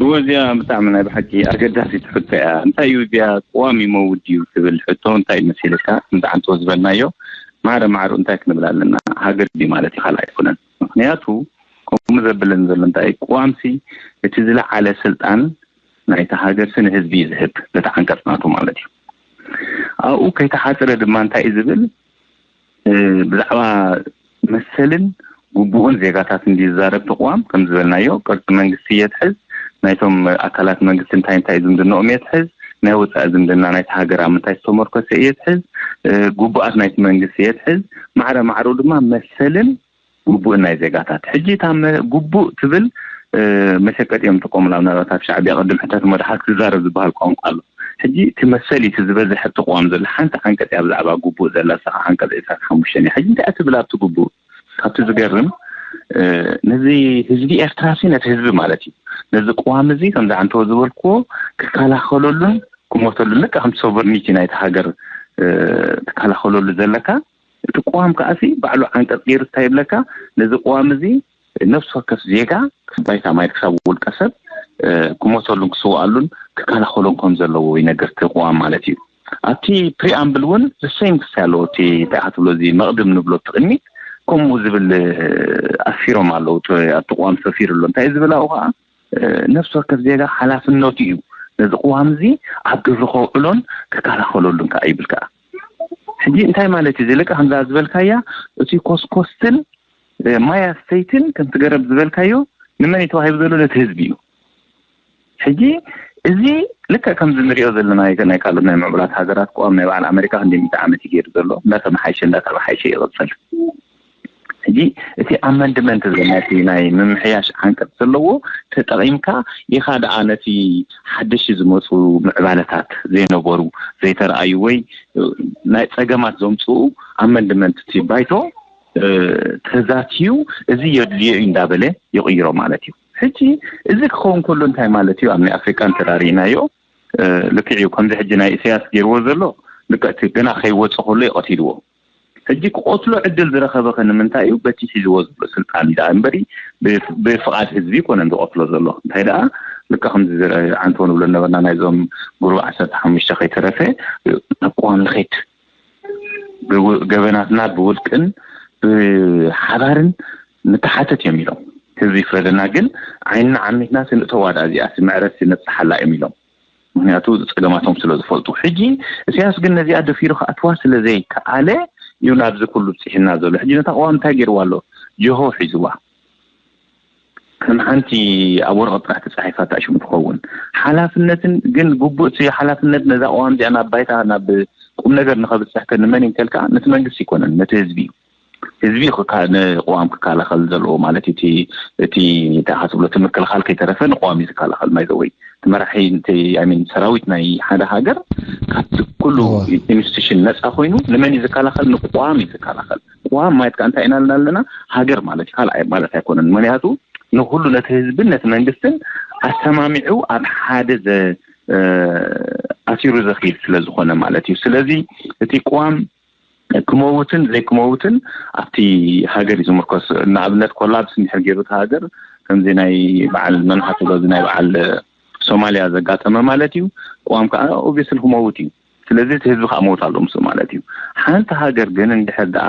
እወ፣ እዚኣ ብጣዕሚ ናይ ብሓቂ ኣገዳሲት ሕቶ እያ። እንታይ እዩ እዚኣ ቅዋም ይመውት ድዩ ትብል ሕቶ እንታይ መሲልካ? እንተ ዓንቶ ዝበልናዮ ማዕረ ማዕሩ እንታይ ክንብል ኣለና? ሃገር ድዩ ማለት እዩ ካልእ ኣይኮነን። ምክንያቱ ከምኡ ዘብለን ዘሎ እንታይ እዩ? ቅዋምሲ እቲ ዝለዓለ ስልጣን ናይቲ ሃገርሲ ንህዝቢ እዩ ዝህብ፣ በቲ ዓንቀጽ ናቱ ማለት እዩ። ኣብኡ ከይተሓጽረ ድማ እንታይ እዩ ዝብል? ብዛዕባ መሰልን ግቡእን ዜጋታት እንዲ ዝዛረብ ተቋም ከም ዝበልናዮ ቅርፂ መንግስቲ የትሕዝ፣ ናይቶም ኣካላት መንግስቲ እንታይ እንታይ ዝምድንኦም የትሕዝ፣ ናይ ወፃኢ ዝምድና ናይቲ ሃገር ኣብ ምንታይ ዝተመርኮሰ የትሕዝ፣ ግቡኣት ናይቲ መንግስቲ የትሕዝ፣ ማዕረ ማዕሩ ድማ መሰልን ግቡእን ናይ ዜጋታት። ሕጂ እታ ግቡእ ትብል መሸቀጢ እዮም ዝጥቀሙላ። ምናልባት ኣብ ሻዕቢያ ቅድም ሕታት መድሓት ክዛረብ ዝበሃል ቋንቋ ኣሎ። ሕጂ እቲ መሰል እቲ ዝበዝሕ ተቋም ዘሎ ሓንቲ ዓንቀፅ እያ ብዛዕባ ግቡእ ዘላ፣ ንሳ ከዓ ዓንቀፅ ዕስራን ሓሙሽተን እያ። ሕጂ እንታይ እያ ትብል ኣብቲ ግቡእ? ካብቲ ዝገርም ነዚ ህዝቢ ኤርትራ ሲ ነቲ ህዝቢ ማለት እዩ፣ ነዚ ቅዋም እዚ ከምዚ ዓንተወ ዝበልክዎ ክከላኸለሉን ክሞተሉን፣ ልክዕ ከምቲ ሶቨርኒቲ ናይቲ ሃገር ትከላኸለሉ ዘለካ፣ እቲ ቅዋም ከዓሲ ባዕሉ ዓንቀፅ ገይሩ እንታይ ይብለካ? ነዚ ቅዋም እዚ ነፍሲ ወከፍ ዜጋ ባይታ ማየት ክሳብ ውልቀ ሰብ ክሞተሉን ክስውኣሉን ክከላኸሎን ከም ዘለዎ ይነግር እቲ ቅዋም ማለት እዩ። ኣብቲ ፕሪኣምብል እውን ዘሰይም ክስታይ ኣለዎ። እቲ እንታይ ክትብሎ እዚ መቕድም ንብሎ እቲ ቅድሚት ከምኡ ዝብል ኣስፊሮም ኣለዉ። ኣብቲ ቅዋም ሰፊሩ ኣሎ። እንታይ ዝብል ኣብኡ ከዓ ነፍሲ ወከፍ ዜጋ ሓላፍነቱ እዩ ነዚ ቅዋም እዚ ኣብ ግብሪ ከውዕሎን ክከላኸለሉን ከዓ ይብል ከዓ። ሕጂ እንታይ ማለት እዩ ዝልቀ ከምዛ ዝበልካያ እቲ ኮስኮስትን ማያ ስተይትን ከምቲ ገረብ ዝበልካዮ ንመን እዩ ተዋሂቡ ዘሎ? ነቲ ህዝቢ እዩ። ሕጂ እዚ ልክዕ ከምዚ ንሪኦ ዘለና ናይ ካልኦት ናይ ምዕቡላት ሃገራት ቅዋም ናይ በዓል ኣሜሪካ ክንደይ ሚእቲ ዓመት እዩ ገይሩ ዘሎ እንዳተመሓይሸ እንዳተመሓይሸ ይቕፅል። ሕጂ እቲ ኣመንድመንት እዚ ነቲ ናይ ምምሕያሽ ዓንቀፅ ዘለዎ ተጠቒምካ ኢኻ ደኣ ነቲ ሓደሽ ዝመፁ ምዕባለታት ዘይነበሩ ዘይተረኣዩ ወይ ናይ ፀገማት ዘምፅኡ ኣመንድመንት እቲ ባይቶ ተዛትዩ እዚ የድልዮ እዩ እንዳበለ ይቕይሮ ማለት እዩ። ሕጂ እዚ ክኸውን ከሎ እንታይ ማለት እዩ? ኣብ ናይ ኣፍሪቃ እንተራሪእናዮ ልክዕ እዩ። ከምዚ ሕጂ ናይ ኢሳያስ ገይርዎ ዘሎ ልክዕ እቲ ገና ከይወፀ ከሎ ይቐቲልዎ። ሕጂ ክቐትሎ ዕድል ዝረኸበ ከ ንምንታይ እዩ? በቲ ሒዝዎ ዘሎ ስልጣን እዩ ደኣ እምበሪ ብፍቓድ ህዝቢ ይኮነን ዝቐትሎ ዘሎ። እንታይ ደኣ ልክዕ ከምዚ ዓንቶ ንብሎ ነበርና ናይዞም ጉሩብ ዓሰርተ ሓሙሽተ ከይተረፈ ናብ ቅዋም ንኸይድ ገበናትና ብውልቅን ብሓባርን ንተሓተት እዮም ኢሎም። ህዝቢ ይፍረደና ግን ዓይንና ዓሚትና ስንእተዋ ደኣ እዚኣ መዕረሲ ነብፅሓላ እዮም ኢሎም። ምክንያቱ ፀገማቶም ስለ ዝፈልጡ። ሕጂ እስያስ ግን ነዚኣ ደፊሩ ክኣትዋ ስለ ዘይከኣለ እዩ ናብዚ ኩሉ ብፂሕና ዘሎ። ሕጂ ነታ ቅዋም እንታይ ገይርዋ ኣሎ? ጆሆ ሒዝዋ። ከም ሓንቲ ኣብ ወረቐት ጥራሕ ተፃሒፋ እታ ሽሙ ትኸውን ሓላፍነትን ግን ግቡእ እቲ ሓላፍነት ነዛ ቅዋም እዚኣ ናብ ባይታ ናብ ቁም ነገር ንኸብፅሕ ከ ንመን እዩ እንተልካ ነቲ መንግስቲ ይኮነን ነቲ ህዝቢ እዩ። ህዝቢ እዩ ክካ- ንቅዋም ክከላኸል ዘለዎ ማለት እዩ። እቲ እቲ እንታይ ኢኻ ትብሎ እቲ ምክልኻል ከይተረፈ ንቅዋም እዩ ዝከላኸል ማይ ዘወይ እቲ መራሒ እቲ I mean ሰራዊት ናይ ሓደ ሃገር ካብቲ ኩሉ እወ። ኢንስቲቱሽን ነፃ ኮይኑ ንመን እዩ ዝከላኸል? ንቅዋም እዩ ዝከላኸል። ቅዋም ማለት ከዓ እንታይ ኢና ኣለና ሃገር ማለት እዩ ካልኣይ ማለት ኣይኮነን። ምክንያቱ ንኩሉ ነቲ ህዝብን ነቲ መንግስትን ኣሰማሚዑ ኣብ ሓደ ዘ- ኣሲሩ ዘኽይድ ስለ ዝኾነ ማለት እዩ። ስለዚ እቲ ቅዋም ክመውትን ዘይክመውትን ኣብቲ ሃገር እዩ ዝምርኮስ። ንኣብነት ኮላፕስ እንድሕር ገይሩ እቲ ሃገር ከምዚ ናይ በዓል መን ሓተሎ እዚ ናይ በዓል ሶማልያ ዘጋጠመ ማለት እዩ። ቅዋም ከዓ ኦብቪስሊ ክመውት እዩ። ስለዚ እቲ ህዝቢ ከዓ መውት ኣሎ ምስኡ ማለት እዩ። ሓንቲ ሃገር ግን እንድሕር ደኣ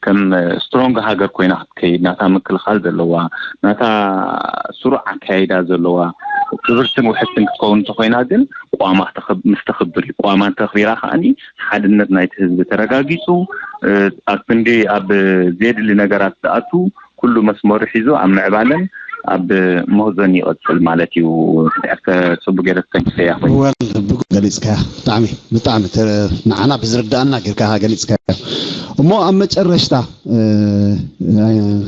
ከም ስትሮንግ ሃገር ኮይና ክትከይድ ናታ ምክልኻል ዘለዋ ናታ ስሩዕ ኣካይዳ ዘለዋ ክብርትን ውሕስትን ክትከውን እንተኮይና ግን ቅዋማ ምስ ተኽብር እዩ። ቅዋማ እንተኽቢራ ከዓኒ ሓድነት ናይቲ ህዝቢ ተረጋጊፁ ኣብ ክንዲ ኣብ ዘየድሊ ነገራት ዝኣቱ ኩሉ መስመሩ ሒዙ ኣብ ምዕባለን ኣብ ምህዞን ይቕፅል ማለት እዩ። ዕርተ ፅቡቅ ገይረ ተንክሰያ ኮይኑ ወል ብጉ ገሊፅካያ ብጣዕሚ ብጣዕሚ ንዓና ብዝርዳእና ጌርካ ገሊፅካያ። እሞ ኣብ መጨረሽታ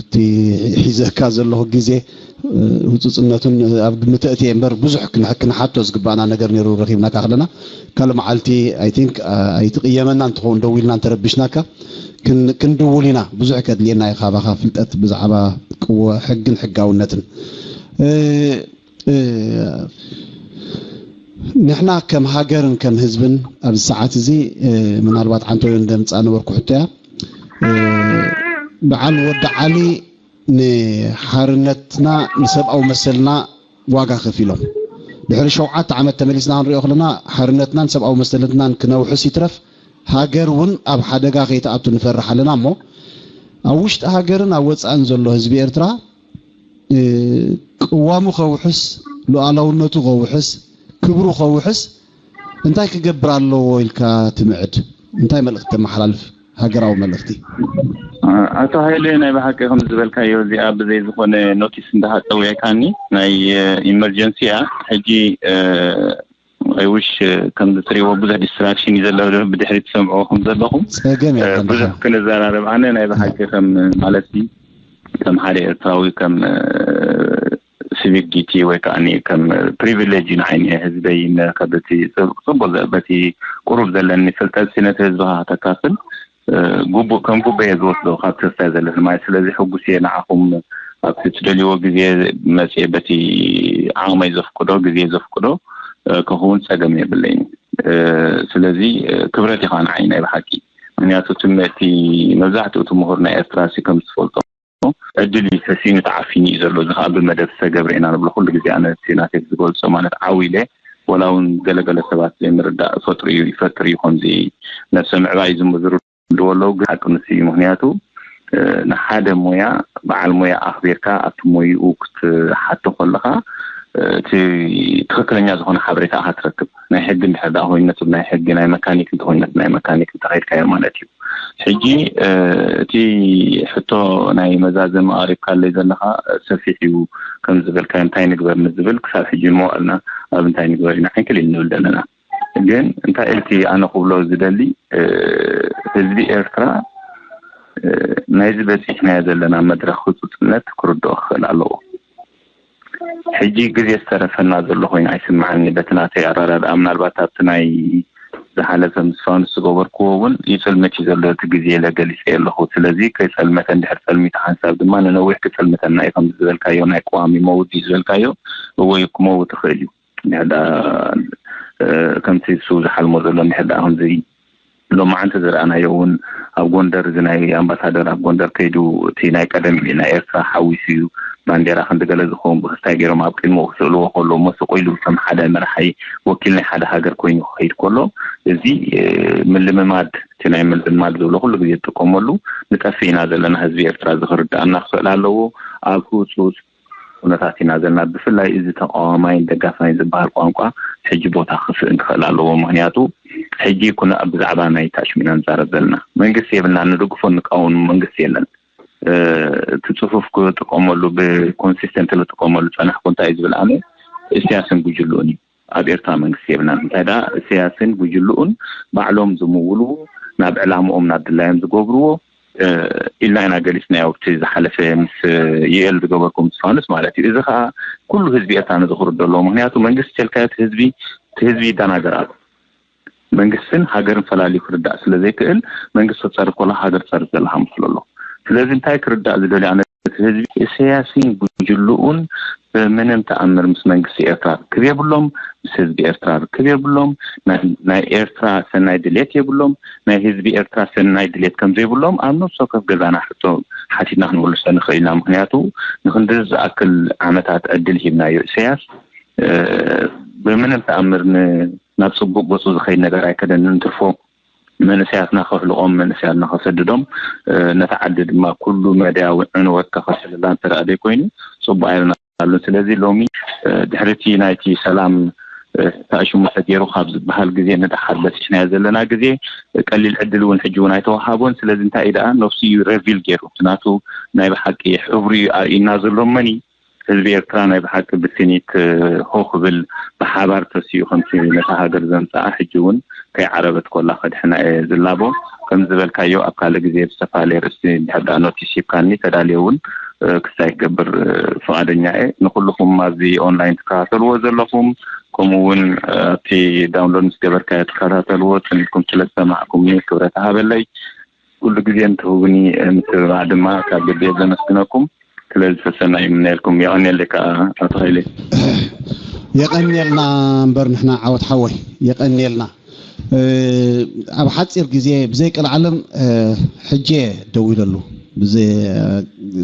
እቲ ሒዘካ ዘለኹ ግዜ ህፁፅነቱን ኣብ ግምት እትየ እምበር ብዙሕ ክንሓቶ ዝግባኣና ነገር ነይሩ ረኪብናካ ከለና ካልእ መዓልቲ ኣይትቅየመና እንትኸውን ደዊልና እንተረቢሽናካ ክንድውል ኢና። ብዙሕ ከድልየና እዩ ካባኻ ፍልጠት ብዛዕባ ቅዎ ሕግን ሕጋውነትን። ንሕና ከም ሃገርን ከም ህዝብን ኣብዚ ሰዓት እዚ ምናልባት ዓንቶዮ እንደምፃ ነበርኩ ሕቶ እያ በዓል ወዲ ዓሊ ንሓርነትና ንሰብኣዊ መሰልና ዋጋ ከፊሎም ድሕሪ ሸውዓተ ዓመት ተመሊስና ክንሪኦ ከለና ሓርነትናን ሰብኣዊ መሰልትናን ክነውሕስ ይትረፍ ሃገር እውን ኣብ ሓደጋ ከይትኣቱ ንፈርሕ ኣለና እሞ ኣብ ውሽጢ ሃገርን ኣብ ወፃእን ዘሎ ህዝቢ ኤርትራ ቅዋሙ ከውሕስ ሉዓላውነቱ ከውሕስ ክብሩ ከውሕስ እንታይ ክገብር ኣለዎ ኢልካ ትምዕድ? እንታይ መልእኽቲ ተመሓላልፍ? ሃገራዊ መልእኽቲ። ኣቶ ሃይለ ናይ ብሓቂ ከም ዝበልካዮ እዚኣ ብዘይ ዝኾነ ኖቲስ እንዳሃጠውያካኒ ናይ ኢመርጀንሲ እያ። ሕጂ I wish ከም ዝትሪእዎ ብዙሕ ዲስትራክሽን እዩ ዘሎ ብድሕሪ ትሰምዕዎ ከም ዘለኹም ጸገም የለን ብዙሕ ክንዘራረብ ኣነ ናይ ብሓቂ ከም ማለት ከም ሓደ ኤርትራዊ ከም ሲቪክ ዲቲ ወይ ከዓ ከም ፕሪቪሌጅ ንዓይኒ ህዝበይ ነከብቲ ጽቡቅ በቲ ቁሩብ ዘለኒ ፍልጠት ነቲ ህዝብኻ ከተካፍል ግቡእ ከም ግቡእ እየ ዝወስዶ ካብ ተስፋ ዘለኒ ማለት ስለዚ ሕጉስ እየ ንዓኹም ኣብቲ ትደልይዎ ግዜ መፅየ በቲ ዓቕመይ ዘፍቅዶ ግዜ ዘፍቅዶ ክኸውን ፀገም የብለይን ስለዚ ክብረት ኢኻ ንዓይ ናይ ብሓቂ ምክንያቱ እቲ መብዛሕትኡ እቲ ምሁር ናይ ኤርትራ ሲ ከም ዝፈልጦ ዕድል እዩ ተሲኑ ተዓፊኑ እዩ ዘሎ። እዚ ከዓ ብመደብ ዝተገብረ ኢና ንብሎ ኩሉ ግዜ ኣነ እቲ ናተይ ዝገልፆ ማለት ዓው ኢለ ወላ እውን ገለገለ ሰባት ዘይምርዳእ ፈጥሩ እዩ ይፈጥር እዩ ከምዚ ነብሰ ምዕባይ ዝምዝሩ ኣለዉ ግን ሓቂ ንሱ እዩ ምክንያቱ ንሓደ ሞያ በዓል ሞያ ኣኽቢርካ ኣብቲ ሞይኡ ክትሓቶ ከለኻ እቲ ትኽክለኛ ዝኾነ ሓበሬታ ኢኻ ትረክብ ናይ ሕጊ እንድሕር ደኣ ኮይኑ ነቲ ናይ ሕጊ ናይ መካኒክ እንተኮይኑ ነቲ ናይ መካኒክ እንተኸይድካዮ ማለት እዩ ሕጂ እቲ ሕቶ ናይ መዛዘሚ ኣሪብካለይ ዘለኻ ሰፊሕ እዩ ከም ዝበልካዮ እንታይ ንግበር ንዝብል ክሳብ ሕጂ ንመዋእልና ኣብ እንታይ ንግበር ኢና ዕንክል ኢል ንብል ዘለና ግን እንታይ ኢልቲ ኣነ ክብሎ ዝደሊ ህዝቢ ኤርትራ ናይዚ በፂሕናዮ ዘለና መድረክ ህፁፅነት ክርድኦ ክኽእል ኣለዎ ሕጂ ግዜ ዝተረፈና ዘሎ ኮይኑ ኣይስምዓኒ በቲ ናተይ ኣረዳድኣ ምናልባት ኣብቲ ናይ ዝሓለፈ ምስ ፋኑስ ዝገበርክዎ እውን ይፅልምት እዩ ዘሎ እቲ ግዜ ኢለ ገሊፀ ኣለኹ ስለዚ ከይፀልመተ እንድሕር ፀልሚቱ ሓንሳብ ድማ ንነዊሕ ክፅልምተና እዩ ከም ዝበልካዮ ናይ ቅዋሚ መውዲ ዝበልካዮ እወ ክመውት ይኽእል እዩ እንድሕር ከምቲ እሱ ዝሓልሞ ዘሎ እንድሕር ከምዚ ሎማዓንቲ ዝረኣናዮ እውን ኣብ ጎንደር እዚ ናይ ኣምባሳደር ኣብ ጎንደር ከይዱ እቲ ናይ ቀደም ናይ ኤርትራ ሓዊሱ እዩ ባንዴራ ክንዲ ገለ ዝኸውን ብክስታይ ገይሮም ኣብ ቅድሚኡ ክስእልዎ ከሎ እሞ ስቕ ኢሉ ከም ሓደ መራሒ ወኪል ናይ ሓደ ሃገር ኮይኑ ክኸይድ ከሎ እዚ ምልምማድ እቲ ናይ ምልምማድ ዝብሎ ኩሉ ግዜ ዝጥቀመሉ ንጠፍእ ኢና ዘለና ህዝቢ ኤርትራ እዚ ክርድኣና ክኽእል ኣለዎ ኣብ ህፁፅ ኩነታት ኢና ዘለና ብፍላይ እዚ ተቃዋማይን ደጋፋይን ዝበሃል ቋንቋ ሕጂ ቦታ ክስእን ክኽእል ኣለዎ ምክንያቱ ሕጂ ኩነ ብዛዕባ ናይ ታሽም ኢና ንዛረብ ዘለና መንግስቲ የብልና ንድግፎ ንቃወም መንግስቲ የለን እቲ ፅፉፍ ክጥቀመሉ ብኮንሲስተንት ክጥቀመሉ ፀናሕኩ እንታይ ዝብል ኣነ እስያስን ጉጅልኡን እዩ ኣብ ኤርትራ መንግስቲ የብልናን እንታይ ደኣ እስያስን ጉጅልኡን ባዕሎም ዝምውሉ ናብ ዕላምኦም ናብ ድላዮም ዝገብርዎ ኢልና ኢና ገሊፅናዮ ኣብቲ ዝሓለፈ ምስ ዩኤል ዝገበርኩም ዝፋኑስ ማለት እዩ እዚ ከዓ ኩሉ ህዝቢ ኤርትራ ነዚ ክርዶ ኣለዎ ምክንያቱ መንግስቲ ቸልካዮ ህዝቢ ህዝቢ ይደናገር ኣሎ መንግስትን ሃገርን ፈላልዩ ክርዳእ ስለ ዘይክእል መንግስቲ ክፀርፍ ከሎ ሃገር ፀርፍ ዘለካ መስሎ ኣሎ ስለዚ እንታይ ክርዳእ ዝደልዩ ኣነ ህዝቢ ኢሳያስን ጉጅልኡን ብምንም ተኣምር ምስ መንግስቲ ኤርትራ ርክብ የብሎም፣ ምስ ህዝቢ ኤርትራ ርክብ የብሎም። ናይ ኤርትራ ሰናይ ድሌት የብሎም። ናይ ህዝቢ ኤርትራ ሰናይ ድሌት ከም ዘይብሎም ኣብ ነፍሲ ወከፍ ገዛና ሕቶ ሓቲትና ክንምልሶ ንኽእል ኢና። ምክንያቱ ንክንድዚ ዝኣክል ዓመታት ዕድል ሂብናዮ ኢሳያስ ብምንም ተኣምር ናብ ፅቡቅ ገፁ ዝኸይድ ነገር ኣይከደንን። ትርፎ መንእሰያትና ከሕልቆም፣ መንእሰያትና ከሰድዶም፣ ነታ ዓዲ ድማ ኩሉ መዳያዊ ዕንወት ከኸፍለላ እንተደኣ ዘይኮይኑ ፅቡቅ ኣይልናሉን። ስለዚ ሎሚ ድሕርቲ ናይቲ ሰላም ተኣሽሙ ተገይሩ ካብ ዝበሃል ግዜ ንደሓር በፂሕናዮ ዘለና ግዜ ቀሊል ዕድል እውን ሕጂ እውን ኣይተወሃቦን። ስለዚ እንታይ ደኣ ነፍሱ እዩ ሬቪል ገይሩ ናቱ ናይ ብሓቂ ሕብሩ እዩ ኣርእና ዘሎ። መን ህዝቢ ኤርትራ ናይ ብሓቂ ብስኒት ሆ ክብል ብሓባር ተሲኡ ከምቲ ነታ ሃገር ዘምፀኣ ሕጂ እውን ከይዓረበት ኮላ ከድሕና እየ ዝላቦ። ከም ዝበልካዮ ኣብ ካልእ ግዜ ብዝተፈላለየ ርእስቲ እንድሕር ደኣ ኖቲስ ሂብካኒ ተዳልየ እውን ክስታይ ክገብር ፍቓደኛ እየ። ንኩልኹም ኣብዚ ኦንላይን ትከታተልዎ ዘለኹም ከምኡ እውን ኣብቲ ዳውንሎድ ምስ ገበርካዮ ትከታተልዎ ፅኒትኩም ስለ ዝሰማዕኩምኒ ክብረት ሃበለይ። ኩሉ ግዜ እንትህቡኒ ምትብባዕ ድማ ካብ ልቢ እየ ዘመስግነኩም። ስለዚ ሰሰና ይምነየልኩም። የቐንየለይ ከዓ ኣቶ ሃይለ። የቐንየልና እምበር ንሕና ዓወት ሓወይ የቐንየልና። ኣብ ሓፂር ግዜ ብዘይ ቀልዓለም ሕጄ ደዊለሉ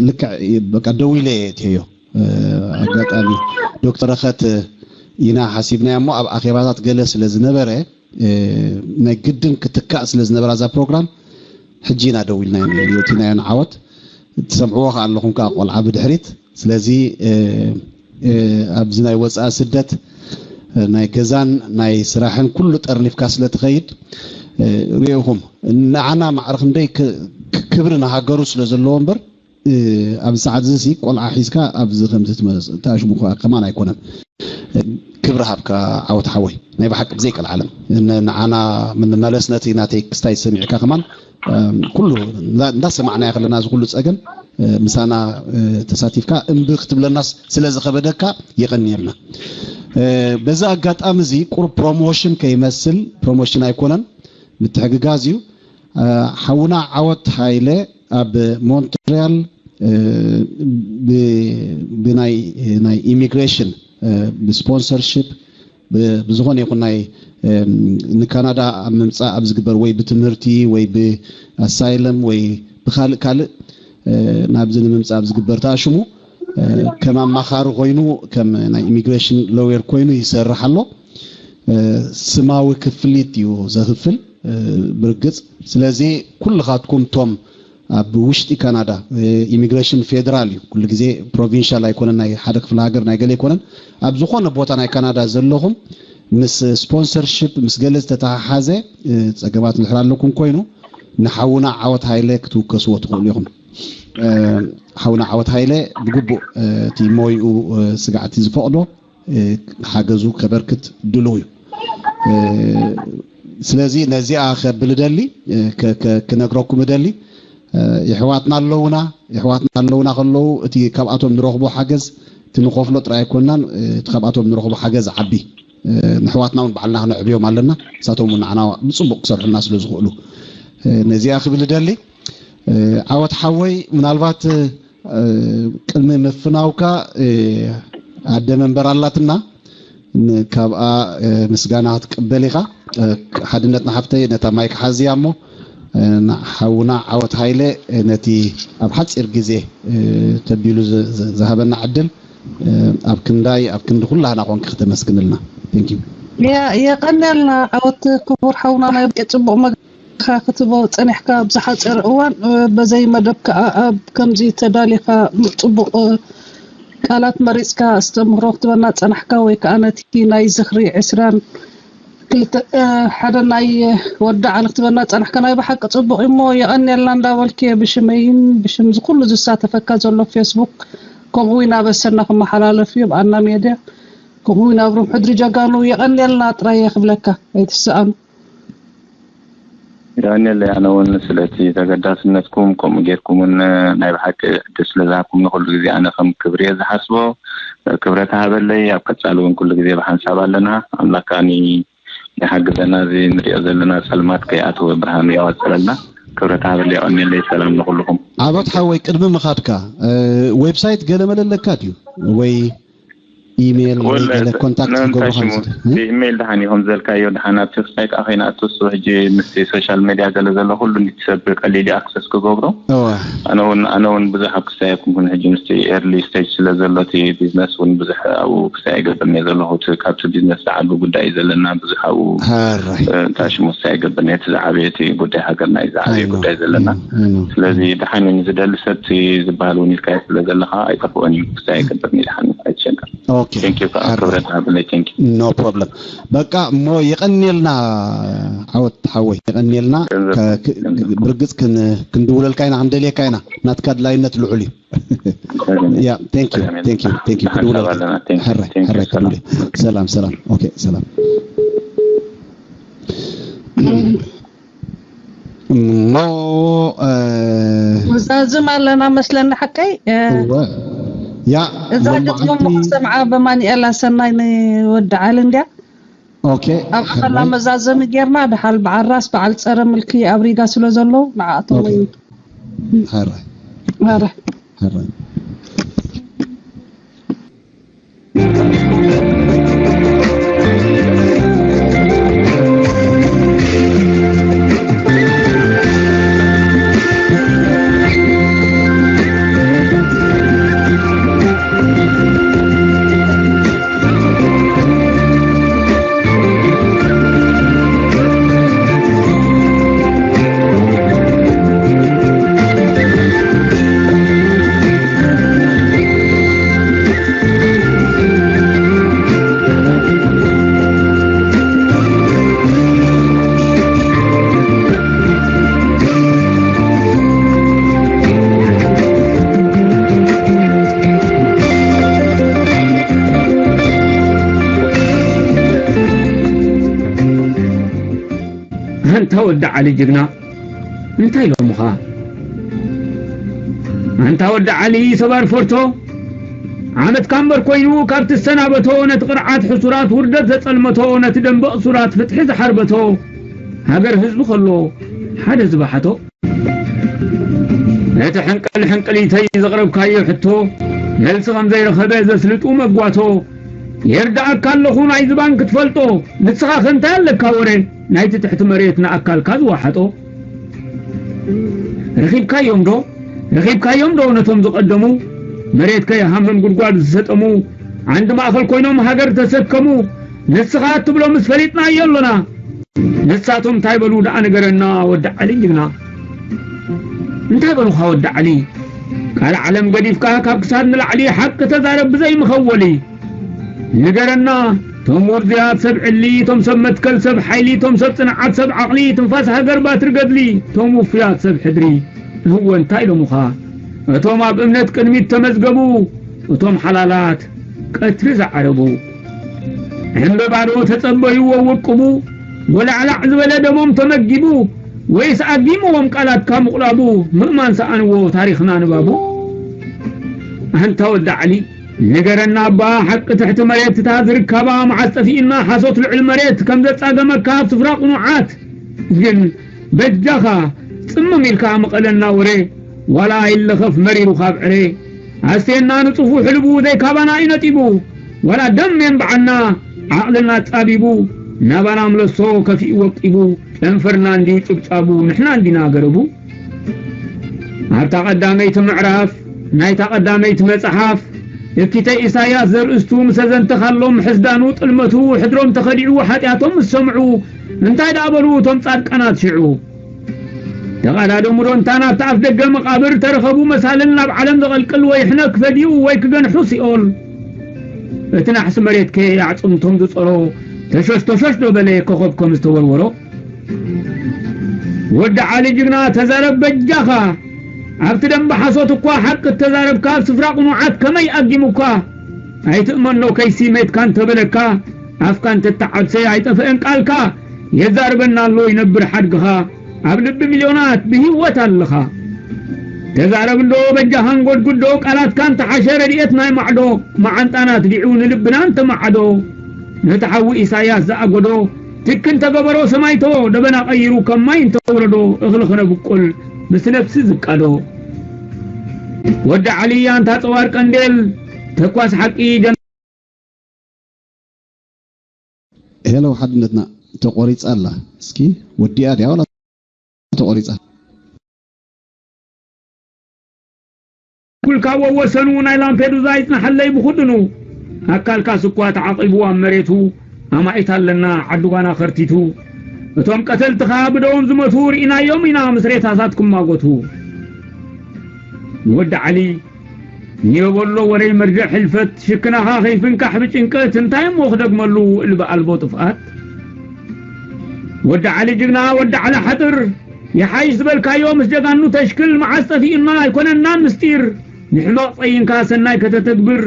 ልክዕ በቃ ደዊለ እየ እትዮ ኣጋጣሚ ዶክተር ረኸት ኢና ሓሲብናዮ እሞ ኣብ ኣኼባታት ገለ ስለ ዝነበረ ናይ ግድን ክትካእ ስለ ዝነበራ እዛ ፕሮግራም ሕጂ ኢና ደው ኢልናዮ ነይሩ እቲናዮ ንዓወት ትሰምዕዎ ከ ኣለኹም ከኣ ቆልዓ ብድሕሪት ስለዚ ኣብዚ ናይ ወፃኢ ስደት ናይ ገዛን ናይ ስራሕን ኩሉ ጠርኒፍካ ስለ ትኸይድ ሪኢኹም ንዓና ማዕረ ክንደይ ክብሪ ንሃገሩ ስለ ዘለዎ እምበር ኣብዚ ሰዓት እዚ ሲ ቆልዓ ሒዝካ ኣብዚ ከምዚ ትኣሽሙ ከማን ኣይኮነን። ክብሪ ሃብካ ዓወት ሓወይ ናይ ብሓቂ ብዘይ ቀልዓለም ንዓና ምንመለስ ነቲ ናተይ ክስታይ ሰሚዕካ ከማን ኩሉ እንዳሰማዕናዮ ከለና እዚ ኩሉ ፀገም ምሳና ተሳቲፍካ እምቢ ክትብለናስ ስለ ዝኸበደካ የቐንየልና። በዚ ኣጋጣሚ እዚ ቁሩብ ፕሮሞሽን ከይመስል ፕሮሞሽን ኣይኮነን ምትሕግጋዝ እዩ። ሓውና ዓወት ሃይለ ኣብ ሞንትሪያል ብናይ ናይ ኢሚግሬሽን ብስፖንሰርሽፕ ብዝኾነ ይኹን ናይ ንካናዳ ኣብ ምምፃእ ኣብ ዝግበር ወይ ብትምህርቲ ወይ ብኣሳይለም ወይ ብካልእ ካልእ ናብዚ ንምምፃእ ኣብ ዝግበር ተኣሽሙ ከም ኣማኻሪ ኮይኑ ከም ናይ ኢሚግሬሽን ሎየር ኮይኑ ይሰርሕ ኣሎ። ስማዊ ክፍሊት እዩ ዘኽፍል ብርግፅ። ስለዚ ኩልኻትኩም ቶም ኣብ ውሽጢ ካናዳ ኢሚግሬሽን ፌደራል እዩ ኩሉ ግዜ ፕሮቪንሻል ኣይኮነን ናይ ሓደ ክፍለ ሃገር ናይ ገለ ኣይኮነን ኣብ ዝኾነ ቦታ ናይ ካናዳ ዘለኹም ምስ ስፖንሰርሽፕ ምስ ገለ ዝተተሓሓዘ ፀገማት እንድሕር ኣለኩም ኮይኑ ንሓውና ዓወት ሃይለ ክትውከስዎ ትኽእሉ ኢኹም። ሓውና ዓወት ሃይለ ብግቡእ እቲ ሞይኡ ስጋዕቲ ዝፈቕዶ ሓገዙ ከበርክት ድልው እዩ። ስለዚ ነዚኣ ከብል ደሊ ክነግረኩም ደሊ ይሕዋትና ኣለውና ይሕዋትና ኣለውና ከለዉ እቲ ካብኣቶም ንረኽቦ ሓገዝ እቲ ንኸፍሎ ጥራይ ኣይኮንናን እቲ ካብኣቶም ንረኽቦ ሓገዝ ዓቢ ንሕዋትና እውን ባዕልና ክነዕብዮም ኣለና እሳቶም እውን ንዓና ብፅቡቅ ክሰርሑና ስለ ዝኽእሉ ነዚኣ ክብል ደሊ ዓወት ሓወይ ምናልባት ቅድሚ ምፍናውካ ኣደ መንበር ኣላትና ካብኣ ምስጋና ክትቅበል ኢኻ ሓድነት ንሓፍተይ ነታ ማይክ ሓዝያ እሞ ሓውና ዓወት ሃይለ ነቲ ኣብ ሓፂር ግዜ ተቢሉ ዝሃበና ዕድል ኣብ ክንዳይ ኣብ ክንዲ ኩላህና ኮንኪ ክተመስግንልና የቀንልና ዓወት ክቡር ሓውና ናይ ብቂ ፅቡቅ ክትቦ ጸኒሕካ ኣብ ዝሓጸረ እዋን በዘይ መደብ ከኣ ኣብ ከምዚ ተዳሊኻ ጽቡቕ ቃላት መሪጽካ ኣስተምህሮ ክትበና ጸናሕካ ወይ ከኣ ነቲ ናይ ዝኽሪ ዕስራን ክልተ ሓደ ናይ ወዳዓ ንክትበና ጸናሕካ ናይ ብሓቂ ጽቡቕ እሞ የቐንየልና እንዳበልክ ብሽመይን ብሽም ዝኩሉ ዝሳተፈካ ዘሎ ፌስቡክ ከምኡ እውን ኣብ ኣሰና ክመሓላለፍ እዩ ብኣና ሜድያ ከምኡ እውን ኣብ ሩም ሕድሪ ጀጋኑ የቐንየልና ጥራይ ክብለካ ኣይትስኣኑ። የቐንየለይ ኣነ እውን ስለቲ ተገዳስነትኩም ከምኡ ጌርኩም እውን ናይ ብሓቂ ዕድል ስለ ዝሃብኩም ንኩሉ ግዜ ኣነ ከም ክብሪ እየ ዝሓስቦ። ክብረት ሃበለይ ኣብ ቀፃሊ እውን ኩሉ ግዜ ብሓንሳብ ኣለና። ኣምላኽ ከዓኒ ይሓግዘና እዚ ንሪኦ ዘለና ፀልማት ከይኣተወ ብርሃኑ የዋፅለልና። ክብረት ሃበለይ፣ የቐንየለይ። ሰላም ንኹልኹም። ዓወት ሓወይ፣ ቅድሚ ምኻድካ፣ እ፣ ዌብሳይት ገለ መለ ኣለካ ድዩ? ወይ ኢሜይል ወይ ወለ-፣ ገለ ኮንታክት ንምንታይ ክገብሩኻ ሽሙ? ይኽእሉ? እ? ብኢሜይል ደሓን እዩ፣ ከም ዘልካዮ ደሓን ኣብቲ ክሳይ ከዓ ከይንኣቱ፣ እሱ ሕጂ ምስቲ ሶሻል ሜድያ ገለ ዘሎ ኩሉ ንቲ ሰብ ቀሊል እዩ ኣክሰስ ክገብሮ። እወ። ኣነ እውን፣ ኣነ እውን ብዙሕ ኣብ ክሳይ ኣይኮንኩን፣ ሕጂ ምስቲ ኤርሊ ስቴጅ ስለ ዘሎ እቲ ቢዝነስ እውን ብዙሕ ኣብኡ ክሳይ ኣይገብርን እየ ዘለኹ። እቲ ካብቲ ቢዝነስ ዝዓቢ ጉዳይ እዩ ዘለና፣ ብዙሕ ኣብኡ፣ ሕራይ። እ፣ እንታይ ሽሙ ክሳይ ኣይገብርን እየ። እቲ ዝዓበየ እቲ ጉዳይ ሃገርና እዩ ዝዓበየ I know. ጉዳይ ዘለና። I know. ስለዚ ደሓን እዩ፣ ንዝደሊ ሰብ እቲ ዝበሃል እውን ኢልካዮ ስለ ዘለኻ ኣይጠፍኦን እዩ፣ ክሳይ ኣይገብርን እዩ፣ ደሓን እዩ፣ ኣይትሸገር። ኦኬ። Thank you ከዓ ሕራይ። ክብረት ሃብለይ፣ thank you። No problem። በቃ እሞ የቐንየልና ዓወት ሓወይ፣ የቐንየልና። ገንዘብ፣ ከ-፣ ክ-፣ ገንዘብ። ብርግጽ ክን-፣ ክንድውለልካ ኢና፣ ክንደልየካ ኢና። ናትካ ድላይነት ልዑል እዩ። ገንዘብ። ያ፣ thank you፣ ሰላም፣ thank you፣ thank you። ደሓን ክድውለልካ። ኣለና። Thank you፣ ሕራይ፣ thank you፣ ሕራይ ሰላም። ክብለይ። ሰላም፣ ሰላም። ኦኬ፣ ሰላም። እሞ፣ እ፣ መዛዝም ኣለና መስለኒ ሓቀይ፣ እ፣ እወ። ያ፣ እዛ ግጥሚ ሎማዓንቲ እሞ ክሰምዓ በማንኤል ኣሰናይ ንወዲ ዓሊ እንድያ። ኦኬ፣ ኣብ ኣኸላ ሕራይ። መዛዘሚ ጌርና፣ ድሓል በዓል ራስ፣ በዓል ጸረ ምልኪ ኣብ ሪጋ ስለ ዘለዉ፣ ንዓኣቶም ኦኬ። እዩ። ሕራይ። ሕራይ። ሕራይ። ኣንታ ወዲ ዓሊ ጅግና፣ እንታይ ኢሎምኻ? ኣንታ ወዲ ዓሊ ሰባር ፎርቶ፣ ዓመትካ እምበር ኮይኑ ካብ ትሰናበቶ፣ ነቲ ቅርዓት ሕሱራት ውርደት ዘጸልመቶ፣ ነቲ ደንበ እሱራት ፍትሒ ዝሓርበቶ፣ ሃገር ህዝቢ ከሎ ሓደ ዝባሓቶ። ነቲ ሕንቅል ሕንቅሊተይ ዘቕረብካዮ ሕቶ፣ መልሲ ከም ዘይረኸበ ዘስልጡ መጓቶ፣ የርድኣካ ኣለኹ ናይ ዝባን ክትፈልጦ፣ ንስኻ ከ እንታይ ኣለካ ወረ፣ ናይቲ ትሕቲ መሬት ንኣካልካ ዝወሓጦ? ረኺብካዮም ዶ? ረኺብካዮም ዶ ነቶም ዝቐደሙ? መሬት ከይሃምም ጉድጓድ ዝሰጠሙ፣ ዓንዲ ማእኸል ኮይኖም ሃገር ተሰከሙ፣ ንስኻ እትብሎምስ ፈሊጥናዮ ኣሎና። ንሳቶም እንታይ በሉ ደኣ ንገረና ወዲ ዓሊ ጅግና። እንታይ በሉኻ ወዲ ዓሊ? ቃል ዓለም ገዲፍካ ካብ ክሳድ ንላዕሊ ሓቂ ተዛረብ ብዘይ መኸወሊ። ንገረና፣ ቶም ውርዙያት ሰብ ዕሊ፣ ቶም ሰብ መትከል ሰብ ሓይሊ፣ ቶም ሰብ ጽንዓት ሰብ ዓቕሊ፣ ትንፋስ ሃገር ባትሪ ገድሊ፣ ቶም ውፉያት ሰብ ሕድሪ። እህወ እንታይ ኢሎሙኻ? እቶም ኣብ እምነት ቅድሚት ተመዝገቡ፣ እቶም ሓላላት ቀትሪ ዝዓረቡ። ዕምበባ ዶ ተጸበይዎ ውቅቡ፣ ጎላዕላዕ ዝበለ ደሞም ተመጊቡ፣ ወይስ ኣጊምዎም ቃላትካ ምቑላቡ፣ ምእማን ሰኣንዎ ታሪኽና ንባቡ? ኣንታ ወዲ ዓሊ፣ ንገረና እባ ሓቂ ትሕቲ መሬት እታ ዝርካባ፣ መዓስ ጠፊእና ሓሶት ልዑል መሬት፣ ከም ዘጻገመካ ኣብ ስፍራ ቁኑዓት። ግን በጃኻ ጽምም ኢልካ ምቐለና ወረ፣ ዋላ ይለኸፍ መሪሩ ካብ ዕረ። ኣስቴና ንጹፉ ሕልቡ ዘይካባና እዩ ነጢቡ። ዋላ ደም የንብዓና ዓቕልና ጻቢቡ። ናባና ምለሶ ከፊኡ ወቂቡ። ጠንፈርና እንድዩ ጭብጫቡ ንሕና እንዲና ገረቡ። ኣብታ ቀዳመይቲ ምዕራፍ ናይታ ቀዳመይቲ መጽሓፍ እኪተ ኢሳያስ ዘርእስቱ ምስ ኣዘንተኻሎም ሕስዳኑ ጥልመቱ ሕድሮም ተኸዲዑ ሓጢኣቶም ምስ ሰምዑ እንታይ ደኣ በሉ እቶም ጻድቃናት ሽዑ? ተቐዳደሙ ዶ እንታ ናብቲ ኣፍ ደገ መቓብር ተረኸቡ መሳልል ናብ ዓለም ዘቐልቅል ወይ ሕነ ክፈድዩ ወይ ክገንሑ ሲኦል? እቲ ናሕሲ መሬት ከ ኣዕጽምቶም ዝጸሮ ተሾሽ ተሾሽ ዶ በለ ኮኸብ ከም ዝተወርወሮ? ወዲ ዓሊ ጅግና ተዛረብ በጃኻ። ኣብቲ ደንበ ሓሶት እኳ ሓቂ እተዛረብካ ኣብ ስፍራ ቅኑዓት ከመይ ኣጊሙካ? ኣይትእመኖ ከይሲ ሜትካ እንተበለካ ኣፍካ እንተተዓብሰ ኣይጠፍእን ቃልካ። የዛርበና ኣሎ ይነብር ሓድግኻ ኣብ ልቢ ሚልዮናት ብህይወት ኣለኻ። ተዛረብ እንዶ በጃኻ እንጎድጉዶ ቃላትካ እንተሓሸ ረድኤት ናይ ማዕዶ መዓንጣና ኣትዲዑ ንልብና እንተመዓዶ ነቲ ሓዊ ኢሳያስ ዝኣጎዶ ትክ እንተገበሮ ሰማይቶ ደበና ቀይሩ ከም ማይ እንተውረዶ እኽሊ ክነብቁል ምስ ነብሲ ዝቃዶ። ወዲ ዓሊ ኣንታ ጸዋር ቀንዴል ተኳስ ሓቂ ጀን- ሄሎ ሓድነትና ተቆሪጻ ኣላ። እስኪ ወዲኣ ድያ ዋላ ተቆሪጻ? ኩልካ ወወሰኑ ናይ ላምፔዱዛ ይጽናሓለይ ብኹድኑ ኣካልካስ እኳ ተዓቒቡ ኣብ መሬቱ ኣማኢት ኣለና ዓዲ ጓና ኸርቲቱ እቶም ቀተልትኻ ብደዎም ዝመቱ ርኢናዮም ኢና ምስ ሬሳታት ክማጎቱ ወዲ ዓሊ ንየበሎ ወረይ መርድእ ሕልፈት ሽክናኻ ከይፍንካሕ ብጭንቀት እንታይ እሞ ክደግመሉ እልቢ ኣልቦ ጥፍኣት ወዲ ዓሊ ጅግና ወዲ ዓሊ ሓጥር ይሓይሽ ዝበልካዮ ምስ ጀጋኑ ተሽክል መዓስ ጠፊኡና ኣይኮነናን ምስጢር ንሕማቕ ጸይንካ ሰናይ ከተተግብር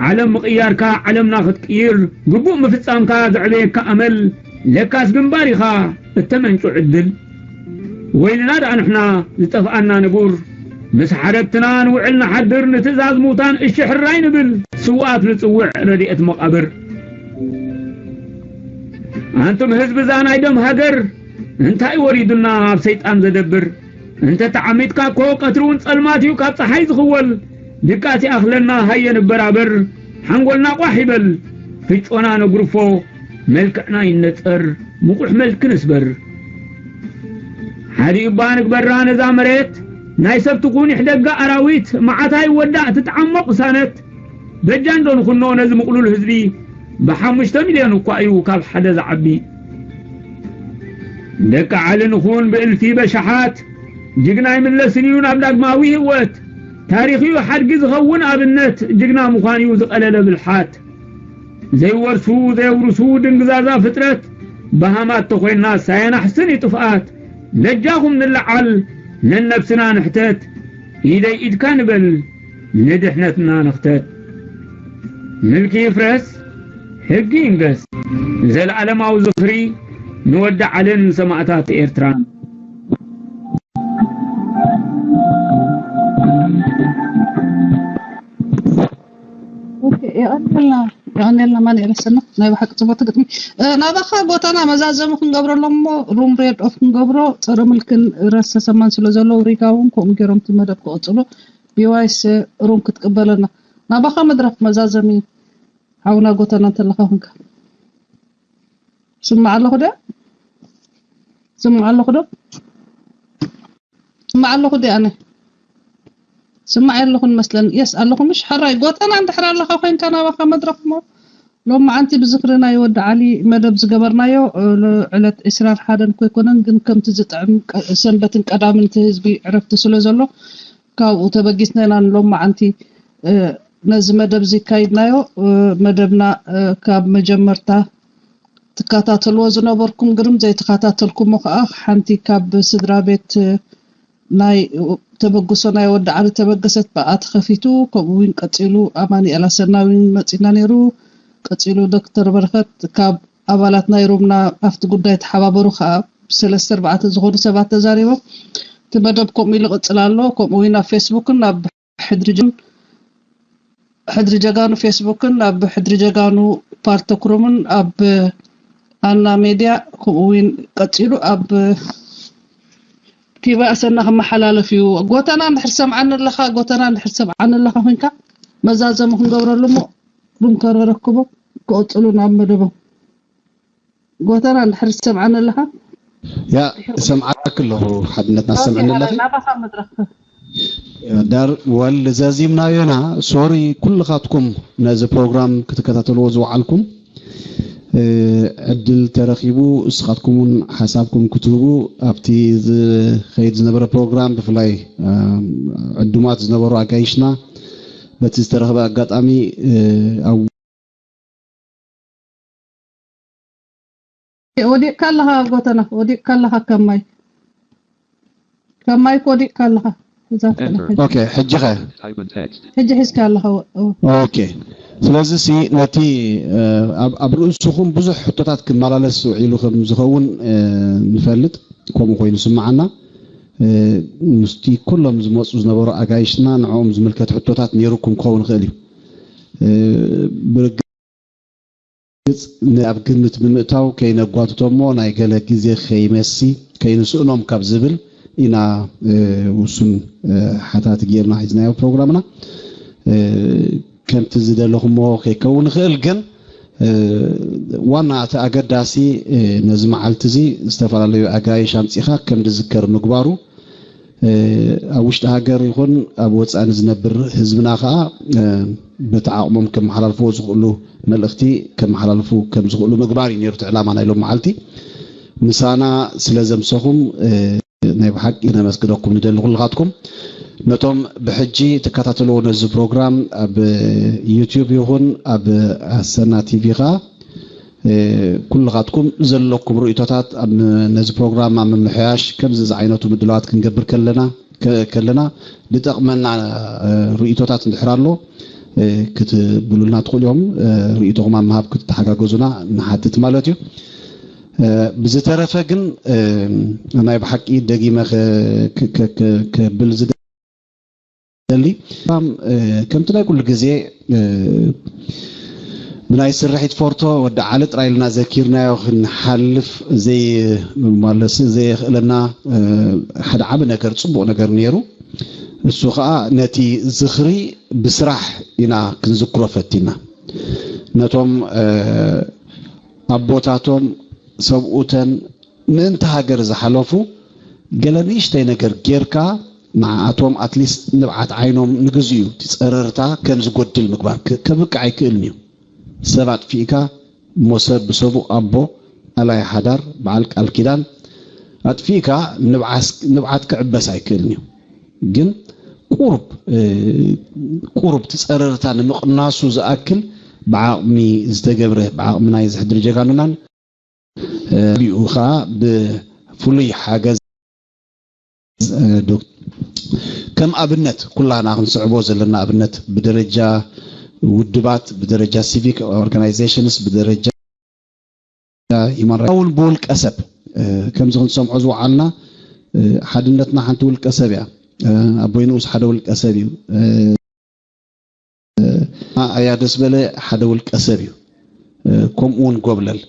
ዓለም ምቕያርካ ዓለምና ክትቅይር ግቡእ ምፍጻምካ ዘዕበየካ ኣመል ለካስ ግንባር ኢኻ እተመንጩ ዕድል ወይልና ደኣ ንሕና ዝጠፍኣና ንቡር ምስ ሓረግትና ንውዕል ንሓድር ንትእዛዝ ምውታን እሺ ሕራይ ንብል ስውኣት ንጽውዕ ረድኤት መቓብር ኣንቱም ህዝቢ እዛ ናይ ደም ሃገር እንታይ ወሪዱና ኣብ ሰይጣን ዘደብር እንተ ተዓሚጥካ እኮ ቀትሪ እውን ጸልማት እዩ ካብ ጸሓይ ዝኽወል ድቃስ ይኣኽለና ሃየ ንበራበር ሓንጎልና ቋሕ ይበል ፍጮና ነጉርፎ መልክዕና ይነጸር ምቑሕ መልክ ንስበር ሓዲ እባ ንግበራ ነዛ መሬት ናይ ሰብ ትኹን ይሕደጋ ኣራዊት መዓታ ይወዳእ ትጥዓሞ ቅሳነት በጃ እንዶ ንኹኖ ነዚ ምቕሉል ህዝቢ ብሓሙሽተ ሚልዮን እኳ እዩ ካብ ሓደ ዝዓቢ ደቂ ዓሊ ንኹን ብእልፊ በሽሓት ጅግና ይምለስን እዩ ናብ ዳግማዊ ህወት ታሪኽ እዩ ሓድጊ ዝኸውን ኣብነት ጅግና ምዃን እዩ ዝቐለለ ብልሓት ዘይወርሱ ዘየውርሱ ድንግዛዛ ፍጥረት በሃማት ተኾይና ሳየናሕስን እዩ ጥፍኣት በጃኹም ንለዓል ነነብስና ንሕተት ኢደይ ኢድካ ንበል ንድሕነትና ንኽተት ምልኪ ይፍረስ ሕጊ ይንገስ ዘልኣለማዊ ዝኽሪ ንወዲ ዓልን ሰማእታት ኤርትራን የቐንየልና ማንኤል ኣሰና ናይ ብሓቂ ፅቡቅ ግጥሚ ናባኻ ጎተና መዛዘሚ ክንገብረሎም እሞ ሩም ሬድ ኦፍ ክንገብሮ ፀረ ምልክን ረሰሰማን ስለ ዘለዉ ሪጋ እውን ከምኡ ገይሮም እቲ መደብ ክቐፅሉ ቢዋይስ ሩም ክትቅበለና ናባኻ መድረክ መዛዘሚ ሓውና ጎተና እንተለኻ ኮንካ ስማዕ ኣለኹ ዶ ስማዕ ኣለኹ ዶ ስማዕ ኣለኹ ዶ ኣነ ስማዕ ኣለኹ መስለን የስ ኣለኹ ምሽ ሕራይ ጎተና እንድሕር ኣለኻ ኮይንካ ናባኻ መድረክ ሞ ሎማዓንቲ ብዝኽሪ ናይ ወዲ ዓሊ መደብ ዝገበርናዮ ዕለት ዕስራን ሓደን ኮይኮነን ግን ከምቲ ዝጥዕም ሰንበትን ቀዳምን እቲ ህዝቢ ዕረፍቲ ስለ ዘሎ ካብኡ ተበጊስና ኢና ንሎማዓንቲ ነዚ መደብ እዚ ካይድናዮ መደብና ካብ መጀመርታ ትከታተልዎ ዝነበርኩም ግርም ዘይተኸታተልኩሞ ከዓ ሓንቲ ካብ ስድራ ቤት ናይ ተበግሶ ናይ ወዲ ዓሊ ተበገሰት ብኣ ተኸፊቱ ከምኡ እውን ቀፂሉ ኣማኒኤል ኣሰና እውን መፂና ነይሩ ቀፂሉ ዶክተር በረኸት ካብ ኣባላት ናይ ሩምና ኣብቲ ጉዳይ ተሓባበሩ ከዓ ሰለስተ ኣርባዕተ ዝኾኑ ሰባት ተዛሪቦም እቲ መደብ ከምኡ ኢሉ ይቕፅል ኣሎ ከምኡ እውን ኣብ ፌስቡክን ኣብ ሕድሪ ጀጋኑ ሕድሪ ጀጋኑ ፌስቡክን ኣብ ሕድሪ ጀጋኑ ፓርቶክሩምን ኣብ ኣና ሜድያ ከምኡ እውን ቀፂሉ ኣብ ኪባ ኣሰና ክመሓላለፍ እዩ ጎተና እንድሕር ሰምዓኒ ኣለኻ ጎተና እንድሕር ሰምዓኒ ኣለኻ ኮንካ መዛዘሚ ክንገብረሉ እሞ ሩም ከረረክቦ ክቐፅሉ ናብ መደቦም ጎተና እንድሕር ትሰምዓኒ ኣለኻ ያ እሰምዓክ ኣለኹ ሓድነትና ትሰምዕኒ ኣለኺ ናባኻ መድረኽ ዳር ወል ዘዚምናዮና ሶሪ ኩልኻትኩም ነዚ ፕሮግራም ክትከታተልዎ ዝወዓልኩም ዕድል ተረኺቡ እስኻትኩም እውን ሓሳብኩም ክትህቡ ኣብቲ ዝኸይድ ዝነበረ ፕሮግራም ብፍላይ ዕዱማት ዝነበሩ ኣጋይሽና በቲ ዝተረኽበ ኣጋጣሚ ኣብ ወዲቕካ ኣለኻ ጎተና ወዲቕካ ኣለኻ ከማይ ከማይ ወዲቕካ ኣለኻ እዛ ኦኬ ሕጂ ኸ ሕጂ ሒዝካ ኣለኻ ኦኬ ስለዚ ሲ ነቲ ኣብ ርእስኹም ብዙሕ ሕቶታት ክመላለስ ውዒሉ ከም ዝኸውን ንፈልጥ ከምኡ ኮይኑ ስምዓና ምስቲ ኩሎም ዝመፁ ዝነበሩ ኣጋይሽና ንዕኦም ዝምልከት ሕቶታት ነይሩኩም ክኸውን ይኽእል እዩ ግጽ ናብ ግምት ብምእታው ከይነጓትቶ እሞ ናይ ገለ ግዜ ከይመሲ ከይንስእኖም ካብ ዝብል ኢና ውሱን ሓታት ጌርና ሒዝናዮ ፕሮግራምና። ከምቲ ዝደለኹሞ ከይከውን ይኽእል፣ ግን ዋና እቲ ኣገዳሲ ነዚ መዓልቲ እዚ ዝተፈላለዩ ኣጋይሽ ኣምፂኻ ከም ዝዝከር ምግባሩ ኣብ ውሽጢ ሃገር ይኹን ኣብ ወፃኢ ንዝነብር ህዝብና ከዓ በቲ ዓቕሞም ከመሓላልፍዎ ዝኽእሉ መልእኽቲ ከመሓላልፉ ከም ዝኽእሉ ምግባር እዩ ነይሩ እቲ ዕላማ ናይ ሎም መዓልቲ። ምሳና ስለ ዘምሰኹም ናይ ብሓቂ ነመስግነኩም ንደሊ ኩልኻትኩም። ነቶም ብሕጂ ትከታተልዎ ነዚ ፕሮግራም ኣብ ዩቲዩብ ይኹን ኣብ ኣሰና ቲቪ ከዓ ኩልኻትኩም ዘለኩም ርእይቶታት ነዚ ፕሮግራም ኣብ ምምሕያሽ ከምዚ ዝዓይነቱ ምድላዋት ክንገብር ከለና ከለና ዝጠቕመና ርእይቶታት እንድሕር ኣሎ ክትብሉልና ትኽእሉ ኢኹም። ርእይቶኹም ኣብ ምሃብ ክትተሓጋገዙና ንሓትት ማለት እዩ። ብዝተረፈ ግን ናይ ብሓቂ ደጊመ ክብል ዝደሊ ከምቲ ናይ ኩሉ ግዜ ብናይ ስርሒት ፎርቶ ወዲ ዓሊ ጥራይ ኢልና ዘኪርናዮ ክንሓልፍ ዘይማለስ ዘየኽእለና ሓደ ዓቢ ነገር ጽቡቕ ነገር ነይሩ። እሱ ከዓ ነቲ ዝኽሪ ብስራሕ ኢና ክንዝክሮ ፈቲና። ነቶም ኣቦታቶም ሰብኡተን ምእንቲ ሃገር ዝሓለፉ ገለ ንእሽተይ ነገር ጌርካ ንዓኣቶም ኣትሊስት ንብዓት ዓይኖም ንግዜኡ እቲ ጸረርታ ከም ዝጎድል ምግባር ከብቅዕ ኣይክእልን እዩ። ሰብ ኣጥፊእካ እሞ ሰብ ብሰቡ ኣቦ ኣላይ ሓዳር በዓል ቃል ኪዳን ኣጥፊእካ ንብዓት ክዕበስ ኣይክእልን እዩ። ግን ቁሩብ ቁሩብ እቲ ጸረርታ ንምቕናሱ ዝኣክል ብዓቕሚ ዝተገብረ ብዓቕሚ ናይ ዝሕድሪ ጀጋኑናን ቢኡ ከዓ ብፍሉይ ሓገዝ ከም ኣብነት ኩላና ክንስዕቦ ዘለና ኣብነት ብደረጃ ውድባት ብደረጃ ሲቪክ ኦርጋናይዜሽንስ ብደረጃ ሂማን ራይትስ እውን ብውልቀ ሰብ ከምዚ ክንሰምዖ ዝወዓልና ሓድነትና ሓንቲ ውልቀ ሰብ እያ። ኣቦይ ንኡስ ሓደ ውልቀ ሰብ እዩ። ኣያ ደስ በለ ሓደ ውልቀ ሰብ እዩ። ከምኡ እውን ጎብለል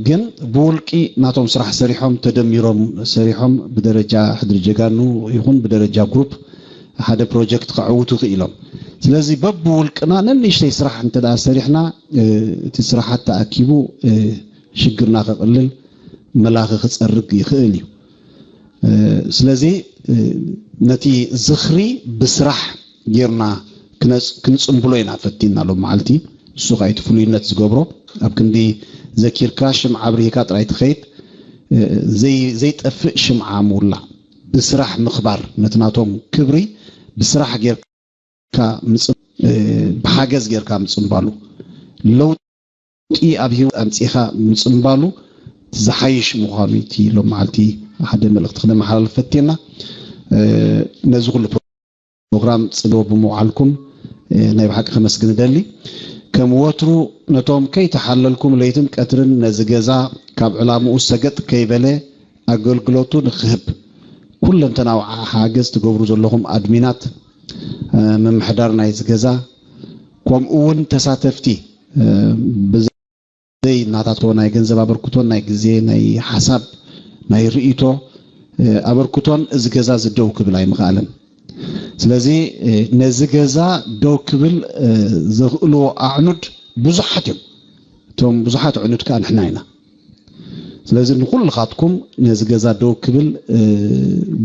ግን ብውልቂ ናቶም ስራሕ ሰሪሖም ተደሚሮም ሰሪሖም ብደረጃ ሕድሪ ጀጋኑ ይኹን ብደረጃ ግሩፕ ሓደ ፕሮጀክት ከዕውቱ ክኢሎም። ስለዚ በብውልቅና ነንእሽተይ ስራሕ እንተ ደኣ ሰሪሕና እቲ ስራሓት ተኣኪቡ ሽግርና ከቕልል መላኺ ክጸርግ ይኽእል እዩ። ስለዚ ነቲ ዝኽሪ ብስራሕ ጌርና ክንጽንብሎ ኢና ፈቲና ሎም መዓልቲ። እሱ ከዓ እቲ ፍሉይነት ዝገብሮ ኣብ ክንዲ ዘኪርካ ሽምዓ ኣብሪህካ ጥራይ ትኸይድ ዘይጠፍእ ሽምዓ ምውላዕ ብስራሕ ምኽባር ነቲ ናቶም ክብሪ ብስራሕ ጌርካ ብሓገዝ ጌርካ ምጽንባሉ ለውጢ ኣብ ህይወት ኣምጺኻ ምጽንባሉ ዝሓይሽ ምዃኑ እቲ ሎም መዓልቲ ሓደ መልእኽቲ ክነመሓላልፍ ፈትየና። ነዚ ኩሉ ፕሮግራም ጽልዎ ብምውዓልኩም ናይ ብሓቂ ከመስግን እደሊ። ከም ወትሩ ነቶም ከይተሓለልኩም ለይትን ቀትርን ነዚ ገዛ ካብ ዕላምኡ ሰገጥ ከይበለ ኣገልግሎቱ ንክህብ ኩለንተናዊ ሓገዝ ትገብሩ ዘለኹም ኣድሚናት፣ ምምሕዳር ናይዚ ገዛ፣ ከምኡ እውን ተሳተፍቲ ብዘይ ናታቶ ናይ ገንዘብ ኣበርክቶን ናይ ግዜ ናይ ሓሳብ ናይ ርእይቶ ኣበርክቶን እዚ ገዛ ዝደው ክብል ኣይምኽኣለን። ስለዚ ነዚ ገዛ ደው ክብል ዘኽእልዎ ኣዕኑድ ብዙሓት እዮም። እቶም ብዙሓት ኣዕኑድ ከዓ ንሕና ኢና። ስለዚ ንኹልኻትኩም ነዚ ገዛ ደው ክብል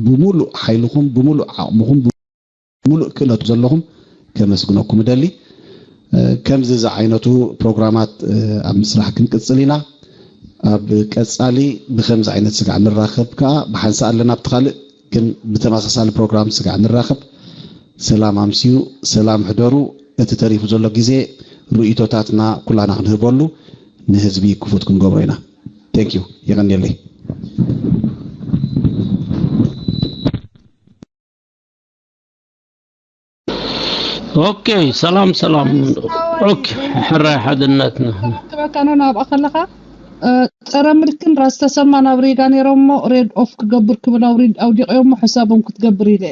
ብምሉእ ሓይልኹም ብምሉእ ዓቕምኹም ብምሉእ ክእለቱ ዘለኹም ከመስግነኩም እደሊ። ከምዚ ዝዓይነቱ ፕሮግራማት ኣብ ምስራሕ ክንቅጽል ኢና። ኣብ ቀጻሊ ብከምዚ ዓይነት ስጋዕ ንራኸብ ከኣ ብሓንሳእ ኣለና ኣብቲ ካልእ ግን ብተመሳሳሊ ፕሮግራም ስጋዕ ንራኸብ። ሰላም ኣምስዩ፣ ሰላም ሕደሩ። እቲ ተሪፉ ዘሎ ግዜ ርእይቶታትና ኩላና ክንህበሉ ንህዝቢ ክፉት ክንገብሮ ኢና። Thank you። የቐንየለይ። ኦኬ ሰላም ሰላም። ኦኬ ሕራይ ሓድነትና። ትበካኖ ናብኣ ከለኻ ጸረ ምልክን ራስ ተሰማ ናብ ሬጋ ነይሮም እሞ ሬድ ኦፍ ክገብር ክብል ኣውዲቀዮ እሞ ሕሳቦም ክትገብር ኢለ።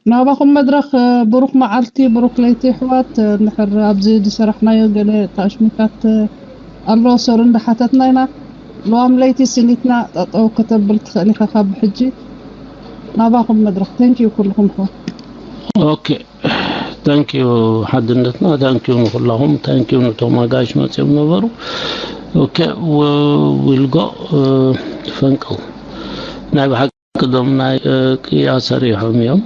ናባኹም መድረኽ። ብሩኽ መዓልቲ፣ ብሩኽ ለይቲ ኣሕዋት። እንድሕር ኣብዚ ዝሰራሕናዮ ገለ ታሽሚታት ኣሎ፣ ሶሪ እንዳሓተትና ኢና። ለዋም ለይቲ ስኒትና ጠጠው ከተብል ትኽእል ኢኻ ካብ ሕጂ። ናባኹም መድረኽ። Thank you ኩልኹም ኣሕዋት። Okay, thank you ሓድነትና። Thank you ንኹላኹም። Thank you ንቶም ኣጋይሽ መፅኦም ነበሩ። Okay, we will go ፈንቅል። ናይ ብሓቂ ቅዶም ናይ ቅያ ሰሪሖም እዮም።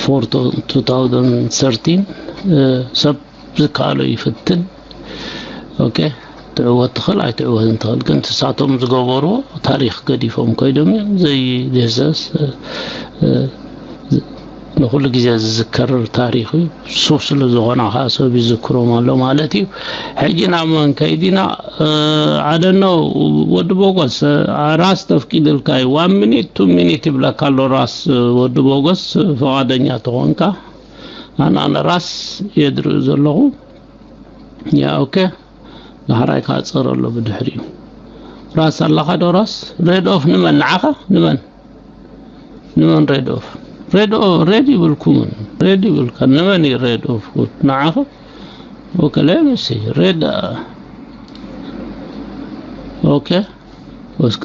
For two thousand thirteen ሰብ ዝከኣሎ ይፍትን። Okay, ትዕወት ትኽእል ኣይትዕወትን ትኽእል፣ ግን ትሳቶም ዝገበርዎ ታሪኽ ገዲፎም ኮይዶም እዮም። ዘይ ደሰስ ንኩሉ ግዜ ዝዝከር ታሪኽ እዩ። ሱፍ ስለ ዝኾና ከዓ ሰብ ይዝክሮም ኣሎ ማለት እዩ። ሕጂ ናብ መን ከይዲና? ኣደኖ ወዲ ቦጎስ፣ ራስ ተፍቂድልካ እዩ። One minute, two minute ይብለካ ኣሎ ራስ ወዲ ቦጎስ፣ ፈቓደኛ ተኾንካ። ኣነ ኣነ ራስ የድርኢ ዘለኹ። ያ okay፣ ዳሕራይ ከዓ ፀረ ኣሎ ብድሕሪኡ። ራስ ኣለኻ ዶ ራስ? Red off ንመን? ንዓኻ? ንመን ንመን red off? Red off red ይብልኩምን? Red ይብልካ ንመን እዩ red off? ንዓኻ? Okay, let me see. Red, okay, እስከ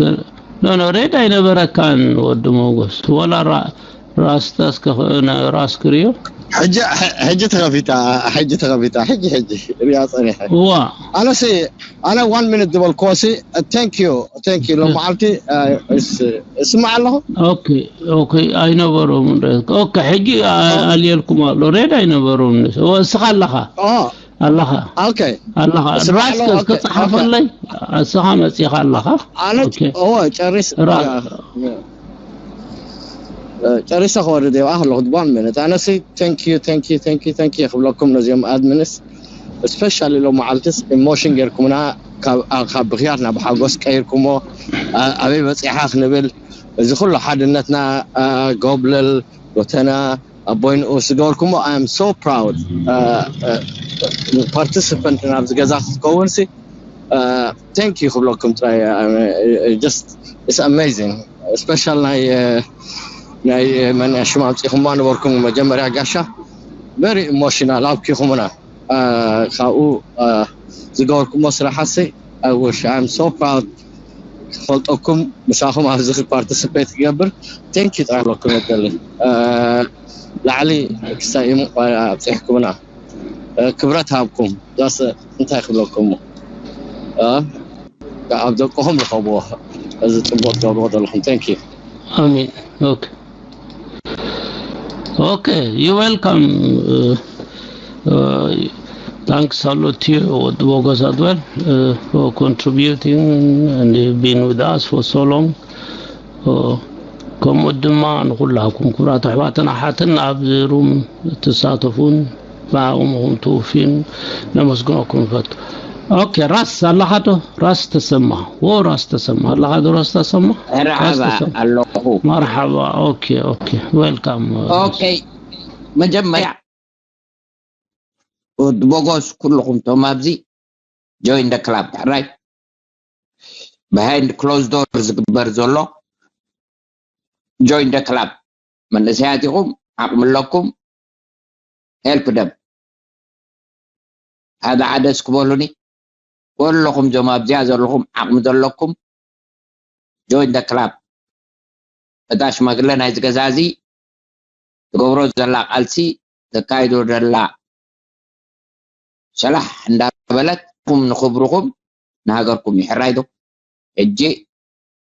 no no, red ኣይነበረካን ወዲ ሞጎስ። ወላ ራስታ እስከ ራስ ክሪዮ። ሕጂ ተኸፊታ። ሕጂ ተኸፊታ። ሕጂ ሕጂ ሪያ ጸኒሐ። እዋ ኣነሲ ኣነ one minute ዝበልክዎ ሲ thank you thank you ሎመዓልቲ እስማዕ ኣለኹ። Okay okay፣ ኣይነበሮም። Okay፣ ሕጂ ኣልየልኩም ኣሎ። ሬድ ኣይነበሮም። እስኻ ኣለኻ ኣለኻ okay ኣለኻ። ራስ እስከ ጸሓፈለይ። እስኻ መጺኻ ኣለኻ። ኣነ ጨሪስ ጨሪሰ ክወርድ እየ ኣለኹ። One minute ኣነሲ thank you thank you thank you thank you ክብለኩም ነዚኦም ኣድሚንስ፣ especially ሎመዓልትስ ኢሞሽን ጌርኩምና። ካብ ብኽያት ናብ ሓጎስ ቀይርኩሞ። ኣበይ በፂሓ ክንብል፣ እዚ ኩሉ ሓድነትና፣ ጎብለል፣ ጎተና፣ ኣቦይንኡ ዝገበርኩሞ። I am so proud ፓርቲሲፐንት ናብዚ ገዛ ክትከውንሲ thank you ክብለኩም ጥራይ። Just it's amazing special ናይ ናይ መን ሽማ ኣምፂኹማ ነበርኩም መጀመርያ ጋሻ። Very emotional ኣብኪኹምና። ካብኡ ዝገበርኩሞ ስራሓሲ I wish I am so proud ክፈልጠኩም። ምሳኹም ኣብዚ ፓርቲሲፔት ክገብር thank you ጥራይ ክብለኩም እደሊ። ላዕሊ ክሳይ ኣብፂሕኩምና። ክብረት ሃብኩም። ዳስ እንታይ ክብለኩም? ኣብ ደቅኹም ርኸብዎ። እዚ ፅቡቅ ትገብርዎ ዘለኹም thank you። ኣሜን። Okay okay, you welcome. Thanks a lot to you, Bogos as well, for contributing and you've been with us for so long. ከምኡ ድማ ንኹላኩም ክቡራት ኣሕዋትን ኣሓትን ኣብዚ ሩም ትሳተፉን ብዓቕምኹም ትውፍዩን ነመስግነኩም ንፈቱ። Okay ራስ ኣለኻ ዶ? ራስ ተሰማ። ዎ ራስ ተሰማ ኣለኻ ዶ? ራስ ተሰማ። ራስ መርሓባ ተሰማ። ኣለኹ። መርሓባ። Okay okay፣ welcome። Okay መጀመርያ ወዲ ቦጎስ ኩልኹም ቶም ኣብዚ join the club right behind closed door ዝግበር ዘሎ join the club። መንእሰያት ኢኹም፣ ዓቕሚ ኣለኩም፣ help them። ሓደ ሓደ እስኪ በሉኒ። ኩልኹም ዞም ኣብዚኣ ዘለኹም ዓቕሚ ዘለኩም join the club። እታ ሽማግለ ናይዚ ገዛ እዚ ትገብሮ ዘላ ቃልሲ፣ ተካይዶ ዘላ ሰላሕ እንዳበለት ኩም ንኽብርኹም ንሃገርኩም ይሕራይ ዶ? ሕጂ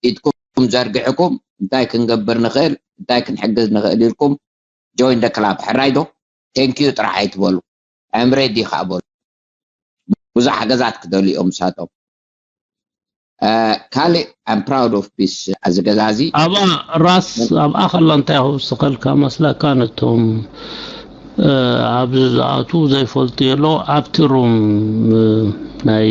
ኢድኩም ዘርግሕኩም እንታይ ክንገብር ንኽእል እንታይ ክንሕግዝ ንኽእል ኢልኩም join the club ሕራይ ዶ? Thank you ጥራሕ ኣይትበሉ። I'm ready ከዓ በሉ። ብዙሕ ሓገዛት ክደልዩ እዮም ንሳቶም። ካልእ I'm proud of this ኣብዚ ገዛ እዚ። ኣብኣ ራስ ኣብኣ ከላ እንታይ ክውስኸልካ መስለካ ነቶም ኣብዚ ዝኣትዉ ዘይፈልጡ የለዉ ኣብቲ ሩም ናይ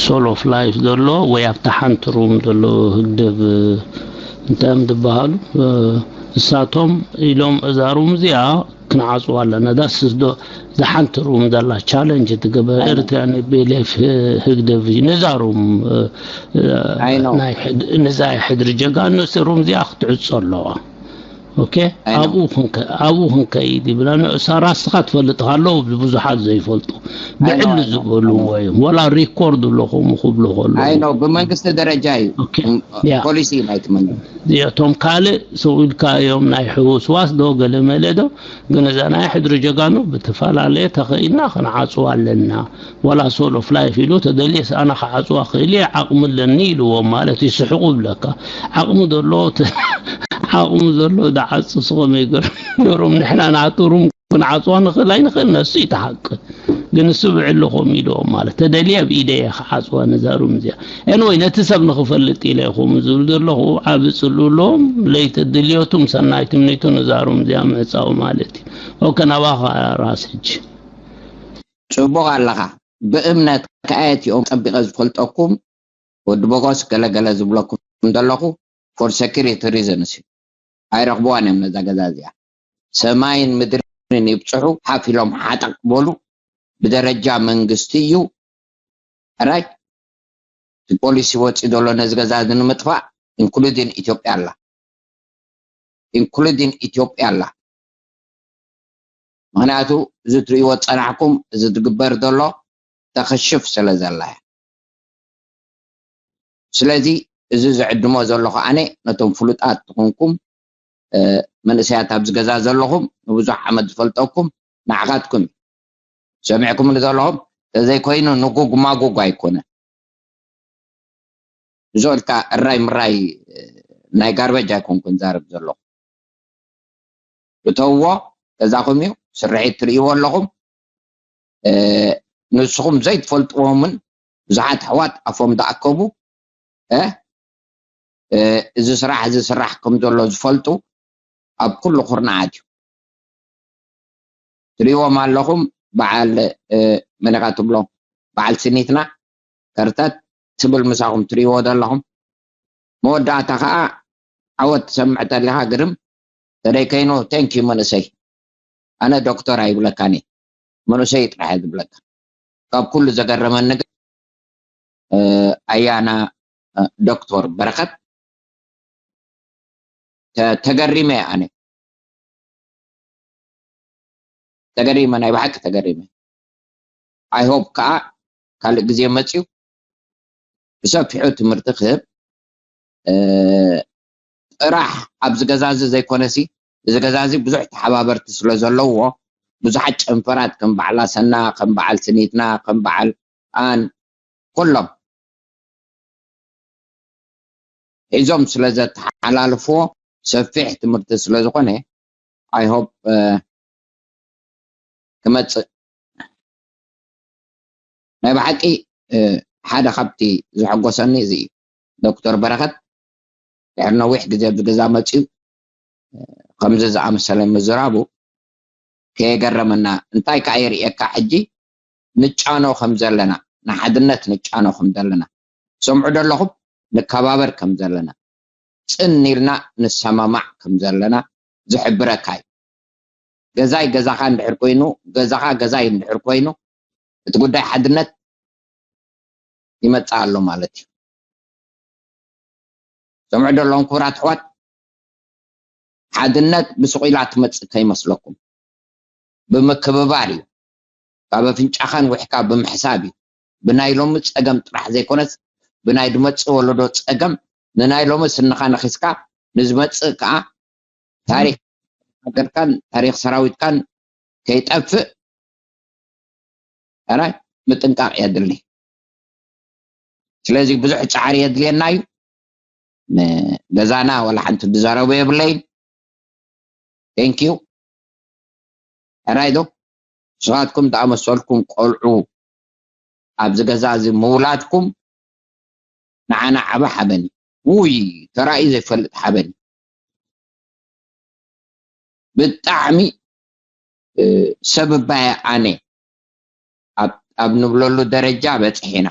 Soul of Life ዘሎ ወይ ኣብታ ሓንቲ ሩም ዘሎ ህግደፍ እንታይ እዮም ዝበሃሉ እሳቶም ኢሎም እዛ ሩም እዚኣ ክንዓፅዋ ኣለና። ዳስ ዶ ዝሓንቲ ሩም ዘላ ቻለንጅ ትግበር ኤርትራ ንቤሌፍ ህግደፍ እዩ። ነዛ ሩም ናይ ሕድ- ነዛ ሕድሪ ጀጋኑ ሩም እዚኣ ክትዕፆ ኣለዋ። ኦኬ፣ ኣብኡ ክንከይድ ይብላ። ንሳ ራስኻ ትፈልጥ ኣሎ፣ ብዙሓት ዘይፈልጡ ብዕሊ ዝበልዎ እዮም። ወላ ሪኮርድ ኣሎ፣ ከምኡ ክብሉ ከለዉ። ኣይኖ፣ ብመንግስቲ ደረጃ እዩ። ፖሊሲ ናይቲ መንግስቲ። እዚኣቶም ካልእ ስቕ ኢልካ እዮም፣ ናይ ሕውስዋስ ዶ ገለ መለ ዶ። ግን እዛ ናይ ሕድሪ ጀጋኑ ብትፈላለየ ተኸኢልና ክንዓጽዋ ኣለና። ዋላ ሶል ኦፍ ላይፍ ኢሉ፣ ተደልየስ ኣነ ክዓጽዋ ክእል እየ፣ ዓቕሚ ኣለኒ ኢልዎም ማለት እዩ። ስሕቑ ይብለካ። ዓቕሚ ዘሎ ዓቕሚ ዘሎ ዳዓጽ ስኸመይ ገሮም፣ ንሕና ናቱ ሩም ክንዓጽዋ ንኽእል ኣይንኽእል፣ ነሱ እዩ ተሓቂ። ግን እሱ ብዕሊ ኮም ኢልዎም ማለት፣ ተደልየ ኣብ ኢደየ ክዓጽዋ ነዛ ሩም እዚኣ። ኤንወይ፣ ነቲ ሰብ ንኽፈልጥ ኢለ ይኹም ዝብል ዘለኹ፣ ዓቢ ጽልኡ ኣለዎም። ለይተ ድልዮቱም ሰናይ ትምኒቱ ነዛ ሩም እዚኣ ምዕጻው ማለት እዩ። ኦከ፣ ናባኻ ራስ ሕጂ። ጽቡቕ ኣለኻ። ብእምነት ከኣየት እዮም ጸቢቐ ዝፈልጠኩም። ወዲ ቦጎስ ገለገለ ዝብለኩም ዘለኹ for security reasons እዩ። ኣይረኽብዋን እዮም ነዛ ገዛ እዚኣ። ሰማይን ምድርን ይብጽሑ፣ ሓፍ ኢሎም ሓጠቕ በሉ። ብደረጃ መንግስቲ እዩ። ሕራይ፣ እቲ ፖሊሲ ወፂ ዘሎ ነዚ ገዛ እዚ ንምጥፋእ፣ ኢንክሉዲን ኢትዮጵያ ኣላ። ኢንክሉዲን ኢትዮጵያ ኣላ። ምኽንያቱ፣ እዚ ትርእይዎ ዝጸናሕኩም፣ እዚ ዝግበር ዘሎ ተኸሽፍ ስለ ዘላ እያ። ስለዚ፣ እዚ ዝዕድሞ ዘሎ ከኣነ ነቶም ፍሉጣት ትኹንኩም፣ እ፣ መንእሰያት ኣብዚ ገዛ ዘለኹም፣ ንብዙሕ ዓመት ዝፈልጠኩም ንዓኻትኩም እዩ። ሰሚዕኩም ዘለኹም፣ ተዘይኮይኑ ንጉግ ማጉግ ኣይኮነን። ብዝኦ ኢልካ እራይ ምራይ፣ እ፣ ናይ ጋርበጅ ኣይኮንኩን ዛረብ ዘለኹ። እተውዎ፣ ገዛኹም እዩ፣ ስርሒት ትርእይዎ ኣለኹም። እ፣ ንስኹም ዘይትፈልጥዎምን ብዙሓት ኣሕዋት ኣፎም ዝኣከቡ፣ እ፣ እ፣ እዚ ስራሕ፣ እዚ ስራሕ ከም ዘሎ ዝፈልጡ ኣብ ኩሉ ኩርናዓት እዩ። ትርእይዎም ኣለኹም፣ በዓል፣ እ፣ መን ኢኻ ትብሎ? በዓል ስኒትና ከርተት ትብል ምሳኹም ትርእይዎ ዘለኹም። መወዳእታ ኸኣ ዓወት ትሰምዕ ተሊኻ ግርም። ተደይ ከይኑ፣ ቴንክ ዩ መንእሰይ። ኣነ ዶክተር ኣይብለካን እየ። መንእሰይ ጥራሕ እየ ዝብለካ። ካብ ኩሉ ዘገረመኒ ግን፣ እ፣ ኣያና፣ እ፣ ዶክተር በረኸት ተ-፣ ተገሪመ እየ ኣነ። ተገሪመ፣ ናይ ብሓቂ ተገሪመ። ኣይ ሆፕ ከኣ ካልእ ግዜ መጽዩ ብሰፊሑ ትምህርቲ ክህብ፣ እ፣ ጥራሕ ኣብዚ ገዛ እዚ ዘይኮነሲ፣ እዚ ገዛ እዚ ብዙሕ ተሓባበርቲ ስለ ዘለዎ፣ ብዙሓት ጨንፈራት ከም በዓል ኣሰና፣ ከም በዓል ስኒትና፣ ከም በዓል ኣን፣ ኩሎም ሒዞም ስለ ዘተሓላልፍዎ፣ ሰፊሕ ትምህርቲ ስለ ዝኾነ፣ ኣይ ሆፕ፣ እ፣ ክመጽእ። ናይ ብሓቂ፣ እ፣ ሓደ ካብቲ ዘሐጎሰኒ እዚ እዩ። ዶክተር በረኸት ድሕሪ ነዊሕ ግዜ ኣብዚ ገዛ መጺኡ፣ እ፣ ከምዚ ዝኣመሰለ ምዝራቡ ከየገረመና፣ እንታይ ከኣ የርእየካ፣ ሕጂ ንጫኖ ከም ዘለና፣ ንሓድነት ንጫኖ ከም ዘለና፣ ሰምዑ ዶ ኣለኹም? ንከባበር ከም ዘለና፣ ጽን ኢልና ንሰማማዕ ከም ዘለና ዝሕብረካ እዩ። ገዛይ ገዛኻ እንድሕር ኮይኑ፣ ገዛኻ ገዛይ እንድሕር ኮይኑ፣ እቲ ጉዳይ ሓድነት ይመጽእ ኣሎ ማለት እዩ። ሰምዑ ዶ ኣለኹም ክቡራት ኣሕዋት? ሓድነት ብስቕ ኢላ ትመጽእ ከይመስለኩም። ብምክብባር እዩ። ካብ ኣፍንጫኻን ውሕካ ብምሕሳብ እዩ። ብናይ ሎሚ ጸገም ጥራሕ ዘይኮነስ፣ ብናይ ዝመጽእ ወለዶ ጸገም፣ ንናይ ሎሚ ስንኻ ነኺስካ፣ ንዝመጽእ ከኣ ታሪኽ ሃገርካን ታሪኽ ሰራዊትካን ከይጠፍእ፣ ሕራይ ምጥንቃቕ የድሊ። ስለዚ ብዙሕ ጻዕሪ የድልየና እዩ። ንገዛና ዋላ ሓንቲ ዝዛረቦ የብለይን። ቴንክ ዩ። ሕራይ ዶ? ንስኻትኩም ዝኣመሰልኩም ቆልዑ ኣብዚ ገዛ እዚ ምውላድኩም ንዓና ዓቢ ሓበን እዩ። ውይ፣ ተራእዩ ዘይፈልጥ ሓበን እዩ። ብጣዕሚ፣ እ፣ ሰብ እባየ ኣነ ኣብ፣ ኣብ ንብለሉ ደረጃ በጺሕና።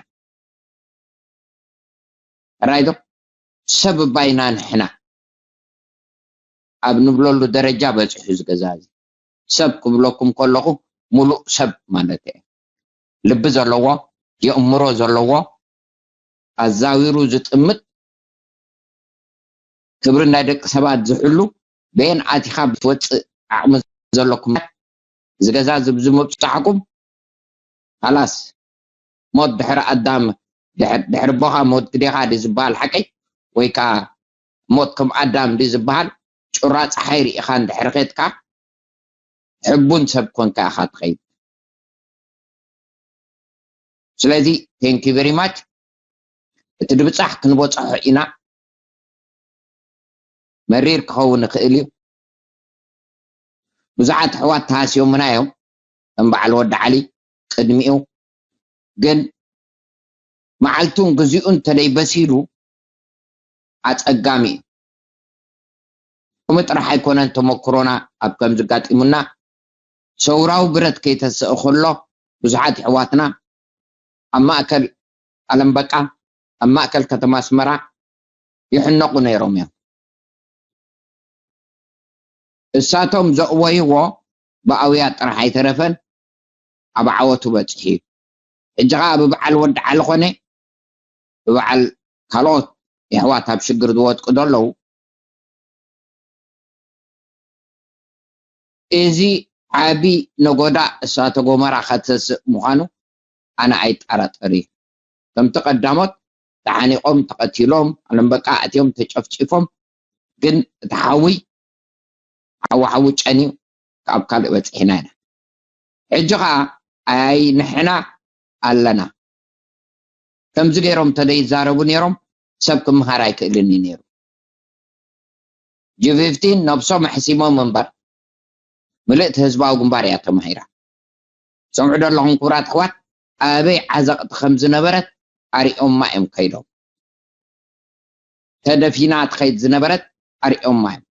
ሕራይ ዶ? ሰብ እባይና ንሕና ኣብ ንብለሉ ደረጃ በጺሑ እዚ ገዛ እዚ። ሰብ ክብለኩም ከለኹ፣ ሙሉእ ሰብ ማለት እየ። ልቢ ዘለዎ፣ የእምሮ ዘለዎ፣ ኣዛዊሩ ዝጥምት፣ ክብሪ ናይ ደቂ ሰባት ዝሕሉ፣ በየን ኣቲኻ ብትወፅእ ዓቕሚ ዘለኩም እዚ ገዛ ዝብዚ ምብፃሕኩም ካላስ ሞት ድሕሪ ኣዳም ድሕር ድሕሪ ኣቦኻ ሞት ግዴኻ ድዩ ዝበሃል ሓቀይ ወይ ከዓ ሞት ከም ኣዳም ድዩ ዝበሃል ጩራ ፀሓይ ርኢኻ እንድሕሪ ኸድካ ሕቡን ሰብ ኮንካ ኢኻ ትኸይድ። ስለዚ thank you very much። እቲ ድብፃሕ ክንበፅሖ ኢና። መሪር ክኸውን ይኽእል እዩ። ብዙሓት ኣሕዋት ተሃስዮምና እዮም ከም በዓል ወዲ ዓሊ ቅድሚኡ ግን መዓልቱን ግዚኡን ተደይበሲሉ ኣፀጋሚ እዩ። ከምኡ ጥራሕ ኣይኮነን ተመክሮና ኣብ ከም ዝጋጢሙና ሰውራዊ ብረት ከይተስእ ከሎ ብዙሓት ኣሕዋትና ኣብ ማእከል ኣለምበቃ ኣብ ማእከል ከተማ ኣስመራ ይሕነቑ ነይሮም እዮም። እሳቶም ዘእወይዎ ብኣውያት ጥራሕ ኣይተረፈን ኣብ ዓወቱ በፂሑ እዩ። ሕጂ ኸዓ ብበዓል ወዲ ዓሊ ኾነ ብበዓል ካልኦት የሕዋት ኣብ ሽግር ዝወድቁ ዘለዉ እዚ ዓቢ ነጎዳ እሳተ ጎመራ ከተስእ ምዃኑ ኣነ ኣይጠራጠር እዩ። ከምቲ ቀዳሞት ተሓኒቖም ተቐቲሎም ኣለምበቃ ኣትዮም ተጨፍጪፎም ግን እቲ ሓዊ ሓዊ ሓዊ ጨንዩ ካብ ካልእ በፂሕና ኢና። ሕጂ ኸዓ ኣይ ንሕና ኣለና ከምዚ ገይሮም ተደይዛረቡ ነይሮም ሰብ ክምሃር ኣይክእልን እዩ ነይሩ። ጂ ፊፍቲን ነብሶም ኣሕሲሞም እምበር ምልእቲ ህዝባዊ ግንባር እያ ተማሂራ። ሰምዑ ዶ ኣለኹም ክቡራት ኣሕዋት ኣበይ ዓዘቕቲ ከም ዝነበረት ኣሪኦማ እዮም ከይዶም። ተደፊና ትኸይድ ዝነበረት ኣሪኦማ እዮም።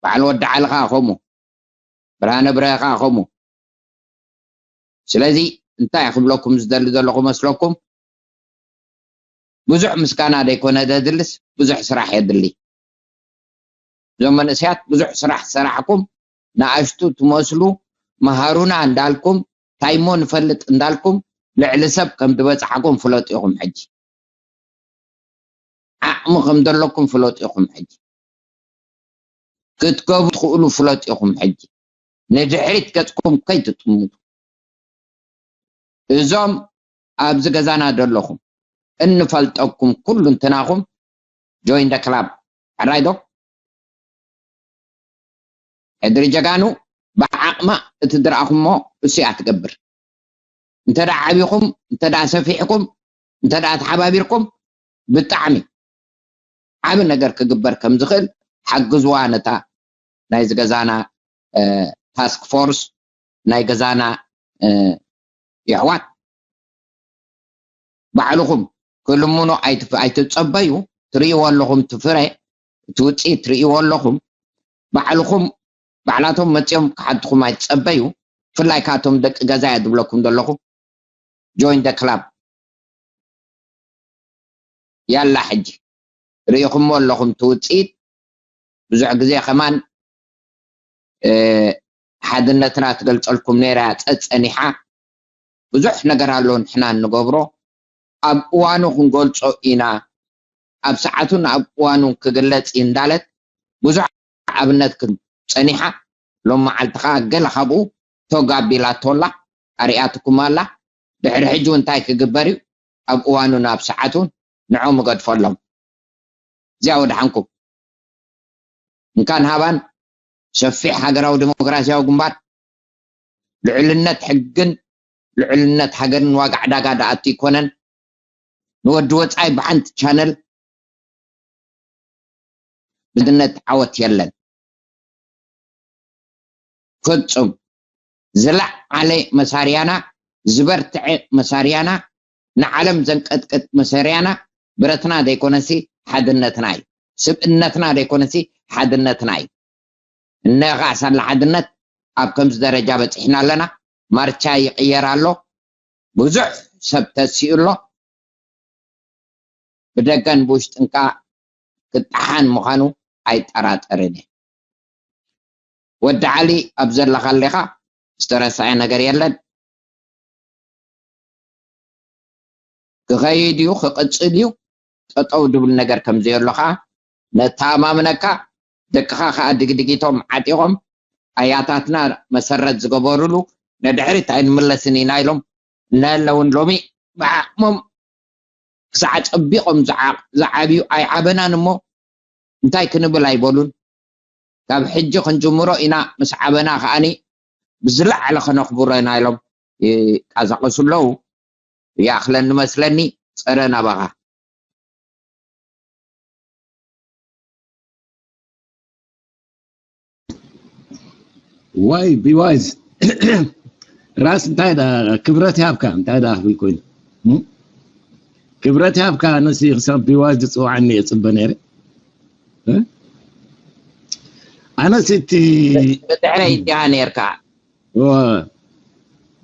በዓል ወዲ ዓሊ ኸዓ ከምኡ ብርሃነ ብርሀ ኸዓ ከምኡ ስለዚ እንታይ ክብለኩም ዝደሊ ዘለኹ መስለኩም ብዙሕ ምስጋና ዘይኮነ ዘድልስ ብዙሕ ስራሕ የድሊ። እዞም መንእሰያት ብዙሕ ስራሕ ዝሰራሕኩም ንኣሽቱ ትመስሉ መሃሩና እንዳልኩም ታይሞ ንፈልጥ እንዳልኩም ልዕሊ ሰብ ከም ዝበፃሕኩም ፍለጡ ኢኹም ሕጂ ዓቕሚ ከም ዘለኩም ፍለጡ ኢኹም ሕጂ ክትገብሩ ትኽእሉ ፍለጡ ኢኹም ሕጂ ንድሕሪት ገፅኩም ከይትጥምቱ እዞም ኣብዚ ገዛና ዘለኹም እንፈልጠኩም ኩሉ እንትናኹም join the club ሕራይ ዶ ሕድሪ ጀጋኑ ብዓቕማ እቲ ዝረኣኹሞ እሱ እያ ትገብር እንተ ዓቢኹም እንተ ሰፊሕኩም እንተ ተሓባቢርኩም ብጣዕሚ ዓቢ ነገር ክግበር ከም ዝኽእል ሓግዝዋ ነታ ናይ ዝገዛና task force ናይ ገዛና የሕዋት ባዕልኹም ክልምኑ ኣይትጸበዩ ትርእይዎ ኣለኹም ትፍረ እቲ ውፅኢት ትርእይዎ ኣለኹም ባዕልኹም ባዕላቶም መፅኦም ክሓትኹም ኣይትፀበዩ ብፍላይ ካቶም ደቂ ገዛ እየ ዝብለኩም ዘለኹ join the club ያላ ሕጂ ርኢኹሞ ኣለኹም እቲ ውፅኢት ብዙሕ ግዜ ከማን ሓድነትና ትገልፀልኩም ነይራ ፀፀኒሓ ብዙሕ ነገር ኣሎ ንሕና እንገብሮ ኣብ እዋኑ ክንገልፆ ኢና ኣብ ሰዓቱን ኣብ እዋኑን ክግለፅ እዩ እንዳለት ብዙሕ ኣብነት ክብ ፀኒሓ ሎም መዓልቲ ከዓ ገለ ካብኡ ቶግ ኣቢላቶ ኣላ ኣሪኣትኩም ኣላ ድሕሪ ሕጂ እውን እንታይ ክግበር እዩ ኣብ እዋኑን ኣብ ሰዓቱን ንዖም እገድፈሎም እዚኣ ወድሓንኩም እንካን ሃባን ሰፊሕ ሃገራዊ ዲሞክራሲያዊ ግንባር ልዕልነት ሕግን ልዕልነት ሃገርን ዋጋ ዕዳጋ ድኣቱ ኣይኮነን ንወዲ ወፃኢ ብሓንቲ ቻነል ብዝነት ዓወት የለን ፍፁም ዝለዓለ መሳርያና ዝበርትዐ መሳርያና ንዓለም ዘንቀጥቅጥ መሳርያና ብረትና ዘይኮነሲ ሓድነትና እዩ ስብእነትና ዘይኮነሲ ሓድነትና እዩ እነ ከዓ ሳላ ሓድነት ኣብ ከምዚ ደረጃ በፂሕና ኣለና ማርቻ ይቅየር ኣሎ ብዙሕ ሰብ ተሲኡ ኣሎ ብደገን ብውሽጥን ከዓ ክጠሓን ምዃኑ ኣይጠራጠርን እየ ወዲ ዓሊ ኣብ ዘለኻ ኣለኻ ዝተረስዐ ነገር የለን ክኸይድ እዩ ክቕፅል እዩ ጠጠው ድብል ነገር ከም ዘየሎ ከዓ ነተኣማምነካ ደቅኻ ከዓ ድግድጊቶም ዓጢቖም ኣያታትና መሰረት ዝገበሩሉ ንድሕሪት ኣይንምለስን ኢና ኢሎም እናሃለውን ሎሚ ብዓቕሞም ክሳዕ ጸቢቖም ዝዓ- ዝዓብዩ ኣይዓበናን እሞ እንታይ ክንብል ኣይበሉን። ካብ ሕጂ ክንጅምሮ ኢና፣ ምስ ዓበና ከዓኒ ብዝለዓለ ከነኽብሮ ኢና ኢሎም ይቃሳቀሱ ኣለዉ። ይኣኽለኒ መስለኒ። ጸረ ናባኻ። ዋይ ቢዋይዝ ራስ እንታይ ዳ ክብረት ይሃብካ እንታይ ዳ ክብል ኮይኑ እም? ክብረት ይሃብካ ኣነሲ ክሳብ ቢዋይዝ ዝፅውዓኒ እየ ፅበ ነይረ እ? ኣነሲ እቲ ብድሕረይ እንዲኻ ነርካ። እወ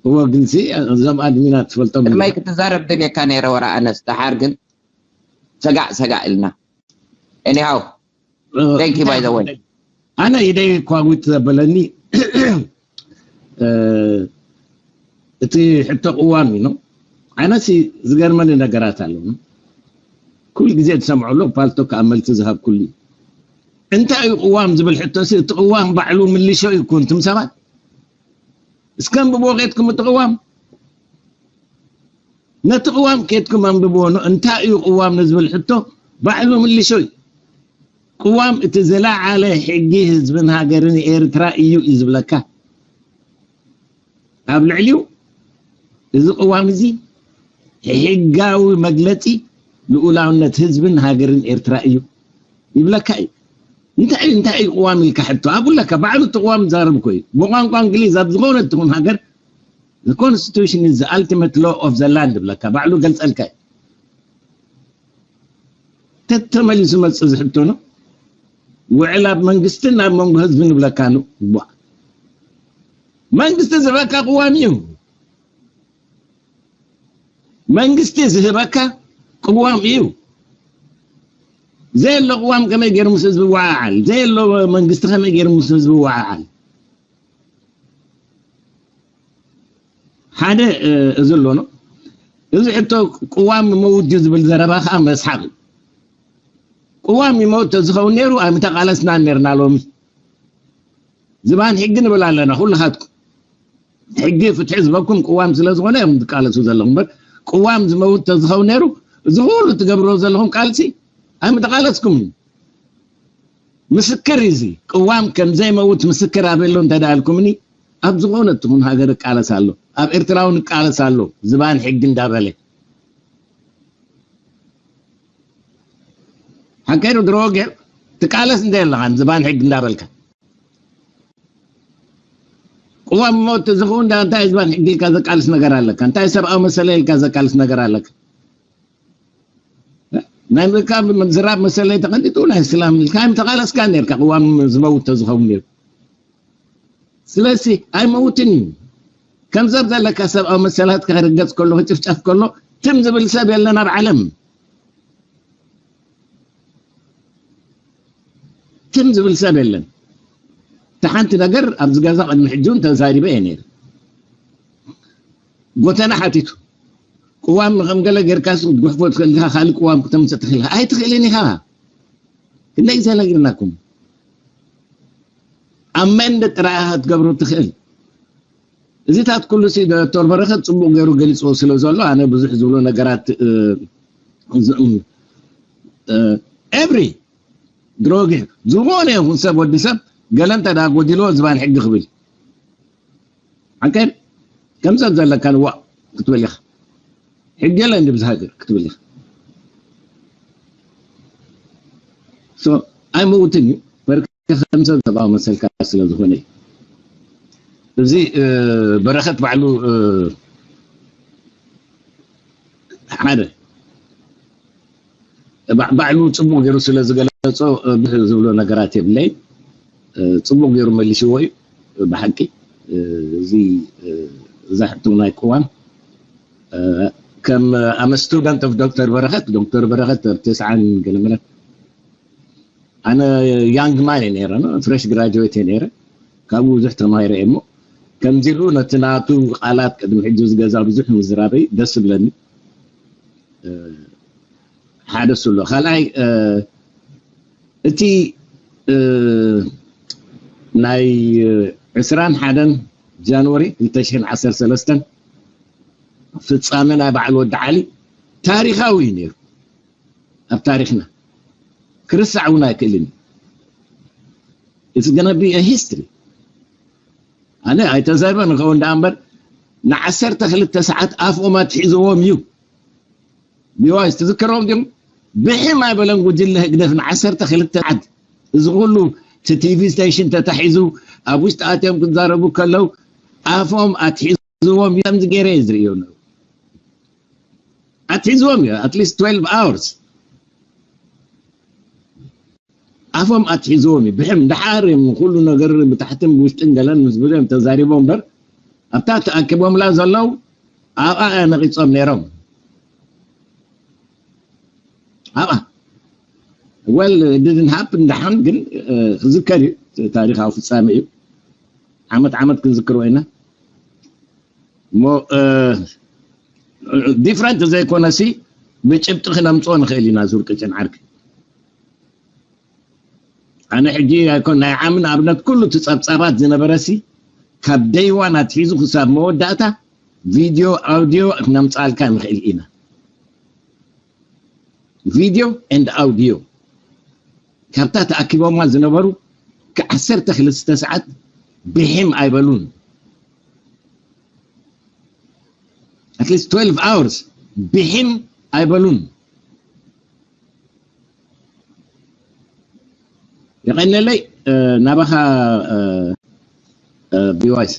እወ ግንሲ እዞም ኣድሚናት ትፈልጦም ቅድመይ ክትዛረብ ደልየካ ነይረ ወረ ኣነስ ደሓር ግን ሰጋእ ሰጋእ ኢልና። Anyhow, thank you by the way. ኣነ ኢደይ ኳጉት ዘበለኒ እ፣ እቲ ሕቶ ቅዋም እዩ ነው። ኣነሲ ዝገርመኒ ነገራት ኣሎ። ኩሉ ግዜ ዝሰምዖ ኣሎ ፓልቶ ከዓ መልሲ ዝሃብ ኩሉ እዩ። እንታይ እዩ ቅዋም ዝብል ሕቶ ሲ እቲ ቅዋም ባዕሉ ምልሾ እዩ እኮ እንቱም ሰባት እስከ ኣንብቦ ኬድኩም እቲ ቅዋም ነቲ ቅዋም ኬድኩም ኣንብብዎ ን እንታይ እዩ ቅዋም ንዝብል ሕቶ ባዕሉ ምልሾ እዩ። ቅዋም እቲ ዝለዓለ ሕጊ ህዝብን ሃገርን ኤርትራ እዩ እዩ ዝብለካ። ኣብ ልዕሊኡ እዚ ቅዋም እዚ ሕጋዊ መግለፂ ልኡላውነት ህዝብን ሃገርን ኤርትራ እዩ ይብለካ እዩ። እንታይ እዩ እንታይ እዩ ቅዋም ኢልካ ሕቶ ኣብኡ ኣለካ። ባዕሉ እቲ ቅዋም ዝዛረብ እኮ እዩ። ብቋንቋ እንግሊዝ ኣብ ዝኾነ ትኹን ሃገር the constitution is the ultimate law of the land ብለካ ባዕሉ ገልፀልካ እዩ። ተተመሊሱ መፅእ ዝሕቶ ነው። ውዕል ኣብ መንግስትን ኣብ መንጎ ህዝብን ይብለካ ነው። ቧ። መንግስቲ ዝህበካ ቅዋም እዩ። መንግስቲ ዝህበካ ቅዋም እዩ። ዘየሎ ቅዋም ከመይ ገይሩ ምስ ህዝቢ ይወዓዓል? ዘየሎ መንግስቲ ከመይ ገይሩ ምስ ህዝቢ ይወዓዓል? ሓደ እ፣ እዚ ኣሎ ነው። እዚ ሕቶ ቅዋም ይመውት ድዩ ዝብል ዘረባ ከዓ መስሓቅ እዩ። ቅዋም ይመውት ተዝኸውን ነይሩ ኣይምተቃለስናን ነርና ሎሚ። ዝባን ሕጊ ንብል ኣለና ኩልኻትኩም። ሕጊ ፍትሒ ዝበኩም ቅዋም ስለ ዝኾነ እዮም ዝቃለሱ ዘለኹም። እምበር ቅዋም ዝመውት ተዝኸውን ነይሩ እዚ ኩሉ ትገብርዎ ዘለኹም ቃልሲ ኣይምተቃለስኩም። ምስክር እዩ እዚ ቅዋም ከም ዘይመውት ምስክር ኣበሎ እንተደኣልኩምኒ ኣብ ዝኾነ ትኹን ሃገር እቃለስ ኣሎ። ኣብ ኤርትራ እውን እቃለስ ኣሎ። ዝባን ሕጊ እንዳበለ ሓቀይ ዶ ድሮ ወጊዕ ትቃለስ እንደ ኣለኻን ዝባን ሕጊ እንዳበልካ ቅዋም ሞት ዝኽኡ እንዳ እንታይ ዝባን ሕጊ ኢልካ ዘቃልስ ነገር ኣለካ? እንታይ ሰብኣዊ መሰለ ኢልካ ዘቃልስ ነገር ኣለካ? ናይ ምእካብ ምዝራብ መሰለ ተቐሊጡ ናይ እስላም ኢልካ ኣይምተቃለስካ ነርካ ቅዋም ዝመውት ተዝኸውን ነይሩ። ስለዚ ኣይመውትን እዩ። ከምዚ ኣብ ዘለካ ሰብኣዊ መሰላት ክርገጽ ከሎ ክጭፍጨፍ ከሎ ትም ዝብል ሰብ የለን ኣብ ዓለም። ትም ዝብል ሰብ የለን። እቲ ሓንቲ ነገር ኣብዚ ገዛ ቅድሚ ሕጂ እውን ተዛሪበ እየ ነይረ። ጎተና ሓቲቱ ቅዋም ከም ገለ ጌርካስ ክትጉሕፎ ትኽእል ኢኻ፣ ካልእ ቅዋም ክተምፅእ ትኽእል ኢኻ። ኣይትኽእልን ኢኻ። ክንደይ ግዜ ነጊርናኩም። ኣመንድ ጥራይ ኢኻ ክትገብሮ ትኽእል። እዚታት ኩሉ ሲ ዶክተር በረኸት ፅቡቕ ገይሩ ገሊፅዎ ስለ ዘሎ ኣነ ብዙሕ ዝብሎ ነገራት እ፣ ዝ- እ፣ ኤቭሪ ድሮጊ ዝኾነ ይኹን ሰብ ወዲ ሰብ ገለ እንተ ደኣ ጎዲልዎ ዝባን ሕጊ ክብል ሓቀን ከም ሰብ ዘለካ ንዋእ ክትብል ኢኻ። ሕጊ የለን ድብዚ ሃገር ክትብል ኢኻ። ሶ ኣይመውትን እዩ በርከ ከም ሰብ ሰብኣዊ መሰልካ ስለ ዝኾነ እዩ። እዚ እ፣ በረኸት ባዕሉ እ፣ ሓደ ባ- ባዕሉ ፅቡቅ ገይሩ ስለ ዝገለፆ እ፣ ብዙሕ ዝብሎ ነገራት የብለይ። እ፣ ፅቡቅ ገይሩ መሊሽዎ እዩ ብሓቂ እ፣ እዚ እ፣ እዛ ሕቶ ናይ ቅዋም እ፣ ከም ኣመ ስቱደንት ኦፍ ዶክተር በረኸት ዶክተር በረኸት ኣብ ተስዓን ገለመለ ኣነ ያንግ ማን እየ ነይረ ፍሬሽ ግራጁዌት እየ ነይረ ካብኡ ብዙሕ ተማሂረ እየ እሞ ከምዚ ኢሉ ነቲ ናቱ ቃላት ቅድሚ ሕጂ ዝገዛ ብዙሕ ምዝራበይ ደስ ይብለኒ ሓደ እሱ ኣሎ ካልኣይ እቲ እ፣ ናይ ዕስራን ሓደን ጃንዋሪ ክልተ ሽሕን ዓሰርተ ሰለስተን ፍጻመ ናይ በዓል ወዲ ዓሊ ታሪኻዊ እዩ ነይሩ። ኣብ ታሪኽና ክርሳዕ እውን ኣይክእልን እዩ። It's gonna be a history። ኣነ ኣይተዛርበን ንኸውን ደኣ እምበር ንዓሰርተ ክልተ ሰዓት ኣፍኦም ኣትሒዝዎም እዩ። ቢዋይስ ትዝክሮም ድዮም? ብሕም ኣይበለን ጉጅለ ህግደፍ ንዓሰርተ ክልተ ሰዓት። እዚ ኩሉ እቲ ቲቪ ስቴሽን ተታሒዙ ኣብ ውሽጢ ኣትዮም ክዛረቡ ከለው ኣፎም ኣትሒዝዎም እዩ። ከምዚ ገይረ እየ ዝርእዮ ነሩ። ኣትሒዝዎም እዩ። At least twelve hours ኣፎም ኣትሒዝዎም እዩ። ብሕም ደሓር እዮም ኩሉ ነገር ብታሕትን ብውሽጥን ገለን ምስ ብሎም ተዛሪቦም እምበር ኣብታ ተኣኪቦምላ ዘለው ኣብኣ ነቂጾም ነይሮም። ኣብኣ well didn't happen ደሓን ግን እ፣ ክዝከር እዩ። ታሪኻዊ ፍጻሜ እዩ። ዓመት ዓመት ክንዝክሮ ኢና እሞ እ፣ ዲፍረንት ዘይኮነሲ ብጭብጢ ክነምፅኦ ንኽእል ኢና። ዙር ቅጭን ዓርኪ ኣነ ሕጂ ኣይኮን ናይ ዓምን ኣብነት ኩሉ እቲ ጸብጻባት ዝነበረሲ ካብ ደይዋን ኣትሒዙ ክሳብ መወዳእታ ቪድዮ ኣውዲዮ ክነምጻልካ ንኽእል ኢና። ቪድዮ ኤንድ ኣውዲዮ ካብታ ተኣኪቦማ ዝነበሩ ከዓሰርተ ክልተ ሰዓት ብሒም ኣይበሉን። At least twelve hours ብሒም ኣይበሉን። የቐነለይ እ፣ ናባኻ እ፣ እ፣ ቢዋይስ